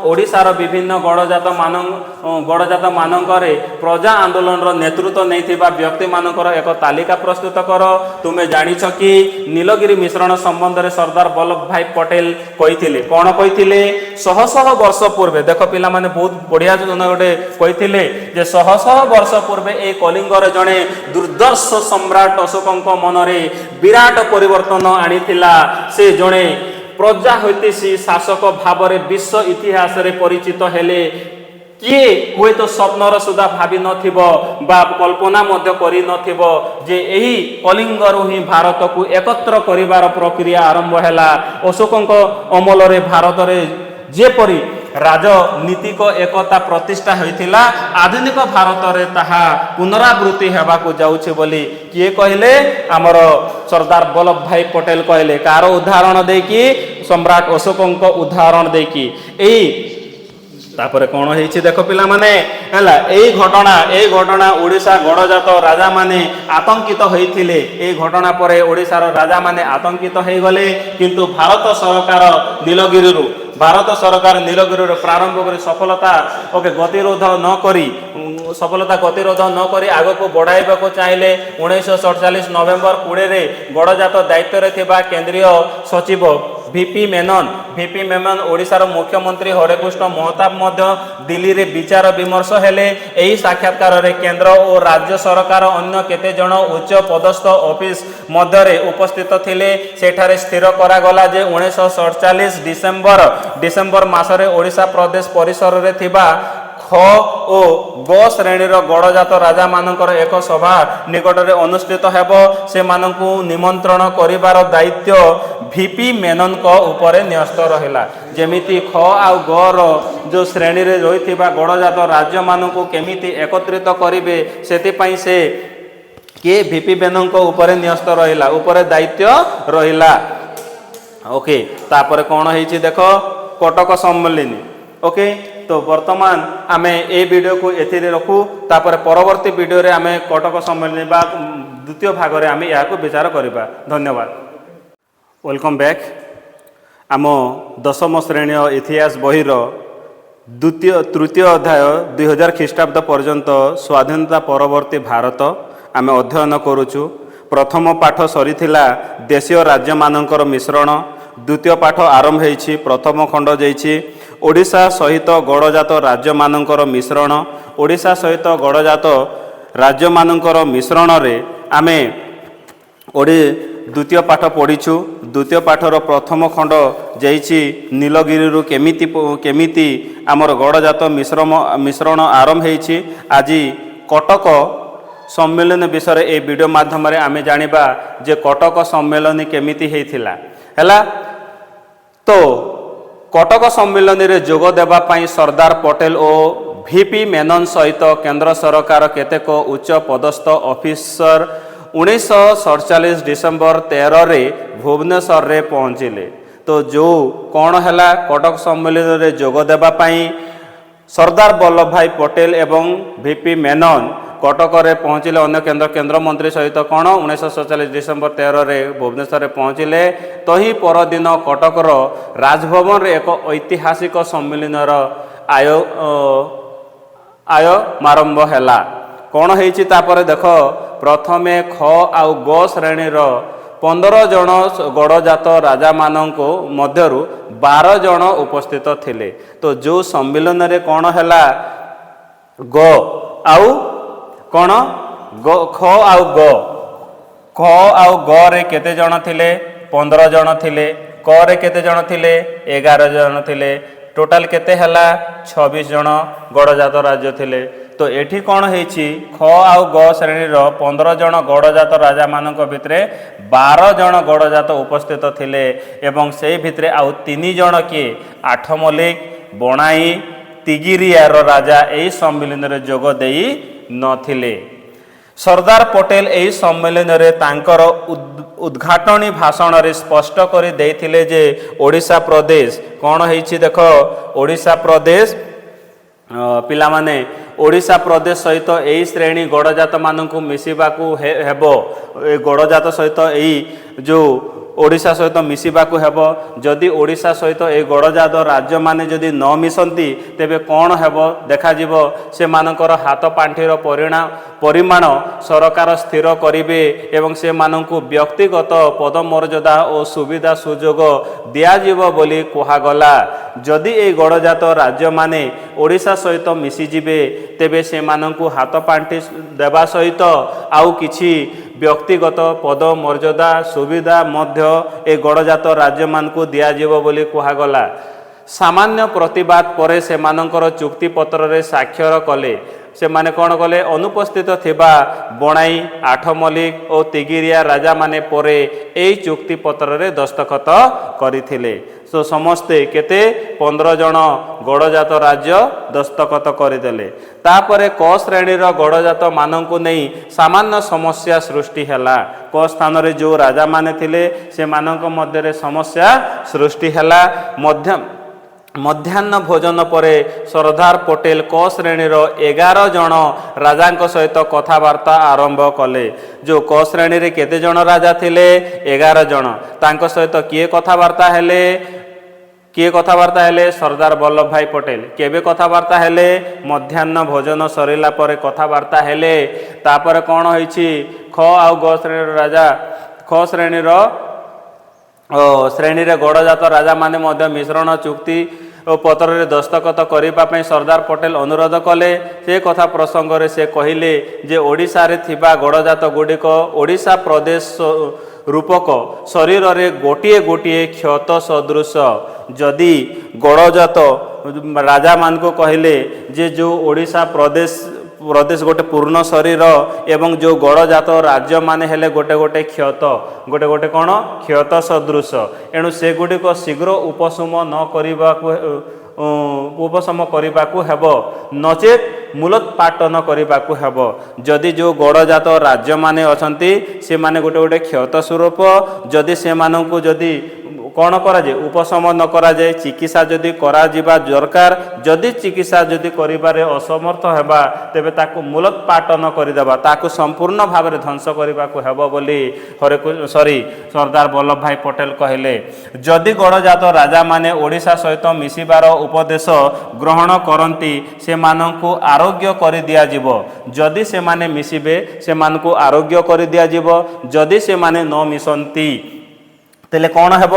ଓଡ଼ିଶାର ବିଭିନ୍ନ ଗଡ଼ଜାତ ମାନଙ୍କରେ ପ୍ରଜା ଆନ୍ଦୋଳନର ନେତୃତ୍ୱ ନେଇଥିବା ବ୍ୟକ୍ତିମାନଙ୍କର ଏକ ତାଲିକା ପ୍ରସ୍ତୁତ କର। ତୁମେ ଜାଣିଛ କି, ନୀଳଗିରି ମିଶ୍ରଣ ସମ୍ବନ୍ଧରେ ସର୍ଦ୍ଦାର ବଲ୍ଲଭ ଭାଇ ପଟେଲ କହିଥିଲେ? କ'ଣ କହିଥିଲେ? ଶହ ଶହ ବର୍ଷ ପୂର୍ବେ, ଦେଖ ପିଲାମାନେ, ବହୁତ ବଢ଼ିଆ ଯୋଜନା ଗୋଟେ କହିଥିଲେ ଯେ ଶହ ଶହ ବର୍ଷ ପୂର୍ବେ ଏଇ କଳିଙ୍ଗର ଜଣେ ଦୁର୍ଦ୍ଦର୍ଶ ସମ୍ରାଟ ଅଶୋକଙ୍କ ମନରେ ବିରାଟ ପରିବର୍ତ୍ତନ ଆଣିଥିଲା। ସେ ଜଣେ ପ୍ରଜାହିତୈଷୀ ଶାସକ ଭାବରେ ବିଶ୍ୱ ଇତିହାସରେ ପରିଚିତ ହେଲେ। କିଏ ହୁଏତ ସ୍ୱପ୍ନର ସୁଦ୍ଧା ଭାବି ନଥିବ ବା କଳ୍ପନା ମଧ୍ୟ କରିନଥିବ ଯେ ଏହି କଳିଙ୍ଗରୁ ହିଁ ଭାରତକୁ ଏକତ୍ର କରିବାର ପ୍ରକ୍ରିୟା ଆରମ୍ଭ ହେଲା। ଅଶୋକଙ୍କ ଅମଳରେ ଭାରତରେ ଯେପରି ରାଜନୀତିକ ଏକତା ପ୍ରତିଷ୍ଠା ହୋଇଥିଲା, ଆଧୁନିକ ଭାରତରେ ତାହା ପୁନରାବୃତ୍ତି ହେବାକୁ ଯାଉଛି ବୋଲି କିଏ କହିଲେ? ଆମର ସର୍ଦ୍ଦାର ବଲ୍ଲଭ ଭାଇ ପଟେଲ କହିଲେ। କାହାର ଉଦାହରଣ ଦେଇକି? ସମ୍ରାଟ ଅଶୋକଙ୍କ ଉଦାହରଣ ଦେଇକି। ଏଇ ତାପରେ କ'ଣ ହେଇଛି ଦେଖ ପିଲାମାନେ। ହେଲା, ଏଇ ଘଟଣା ଓଡ଼ିଶା ଗଡ଼ଜାତ ରାଜାମାନେ ଆତଙ୍କିତ ହୋଇଥିଲେ। ଏଇ ଘଟଣା ପରେ ଓଡ଼ିଶାର ରାଜାମାନେ ଆତଙ୍କିତ ହେଇଗଲେ। କିନ୍ତୁ ଭାରତ ସରକାର ନୀଳଗିରିରୁ ପ୍ରାରମ୍ଭ କରି ସଫଳତା, ଓକେ, ଗତିରୋଧ ନ କରି ସଫଳତା ଗତିରୋଧ ନ କରି ଆଗକୁ ବଢ଼ାଇବାକୁ ଚାହିଁଲେ। 1947 ନଭେମ୍ବର 20ରେ ଗଡ଼ଜାତ ଦାୟିତ୍ୱରେ ଥିବା କେନ୍ଦ୍ରୀୟ ସଚିବ ଭିପି ମେନନ, ଓଡ଼ିଶାର ମୁଖ୍ୟମନ୍ତ୍ରୀ ହରେକୃଷ୍ଣ ମହତାବ ମଧ୍ୟ ଦିଲ୍ଲୀରେ ବିଚାର ବିମର୍ଶ ହେଲେ। ଏହି ସାକ୍ଷାତକାରରେ କେନ୍ଦ୍ର ଓ ରାଜ୍ୟ ସରକାର ଅନ୍ୟ କେତେଜଣ ଉଚ୍ଚ ପଦସ୍ଥ ଅଫିସ ମଧ୍ୟରେ ଉପସ୍ଥିତ ଥିଲେ। ସେଠାରେ ସ୍ଥିର କରାଗଲା ଯେ 1947 ଡିସେମ୍ବର ମାସରେ ଓଡ଼ିଶା ପ୍ରଦେଶ ପରିସରରେ ଥିବା ଖ ଓ ଗ ଶ୍ରେଣୀର ଗଡ଼ଜାତ ରାଜାମାନଙ୍କର ଏକ ସଭା ନିକଟରେ ଅନୁଷ୍ଠିତ ହେବ। ସେମାନଙ୍କୁ ନିମନ୍ତ୍ରଣ କରିବାର ଦାୟିତ୍ୱ ଭିପି ମେନନଙ୍କ ଉପରେ ନ୍ୟସ୍ତ ରହିଲା। ଯେମିତି ଖ ଆଉ ଗ ର ଯେଉଁ ଶ୍ରେଣୀରେ ରହିଥିବା ଗଡ଼ଜାତ ରାଜ୍ୟମାନଙ୍କୁ କେମିତି ଏକତ୍ରିତ କରିବେ, ସେଥିପାଇଁ ସେ କିଏ? ଭିପି ମେନନଙ୍କ ଉପରେ ନ୍ୟସ୍ତ ରହିଲା, ଉପରେ ଦାୟିତ୍ୱ ରହିଲା। ଓକେ, ତାପରେ କ'ଣ ହେଇଛି ଦେଖ, କଟକ ସମ୍ମିଳନୀ। ଓକେ, ତ ବର୍ତ୍ତମାନ ଆମେ ଏ ଭିଡ଼ିଓକୁ ଏଥିରେ ରଖୁ। ତାପରେ ପରବର୍ତ୍ତୀ ଭିଡ଼ିଓରେ ଆମେ କଟକ ସମ୍ମିଳନୀ ବା ଦ୍ୱିତୀୟ ଭାଗରେ ଆମେ ଏହାକୁ ବିଚାର କରିବା। ଧନ୍ୟବାଦ। Welcome back. ଆମ ଦଶମ ଶ୍ରେଣୀୟ ଇତିହାସ ବହିର ଦ୍ୱିତୀୟ ତୃତୀୟ ଅଧ୍ୟାୟ, 2000 ଖ୍ରୀଷ୍ଟାବ୍ଦ ପର୍ଯ୍ୟନ୍ତ ସ୍ୱାଧୀନତା ପରବର୍ତ୍ତୀ ଭାରତ ଆମେ ଅଧ୍ୟୟନ କରୁଛୁ। ପ୍ରଥମ ପାଠ ସରିଥିଲା, ଦେଶୀୟ ରାଜ୍ୟମାନଙ୍କର ମିଶ୍ରଣ। ଦ୍ୱିତୀୟ ପାଠ ଆରମ୍ଭ ହେଇଛି। ପ୍ରଥମ ଖଣ୍ଡ ଯାଇଛି ଓଡ଼ିଶା ସହିତ ଗଡ଼ଜାତ ରାଜ୍ୟମାନଙ୍କର ମିଶ୍ରଣ। ଓଡ଼ିଶା ସହିତ ଗଡ଼ଜାତ ରାଜ୍ୟମାନଙ୍କର ମିଶ୍ରଣରେ ଆମେ ଦ୍ୱିତୀୟ ପାଠ ପଢ଼ିଛୁ। ଦ୍ୱିତୀୟ ପାଠର ପ୍ରଥମ ଖଣ୍ଡ ଯାଇଛି ନୀଳଗିରିରୁ କେମିତି ଆମର ଗଡ଼ଜାତ ମିଶ୍ରଣ ଆରମ୍ଭ ହେଇଛି। ଆଜି କଟକ ସମ୍ମିଳନୀ ବିଷୟରେ ଏହି ଭିଡ଼ିଓ ମାଧ୍ୟମରେ ଆମେ ଜାଣିବା ଯେ କଟକ ସମ୍ମିଳନୀ କେମିତି ହେଇଥିଲା। ହେଲା, ତ କଟକ ସମ୍ମିଳନୀରେ ଯୋଗ ଦେବା ପାଇଁ ସର୍ଦ୍ଦାର ପଟେଲ ଓ ଭିପି ମେନନ ସହିତ କେନ୍ଦ୍ର ସରକାର କେତେକ ଉଚ୍ଚ ପଦସ୍ଥ ଅଫିସର 1947 ଡିସେମ୍ବର 13ରେ ଭୁବନେଶ୍ୱରରେ ପହଞ୍ଚିଲେ। ତ ଯେଉଁ କ'ଣ ହେଲା, କଟକ ସମ୍ମିଳନୀରେ ଯୋଗ ଦେବା ପାଇଁ ସର୍ଦ୍ଦାର ବଲ୍ଲଭ ଭାଇ ପଟେଲ ଏବଂ ଭିପି ମେନନ କଟକରେ ପହଞ୍ଚିଲେ। ଅନ୍ୟ କେନ୍ଦ୍ରମନ୍ତ୍ରୀ ସହିତ କ'ଣ 1947 ଡିସେମ୍ବର 13ରେ ଭୁବନେଶ୍ୱରରେ ପହଞ୍ଚିଲେ। ତହିଁ ପରଦିନ କଟକର ରାଜଭବନରେ ଏକ ଐତିହାସିକ ସମ୍ମିଳନୀର ଆୟମାରମ୍ଭ ହେଲା। କ'ଣ ହେଇଛି ତାପରେ ଦେଖ। ପ୍ରଥମେ ଖ ଆଉ ଗ ଶ୍ରେଣୀର 15 ଜଣ ଗଡ଼ଜାତ ରାଜାମାନଙ୍କ ମଧ୍ୟରୁ 12 ଜଣ ଉପସ୍ଥିତ ଥିଲେ। ତ ଯେଉଁ ସମ୍ମିଳନୀରେ କ'ଣ ହେଲା, ଗ ଆଉ କ'ଣ ଗ, ଖ ଆଉ ଗ, ଖ ଆଉ ଗରେ କେତେ ଜଣ ଥିଲେ? 15 ଜଣ ଥିଲେ। କରେ କେତେ ଜଣ ଥିଲେ? 11 ଜଣ ଥିଲେ। ଟୋଟାଲ କେତେ ହେଲା? 26 ଜଣ ଗଡ଼ଜାତ ରାଜ୍ୟ ଥିଲେ। ତ ଏଠି କ'ଣ ହେଇଛି, ଖ ଆଉ ଗ ଶ୍ରେଣୀର 15 ଜଣ ଗଡ଼ଜାତ ରାଜାମାନଙ୍କ ଭିତରେ 12 ଜଣ ଗଡ଼ଜାତ ଉପସ୍ଥିତ ଥିଲେ ଏବଂ ସେଇ ଭିତରେ ଆଉ ତିନି ଜଣ କିଏ? ଆଠ ମଲ୍ଲିକ, ବଣାଇ, ତିଗିରିଆର ରାଜା ଏହି ସମ୍ମିଳନୀରେ ଯୋଗ ଦେଇ ନଥିଲେ। ସର୍ଦ୍ଦାର ପଟେଲ ଏହି ସମ୍ମିଳନୀରେ ତାଙ୍କର ଉଦ୍ଘାଟନୀ ଭାଷଣରେ ସ୍ପଷ୍ଟ କରି ଦେଇଥିଲେ ଯେ ଓଡ଼ିଶା ପ୍ରଦେଶ, କ'ଣ ହେଇଛି ଦେଖ, ଓଡ଼ିଶା ପ୍ରଦେଶ, ପିଲାମାନେ, ଓଡ଼ିଶା ପ୍ରଦେଶ ସହିତ ଏଇ ଶ୍ରେଣୀ ଗଡ଼ଜାତମାନଙ୍କୁ ମିଶିବାକୁ ହେବ। ଏ ଗଡ଼ଜାତ ସହିତ ଏଇ ଯେଉଁ ଓଡ଼ିଶା ସହିତ ମିଶିବାକୁ ହେବ। ଯଦି ଓଡ଼ିଶା ସହିତ ଏଇ ଗଡ଼ଜାତ ରାଜ୍ୟମାନେ ଯଦି ନ ମିଶନ୍ତି, ତେବେ କ'ଣ ହେବ ଦେଖାଯିବ। ସେମାନଙ୍କର ହାତ ପାଣ୍ଠିର ପରିମାଣ ସରକାର ସ୍ଥିର କରିବେ ଏବଂ ସେମାନଙ୍କୁ ବ୍ୟକ୍ତିଗତ ପଦମର୍ଯ୍ୟାଦା ଓ ସୁବିଧା ସୁଯୋଗ ଦିଆଯିବ ବୋଲି କୁହାଗଲା। ଯଦି ଏଇ ଗଡ଼ଜାତ ରାଜ୍ୟମାନେ ଓଡ଼ିଶା ସହିତ ମିଶିଯିବେ, ତେବେ ସେମାନଙ୍କୁ ହାତ ପାଣ୍ଠି ଦେବା ସହିତ ଆଉ କିଛି ବ୍ୟକ୍ତିଗତ ପଦ ମର୍ଯ୍ୟାଦା ସୁବିଧା ମଧ୍ୟ ଏ ଗଡ଼ଜାତ ରାଜ୍ୟମାନଙ୍କୁ ଦିଆଯିବ ବୋଲି କୁହାଗଲା। ସାମାନ୍ୟ ପ୍ରତିବାଦ ପରେ ସେମାନଙ୍କର ଚୁକ୍ତିପତ୍ରରେ ସ୍ୱାକ୍ଷର କଲେ। ସେମାନେ କ'ଣ କଲେ? ଅନୁପସ୍ଥିତ ଥିବା ବଣାଇ, ଆଠମଲ୍ଲିକ ଓ ତିଗିରିଆ ରାଜାମାନେ ପରେ ଏହି ଚୁକ୍ତିପତ୍ରରେ ଦସ୍ତଖତ କରିଥିଲେ। ସୋ ସମସ୍ତେ କେତେ, 15 ଜଣ ଗଡ଼ଜାତ ରାଜ୍ୟ ଦସ୍ତଖତ କରିଦେଲେ। ତାପରେ କ ଶ୍ରେଣୀର ଗଡ଼ଜାତ ମାନଙ୍କୁ ନେଇ ସାମାନ୍ୟ ସମସ୍ୟା ସୃଷ୍ଟି ହେଲା। କ ସ୍ଥାନରେ ଯେଉଁ ରାଜାମାନେ ଥିଲେ, ସେମାନଙ୍କ ମଧ୍ୟରେ ସମସ୍ୟା ସୃଷ୍ଟି ହେଲା। ମଧ୍ୟାହ୍ନ ଭୋଜନ ପରେ ସର୍ଦ୍ଦାର ପଟେଲ କ ଶ୍ରେଣୀର 11 ଜଣ ରାଜାଙ୍କ ସହିତ କଥାବାର୍ତ୍ତା ଆରମ୍ଭ କଲେ। ଯେଉଁ କ ଶ୍ରେଣୀରେ କେତେ ଜଣ ରାଜା ଥିଲେ? 11 ଜଣ। ତାଙ୍କ ସହିତ କିଏ କଥାବାର୍ତ୍ତା ହେଲେ? କିଏ କଥାବାର୍ତ୍ତା ହେଲେ? ସର୍ଦ୍ଦାର ବଲ୍ଲଭ ଭାଇ ପଟେଲ। କେବେ କଥାବାର୍ତ୍ତା ହେଲେ? ମଧ୍ୟାହ୍ନ ଭୋଜନ ସରିଲା ପରେ କଥାବାର୍ତ୍ତା ହେଲେ। ତାପରେ କ'ଣ ହେଇଛି? ଖ ଆଉ ଗ ଶ୍ରେଣୀର ରାଜା, ଖ ଶ୍ରେଣୀର ଶ୍ରେଣୀରେ ଗଡ଼ଜାତ ରାଜାମାନେ ମଧ୍ୟ ମିଶ୍ରଣ ଚୁକ୍ତି ଓ ପତ୍ରରେ ଦସ୍ତଖତ କରିବା ପାଇଁ ସର୍ଦ୍ଦାର ପଟେଲ ଅନୁରୋଧ କଲେ। ସେ କଥା ପ୍ରସଙ୍ଗରେ ସେ କହିଲେ ଯେ ଓଡ଼ିଶାରେ ଥିବା ଗଡ଼ଜାତ ଗୁଡ଼ିକ ଓଡ଼ିଶା ପ୍ରଦେଶ ରୂପକ ଶରୀରରେ ଗୋଟିଏ ଗୋଟିଏ କ୍ଷତ ସଦୃଶ। ଯଦି ଗଡ଼ଜାତ ରାଜାମାନଙ୍କୁ କହିଲେ ଯେ ଯେଉଁ ଓଡ଼ିଶା ପ୍ରଦେଶ ଗୋଟେ ପୂର୍ଣ୍ଣ ଶରୀର ଏବଂ ଯେଉଁ ଗଡ଼ଜାତ ରାଜ୍ୟମାନେ ହେଲେ ଗୋଟେ ଗୋଟେ କ୍ଷତ, ଗୋଟେ ଗୋଟେ କ'ଣ କ୍ଷତ ସଦୃଶ। ଏଣୁ ସେଗୁଡ଼ିକ ଶୀଘ୍ର ଉପଶମ ନ କରିବାକୁ ଉପଶମ କରିବାକୁ ହେବ, ନଚେତ୍ ମୂଲୋତ୍ପାଟନ କରିବାକୁ ହେବ। ଯଦି ଯେଉଁ ଗଡ଼ଜାତ ରାଜ୍ୟମାନେ ଅଛନ୍ତି, ସେମାନେ ଗୋଟେ ଗୋଟେ କ୍ଷତ ସ୍ୱରୂପ, ଯଦି ସେମାନଙ୍କୁ ଯଦି କ'ଣ କରାଯାଏ, ଉପଶମ ନ କରାଯାଏ, ଚିକିତ୍ସା ଯଦି କରାଯିବା ଦରକାର, ଯଦି ଚିକିତ୍ସା ଯଦି କରିବାରେ ଅସମର୍ଥ ହେବା, ତେବେ ତାକୁ ମୂଲୋତ୍ପାଟନ କରିଦେବା, ତାକୁ ସମ୍ପୂର୍ଣ୍ଣ ଭାବରେ ଧ୍ୱଂସ କରିବାକୁ ହେବ ବୋଲି ହରେ ସରି ସର୍ଦ୍ଦାର ବଲ୍ଲଭ ଭାଇ ପଟେଲ କହିଲେ। ଯଦି ଗଡ଼ଜାତ ରାଜାମାନେ ଓଡ଼ିଶା ସହିତ ମିଶିବାର ଉପଦେଶ ଗ୍ରହଣ କରନ୍ତି, ସେମାନଙ୍କୁ ଆରୋଗ୍ୟ କରିଦିଆଯିବ। ଯଦି ସେମାନେ ମିଶିବେ, ସେମାନଙ୍କୁ ଆରୋଗ୍ୟ କରିଦିଆଯିବ। ଯଦି ସେମାନେ ନ ମିଶନ୍ତି, ତାହେଲେ କ'ଣ ହେବ?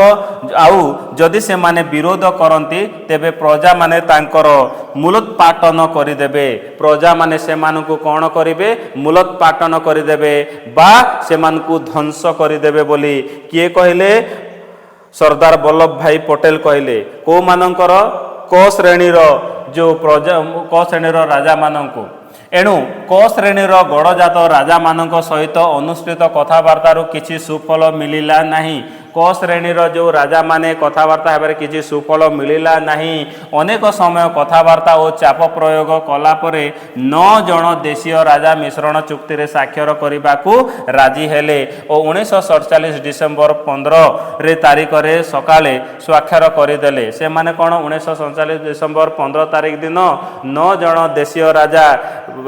ଆଉ ଯଦି ସେମାନେ ବିରୋଧ କରନ୍ତି, ତେବେ ପ୍ରଜାମାନେ ତାଙ୍କର ମୂଲୋତ୍ପାଟନ କରିଦେବେ। ପ୍ରଜାମାନେ ସେମାନଙ୍କୁ କ'ଣ କରିବେ? ମୂଲୋତ୍ପାଟନ କରିଦେବେ ବା ସେମାନଙ୍କୁ ଧ୍ୱଂସ କରିଦେବେ ବୋଲି କିଏ କହିଲେ? ସର୍ଦ୍ଦାର ବଲ୍ଲଭ ଭାଇ ପଟେଲ କହିଲେ। କୋଉମାନଙ୍କର? କ ଶ୍ରେଣୀର ଯେଉଁ ପ୍ରଜା, କ ଶ୍ରେଣୀର ରାଜାମାନଙ୍କୁ। ଏଣୁ କ ଶ୍ରେଣୀର ଗଡ଼ଜାତ ରାଜାମାନଙ୍କ ସହିତ ଅନୁଷ୍ଠିତ କଥାବାର୍ତ୍ତାରୁ କିଛି ସୁଫଳ ମିଳିଲା ନାହିଁ। କ ଶ୍ରେଣୀର ଯେଉଁ ରାଜାମାନେ କଥାବାର୍ତ୍ତା ହେବାରେ କିଛି ସୁଫଳ ମିଳିଲା ନାହିଁ। ଅନେକ ସମୟ କଥାବାର୍ତ୍ତା ଓ ଚାପ ପ୍ରୟୋଗ କଲା ପରେ ନଅ ଜଣ ଦେଶୀୟ ରାଜା ମିଶ୍ରଣ ଚୁକ୍ତିରେ ସ୍ୱାକ୍ଷର କରିବାକୁ ରାଜି ହେଲେ ଓ 1947 ଡିସେମ୍ବର 15ରେ ତାରିଖରେ ସକାଳେ ସ୍ୱାକ୍ଷର କରିଦେଲେ। ସେମାନେ କ'ଣ, 1947 ଡିସେମ୍ବର 15 ତାରିଖ ଦିନ ନଅ ଜଣ ଦେଶୀୟ ରାଜା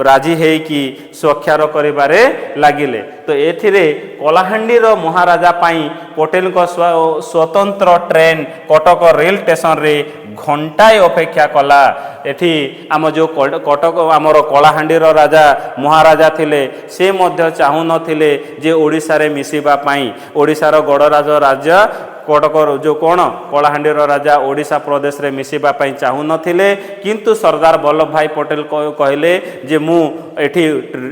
ରାଜି ହେଇକି ସ୍ୱାକ୍ଷର କରିବାରେ ଲାଗିଲେ। ତ ଏଥିରେ କଳାହାଣ୍ଡିର ମହାରାଜା ପାଇଁ ପଟେଲଙ୍କ ସ୍ୱତନ୍ତ୍ର ଟ୍ରେନ୍ କଟକ ରେଲ ଷ୍ଟେସନରେ ଘଣ୍ଟାଏ ଅପେକ୍ଷା କଲା। ଏଠି ଆମ ଯେଉଁ କଟକ ଆମର କଳାହାଣ୍ଡିର ରାଜା ମହାରାଜା ଥିଲେ, ସେ ମଧ୍ୟ ଚାହୁଁନଥିଲେ ଯେ ଓଡ଼ିଶାରେ ମିଶିବା ପାଇଁ। ଓଡ଼ିଶାର ଗଡ଼ରାଜ ରାଜା କଟକର ଯେଉଁ କ'ଣ କଳାହାଣ୍ଡିର ରାଜା ଓଡ଼ିଶା ପ୍ରଦେଶରେ ମିଶିବା ପାଇଁ ଚାହୁଁନଥିଲେ। କିନ୍ତୁ ସର୍ଦ୍ଦାର ବଲ୍ଲଭ ଭାଇ ପଟେଲ କହିଲେ ଯେ ମୁଁ ଏଠି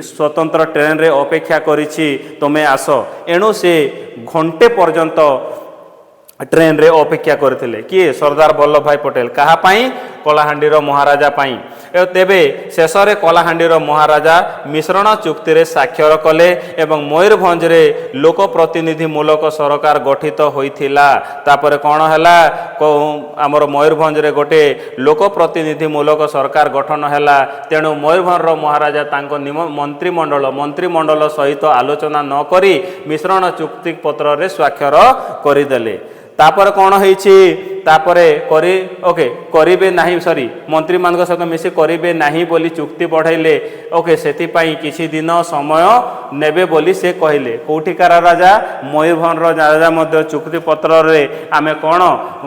ସ୍ୱତନ୍ତ୍ର ଟ୍ରେନରେ ଅପେକ୍ଷା କରିଛି, ତୁମେ ଆସ। ଏଣୁ ସେ ଘଣ୍ଟେ ପର୍ଯ୍ୟନ୍ତ ଟ୍ରେନରେ ଅପେକ୍ଷା କରିଥିଲେ। କିଏ? ସର୍ଦ୍ଦାର ବଲ୍ଲଭ ଭାଇ ପଟେଲ। କାହା ପାଇଁ? କଳାହାଣ୍ଡିର ମହାରାଜା ପାଇଁ। ତେବେ ଶେଷରେ କଳାହାଣ୍ଡିର ମହାରାଜା ମିଶ୍ରଣ ଚୁକ୍ତିରେ ସ୍ୱାକ୍ଷର କଲେ ଏବଂ ମୟୂରଭଞ୍ଜରେ ଲୋକ ପ୍ରତିନିଧିମୂଳକ ସରକାର ଗଠିତ ହୋଇଥିଲା। ତାପରେ କ'ଣ ହେଲା? ଆମର ମୟୂରଭଞ୍ଜରେ ଗୋଟେ ଲୋକ ପ୍ରତିନିଧିମୂଳକ ସରକାର ଗଠନ ହେଲା। ତେଣୁ ମୟୂରଭଞ୍ଜର ମହାରାଜା ତାଙ୍କ ନିମ ମନ୍ତ୍ରିମଣ୍ଡଳ ସହିତ ଆଲୋଚନା ନ କରି ମିଶ୍ରଣ ଚୁକ୍ତି ପତ୍ରରେ ସ୍ୱାକ୍ଷର କରିଦେଲେ। ତାପରେ କ'ଣ ହେଇଛି? ତାପରେ କରି ଓକେ କରିବେ ନାହିଁ, ସରି, ମନ୍ତ୍ରୀମାନଙ୍କ ସହିତ ମିଶି କରିବେ ନାହିଁ ବୋଲି ଚୁକ୍ତି ବଢ଼େଇଲେ। ଓକେ, ସେଥିପାଇଁ କିଛି ଦିନ ସମୟ ନେବେ ବୋଲି ସେ କହିଲେ। କୋଉଠିକାର ରାଜା? ମୟୂରଭଞ୍ଜର ରାଜା ମଧ୍ୟ ଚୁକ୍ତି ପତ୍ରରେ ଆମେ କ'ଣ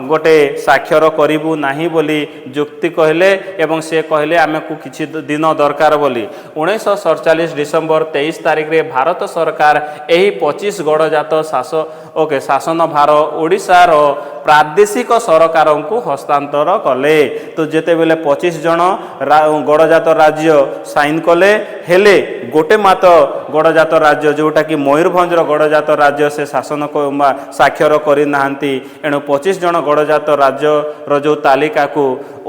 ଗୋଟେ ସ୍ୱାକ୍ଷର କରିବୁ ନାହିଁ ବୋଲି ଯୁକ୍ତି କହିଲେ ଏବଂ ସେ କହିଲେ ଆମକୁ କିଛି ଦିନ ଦରକାର ବୋଲି। 1947 ଡିସେମ୍ବର 23 ତାରିଖରେ ଭାରତ ସରକାର ଏହି 25 ଗଡ଼ଜାତ ଓକେ ଶାସନ ଭାର ଓଡ଼ିଶାର ପ୍ରାଦେଶିକ ସରକାରଙ୍କୁ ହସ୍ତାନ୍ତର କଲେ। ତ ଯେତେବେଳେ 25 ଜଣ ଗଡ଼ଜାତ ରାଜ୍ୟ ସାଇନ୍ କଲେ, ହେଲେ ଗୋଟେ ମାତ୍ର ଗଡ଼ଜାତ ରାଜ୍ୟ, ଯେଉଁଟାକି ମୟୂରଭଞ୍ଜର ଗଡ଼ଜାତ ରାଜ୍ୟ, ସେ ଶାସନ ବା ସ୍ୱାକ୍ଷର କରିନାହାନ୍ତି। ଏଣୁ 25 ଜଣ ଗଡ଼ଜାତ ରାଜ୍ୟର ଯେଉଁ ତାଲିକାକୁ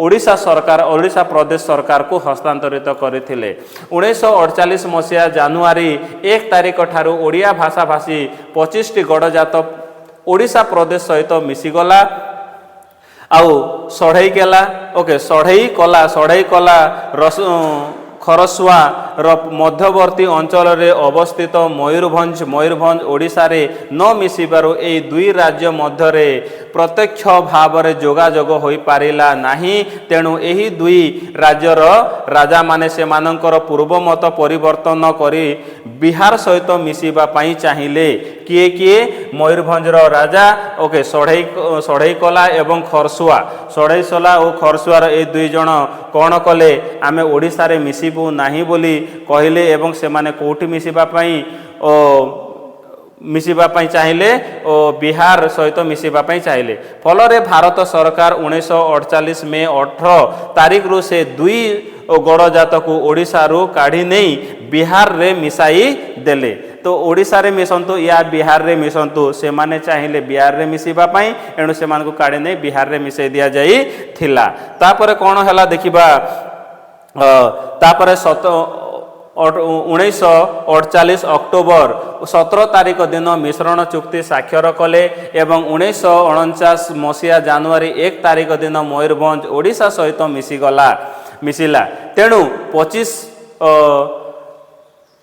ଓଡ଼ିଶା ସରକାର ଓଡ଼ିଶା ପ୍ରଦେଶ ସରକାରକୁ ହସ୍ତାନ୍ତରିତ କରିଥିଲେ। 1948 ମସିହା ଜାନୁଆରୀ 1 ତାରିଖ ଠାରୁ ଓଡ଼ିଆ ଭାଷାଭାଷୀ 25ଟି ଗଡ଼ଜାତ ଓଡ଼ିଶା ପ୍ରଦେଶ ସହିତ ମିଶିଗଲା। ଆଉ ଷଢ଼େଇକେଲା, ଓକେ, ଷଢ଼େଇ କଲା ରସ ଖରସୁଆର ମଧ୍ୟବର୍ତ୍ତୀ ଅଞ୍ଚଳରେ ଅବସ୍ଥିତ ମୟୂରଭଞ୍ଜ ଓଡ଼ିଶାରେ ନ ମିଶିବାରୁ ଏହି ଦୁଇ ରାଜ୍ୟ ମଧ୍ୟରେ ପ୍ରତ୍ୟକ୍ଷ ଭାବରେ ଯୋଗାଯୋଗ ହୋଇପାରିଲା ନାହିଁ। ତେଣୁ ଏହି ଦୁଇ ରାଜ୍ୟର ରାଜାମାନେ ସେମାନଙ୍କର ପୂର୍ବ ମତ ପରିବର୍ତ୍ତନ କରି ବିହାର ସହିତ ମିଶିବା ପାଇଁ ଚାହିଁଲେ। କିଏ କିଏ? ମୟୂରଭଞ୍ଜର ରାଜା, ଓକେ, ଷଢ଼େଇ କଲା ଏବଂ ଖରସୁଆ, ଷଢ଼େଇସଲା ଓ ଖରସୁଆର ଏ ଦୁଇ ଜଣ କ'ଣ କଲେ? ଆମେ ଓଡ଼ିଶାରେ ମିଶିବୁ ନାହିଁ ବୋଲି କହିଲେ ଏବଂ ସେମାନେ କେଉଁଠି ମିଶିବା ପାଇଁ ଓ ମିଶିବା ପାଇଁ ଚାହିଁଲେ ଓ ବିହାର ସହିତ ମିଶିବା ପାଇଁ ଚାହିଁଲେ। ଫଳରେ ଭାରତ ସରକାର 1948 ମେ 18 ତାରିଖରୁ ସେ ଦୁଇ ଗଡ଼ଜାତକୁ ଓଡ଼ିଶାରୁ କାଢ଼ି ନେଇ ବିହାରରେ ମିଶାଇ ଦେଲେ। ତ ଓଡ଼ିଶାରେ ମିଶନ୍ତୁ ୟା ବିହାରରେ ମିଶନ୍ତୁ, ସେମାନେ ଚାହିଁଲେ ବିହାରରେ ମିଶିବା ପାଇଁ। ଏଣୁ ସେମାନଙ୍କୁ କାଢ଼ି ନେଇ ବିହାରରେ ମିଶାଇ ଦିଆଯାଇଥିଲା। ତାପରେ କ'ଣ ହେଲା ଦେଖିବା। ତାପରେ 1948 ଅକ୍ଟୋବର 17 ତାରିଖ ଦିନ ମିଶ୍ରଣ ଚୁକ୍ତି ସ୍ୱାକ୍ଷର କଲେ ଏବଂ 1949 ମସିହା ଜାନୁଆରୀ 1 ତାରିଖ ଦିନ ମୟୂରଭଞ୍ଜ ଓଡ଼ିଶା ସହିତ ମିଶିଲା। ତେଣୁ 25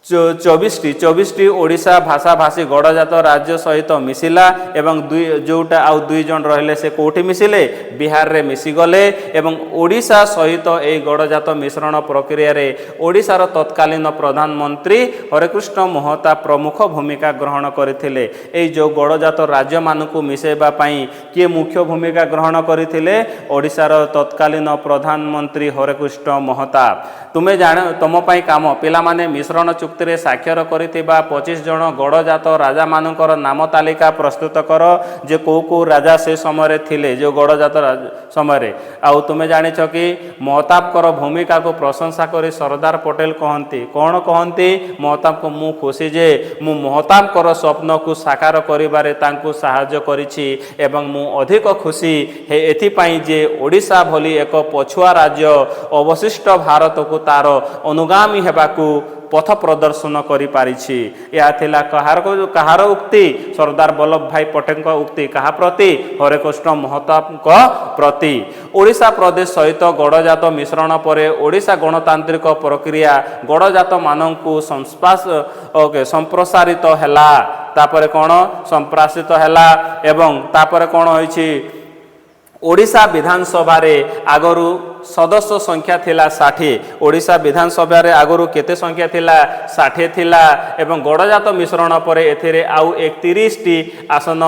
24ଟି ଓଡ଼ିଶା ଭାଷାଭାଷୀ ଗଡ଼ଜାତ ରାଜ୍ୟ ସହିତ ମିଶିଲା ଏବଂ ଦୁଇ ଯେଉଁଟା ଆଉ ଦୁଇ ଜଣ ରହିଲେ, ସେ କେଉଁଠି ମିଶିଲେ? ବିହାରରେ ମିଶିଗଲେ। ଏବଂ ଓଡ଼ିଶା ସହିତ ଏହି ଗଡ଼ଜାତ ମିଶ୍ରଣ ପ୍ରକ୍ରିୟାରେ ଓଡ଼ିଶାର ତତ୍କାଳୀନ ପ୍ରଧାନମନ୍ତ୍ରୀ ହରେକୃଷ୍ଣ ମହତାବ ପ୍ରମୁଖ ଭୂମିକା ଗ୍ରହଣ କରିଥିଲେ। ଏଇ ଯେଉଁ ଗଡ଼ଜାତ ରାଜ୍ୟମାନଙ୍କୁ ମିଶାଇବା ପାଇଁ କିଏ ମୁଖ୍ୟ ଭୂମିକା ଗ୍ରହଣ କରିଥିଲେ? ଓଡ଼ିଶାର ତତ୍କାଳୀନ ପ୍ରଧାନମନ୍ତ୍ରୀ ହରେକୃଷ୍ଣ ମହତାବ। ତୁମେ ଜାଣ, ତୁମ ପାଇଁ କାମ ପିଲାମାନେ, ମିଶ୍ରଣ ଚୁକ୍ତିରେ ସ୍ୱାକ୍ଷର କରିଥିବା 25 ଜଣ ଗଡ଼ଜାତ ରାଜାମାନଙ୍କର ନାମ ତାଲିକା ପ୍ରସ୍ତୁତ କର ଯେ କେଉଁ କେଉଁ ରାଜା ସେ ସମୟରେ ଥିଲେ, ଯେଉଁ ଗଡ଼ଜାତ ସମୟରେ। ଆଉ ତୁମେ ଜାଣିଛ କି, ମହତାବଙ୍କର ଭୂମିକାକୁ ପ୍ରଶଂସା କରି ସର୍ଦ୍ଦାର ପଟେଲ କହନ୍ତି, କ'ଣ କହନ୍ତି ମହତାବଙ୍କୁ? ମୁଁ ଖୁସି ଯେ ମୁଁ ମହତାବଙ୍କର ସ୍ୱପ୍ନକୁ ସାକାର କରିବାରେ ତାଙ୍କୁ ସାହାଯ୍ୟ କରିଛି ଏବଂ ମୁଁ ଅଧିକ ଖୁସି ଏଥିପାଇଁ ଯେ ଓଡ଼ିଶା ଭଳି ଏକ ପଛୁଆ ରାଜ୍ୟ ଅବଶିଷ୍ଟ ଭାରତକୁ ତାର ଅନୁଗାମୀ ହେବାକୁ ପଥ ପ୍ରଦର୍ଶନ କରିପାରିଛି। ଏହା ଥିଲା କାହାର କାହାର ଉକ୍ତି? ସର୍ଦ୍ଦାର ବଲ୍ଲଭ ଭାଇ ପଟେଲଙ୍କ ଉକ୍ତି। କାହା ପ୍ରତି? ହରେକୃଷ୍ଣ ମହତାବଙ୍କ ପ୍ରତି। ଓଡ଼ିଶା ପ୍ରଦେଶ ସହିତ ଗଡ଼ଜାତ ମିଶ୍ରଣ ପରେ ଓଡ଼ିଶା ଗଣତାନ୍ତ୍ରିକ ପ୍ରକ୍ରିୟା ଗଡ଼ଜାତମାନଙ୍କୁ ସଂସ୍ପାସ, ଓକେ, ସମ୍ପ୍ରସାରିତ ହେଲା। ତାପରେ କ'ଣ ସମ୍ପ୍ରସାରିତ ହେଲା ଏବଂ ତାପରେ କ'ଣ ହୋଇଛି? ଓଡ଼ିଶା ବିଧାନସଭାରେ ଆଗରୁ ସଦସ୍ୟ ସଂଖ୍ୟା ଥିଲା 60। ଓଡ଼ିଶା ବିଧାନସଭାରେ ଆଗରୁ କେତେ ସଂଖ୍ୟା ଥିଲା? 60 ଥିଲା ଏବଂ ଗଡ଼ଜାତ ମିଶ୍ରଣ ପରେ ଏଥିରେ ଆଉ 31ଟି ଆସନ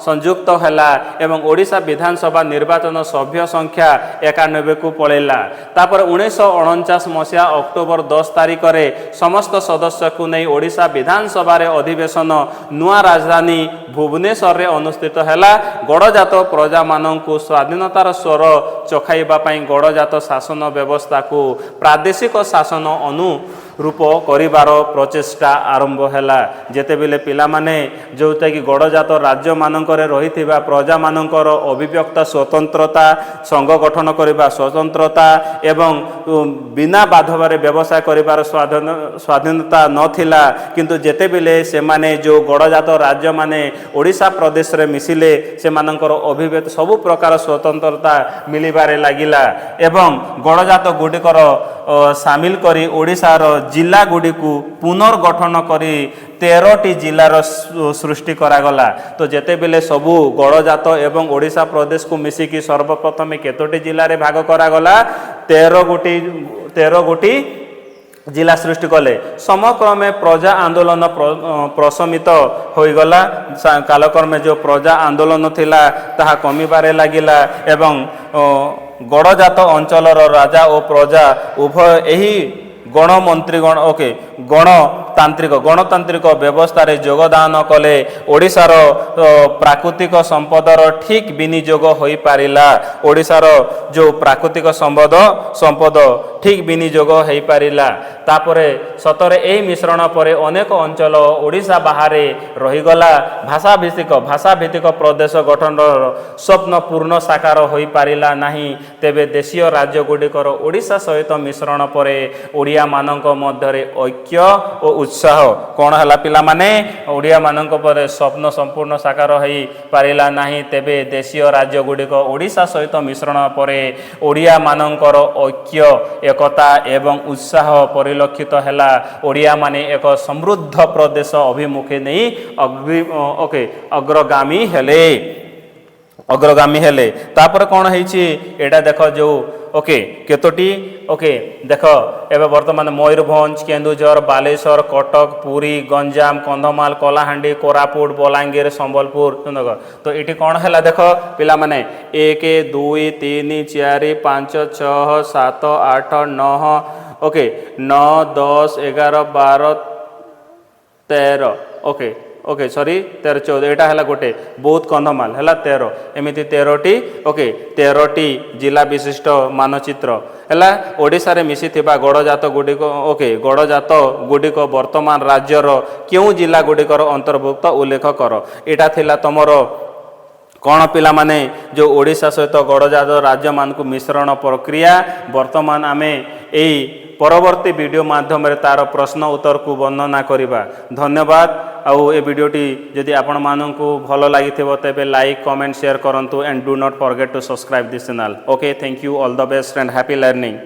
ସଂଯୁକ୍ତ ହେଲା ଏବଂ ଓଡ଼ିଶା ବିଧାନସଭା ନିର୍ବାଚନ ସଭ୍ୟ ସଂଖ୍ୟା 91କୁ ପଳେଇଲା। ତାପରେ 1949 ମସିହା ଅକ୍ଟୋବର 10 ତାରିଖରେ ସମସ୍ତ ସଦସ୍ୟକୁ ନେଇ ଓଡ଼ିଶା ବିଧାନସଭାରେ ଅଧିବେଶନ ନୂଆ ରାଜଧାନୀ ଭୁବନେଶ୍ୱରରେ ଅନୁଷ୍ଠିତ ହେଲା। ଗଡ଼ଜାତ ପ୍ରଜାମାନଙ୍କୁ ସ୍ୱାଧୀନତାର ସ୍ୱାଦ ଚଖାଇବା ପାଇଁ ଗଡ଼ଜାତ ଶାସନ ବ୍ୟବସ୍ଥାକୁ ପ୍ରାଦେଶିକ ଶାସନ ଅନୁରୂପ କରିବାର ପ୍ରଚେଷ୍ଟା ଆରମ୍ଭ ହେଲା। ଯେତେବେଳେ ପିଲାମାନେ, ଯେଉଁଟାକି ଗଡ଼ଜାତ ରାଜ୍ୟମାନଙ୍କରେ ରହିଥିବା ପ୍ରଜାମାନଙ୍କର ଅଭିବ୍ୟକ୍ତ ସ୍ୱତନ୍ତ୍ରତା, ସଂଘ ଗଠନ କରିବା ସ୍ୱତନ୍ତ୍ରତା ଏବଂ ବିନା ବାଧବରେ ବ୍ୟବସାୟ କରିବାର ସ୍ୱାଧୀନତା ନଥିଲା, କିନ୍ତୁ ଯେତେବେଳେ ସେମାନେ ଯେଉଁ ଗଡ଼ଜାତ ରାଜ୍ୟମାନେ ଓଡ଼ିଶା ପ୍ରଦେଶରେ ମିଶିଲେ, ସେମାନଙ୍କର ଅଭିବ୍ୟକ୍ତ ସବୁ ପ୍ରକାର ସ୍ୱତନ୍ତ୍ରତା ମିଳିବାରେ ଲାଗିଲା ଏବଂ ଗଡ଼ଜାତ ଗୁଡ଼ିକର ସାମିଲ କରି ଓଡ଼ିଶାର ଜିଲ୍ଲା ଗୁଡ଼ିକୁ ପୁନର୍ଗଠନ କରି 13ଟି ଜିଲ୍ଲାର ସୃଷ୍ଟି କରାଗଲା। ତ ଯେତେବେଳେ ସବୁ ଗଡ଼ଜାତ ଏବଂ ଓଡ଼ିଶା ପ୍ରଦେଶକୁ ମିଶିକି ସର୍ବପ୍ରଥମେ କେତୋଟି ଜିଲ୍ଲାରେ ଭାଗ କରାଗଲା? 13 ଗୋଟି, 13 ଗୋଟି ଜିଲ୍ଲା ସୃଷ୍ଟି କଲେ। ସମକ୍ରମେ ପ୍ରଜା ଆନ୍ଦୋଳନ ପ୍ରଶମିତ ହୋଇଗଲା। କାଳକ୍ରମେ ଯେଉଁ ପ୍ରଜା ଆନ୍ଦୋଳନ ଥିଲା, ତାହା କମିବାରେ ଲାଗିଲା ଏବଂ ଗଡ଼ଜାତ ଅଞ୍ଚଳର ରାଜା ଓ ପ୍ରଜା ଉଭୟ ଏହି ଗଣମନ୍ତ୍ରୀଗଣ, ଓକେ, ଗଣତାନ୍ତ୍ରିକ ବ୍ୟବସ୍ଥାରେ ଯୋଗଦାନ କଲେ। ଓଡ଼ିଶାର ପ୍ରାକୃତିକ ସମ୍ପଦର ଠିକ୍ ବିନିଯୋଗ ହୋଇପାରିଲା। ଓଡ଼ିଶାର ଯେଉଁ ପ୍ରାକୃତିକ ସମ୍ପଦ ଠିକ୍ ବିନିଯୋଗ ହୋଇପାରିଲା। ତାପରେ ସତରେ ଏହି ମିଶ୍ରଣ ପରେ ଅନେକ ଅଞ୍ଚଳ ଓଡ଼ିଶା ବାହାରେ ରହିଗଲା। ଭାଷାଭିତ୍ତିକ ପ୍ରଦେଶ ଗଠନର ସ୍ୱପ୍ନ ପୂର୍ଣ୍ଣ ସାକାର ହୋଇପାରିଲା ନାହିଁ। ତେବେ ଦେଶୀୟ ରାଜ୍ୟ ଗୁଡ଼ିକର ଓଡ଼ିଶା ସହିତ ମିଶ୍ରଣ ପରେ ଓଡ଼ିଆମାନଙ୍କ ମଧ୍ୟରେ ଐକ୍ୟ ଓ ଉତ୍ସାହ କ'ଣ ହେଲା ପିଲାମାନେ? ଓଡ଼ିଆମାନଙ୍କ ପରେ ସ୍ୱପ୍ନ ସମ୍ପୂର୍ଣ୍ଣ ସାକାର ହୋଇପାରିଲା ନାହିଁ। ତେବେ ଦେଶୀୟ ରାଜ୍ୟ ଗୁଡ଼ିକ ଓଡ଼ିଶା ସହିତ ମିଶ୍ରଣ ପରେ ଓଡ଼ିଆମାନଙ୍କର ଐକ୍ୟ, ଏକତା ଏବଂ ଉତ୍ସାହ ପରିଲକ୍ଷିତ ହେଲା। ଓଡ଼ିଆମାନେ ଏକ ସମୃଦ୍ଧ ପ୍ରଦେଶ ଅଭିମୁଖେ ନେଇ ଓକେ, ଅଗ୍ରଗାମୀ ହେଲେ। ତାପରେ କ'ଣ ହେଇଛି ଏଇଟା ଦେଖ। ଯେଉଁ, ଓକେ, କେତୋଟି, ଓକେ, ଦେଖ ଏବେ ବର୍ତ୍ତମାନ ମୟୂରଭଞ୍ଜ, କେନ୍ଦୁଝର, ବାଲେଶ୍ୱର, କଟକ, ପୁରୀ, ଗଞ୍ଜାମ, କନ୍ଧମାଳ, କଳାହାଣ୍ଡି, କୋରାପୁଟ, ବଲାଙ୍ଗୀର, ସମ୍ବଲପୁର, ସୁନ୍ଦରଗଡ଼। ତ ଏଠି କ'ଣ ହେଲା ଦେଖ ପିଲାମାନେ। 1, 2, 3, 4, 5, 6, 7, 8, 9, ଓକେ, 9, 10, 11, 12, 13, ଓକେ ଓକେ ସରି, 13, 14, ଏଇଟା ହେଲା ଗୋଟେ ବୌଦ୍ଧ, କନ୍ଧମାଳ ହେଲା 13। ଏମିତି 13ଟି, ଓକେ, 13ଟି ଜିଲ୍ଲା ବିଶିଷ୍ଟ ମାନଚିତ୍ର ହେଲା। ଓଡ଼ିଶାରେ ମିଶିଥିବା ଗଡ଼ଜାତ ଗୁଡ଼ିକ, ଓକେ, ଗଡ଼ଜାତ ଗୁଡ଼ିକ ବର୍ତ୍ତମାନ ରାଜ୍ୟର କେଉଁ ଜିଲ୍ଲା ଗୁଡ଼ିକର ଅନ୍ତର୍ଭୁକ୍ତ, ଉଲ୍ଲେଖ କର। ଏଇଟା ଥିଲା ତମର କ'ଣ ପିଲାମାନେ? ଯେଉଁ ଓଡ଼ିଶା ସହିତ ଗଡ଼ଜାତ ରାଜ୍ୟମାନଙ୍କୁ ମିଶ୍ରଣ ପ୍ରକ୍ରିୟା। ବର୍ତ୍ତମାନ ଆମେ ଏଇ ପରବର୍ତ୍ତୀ ଭିଡ଼ିଓ ମାଧ୍ୟମରେ ତାର ପ୍ରଶ୍ନ ଉତ୍ତରକୁ ବର୍ଣ୍ଣନା କରିବା। ଧନ୍ୟବାଦ। ଆଉ ଏ ଭିଡ଼ିଓଟି ଯଦି ଆପଣମାନଙ୍କୁ ଭଲ ଲାଗିଥିବ, ତେବେ ଲାଇକ୍, କମେଣ୍ଟ, ସେୟାର କରନ୍ତୁ and do not forget to subscribe this channel. Okay, thank you, all the best and happy learning.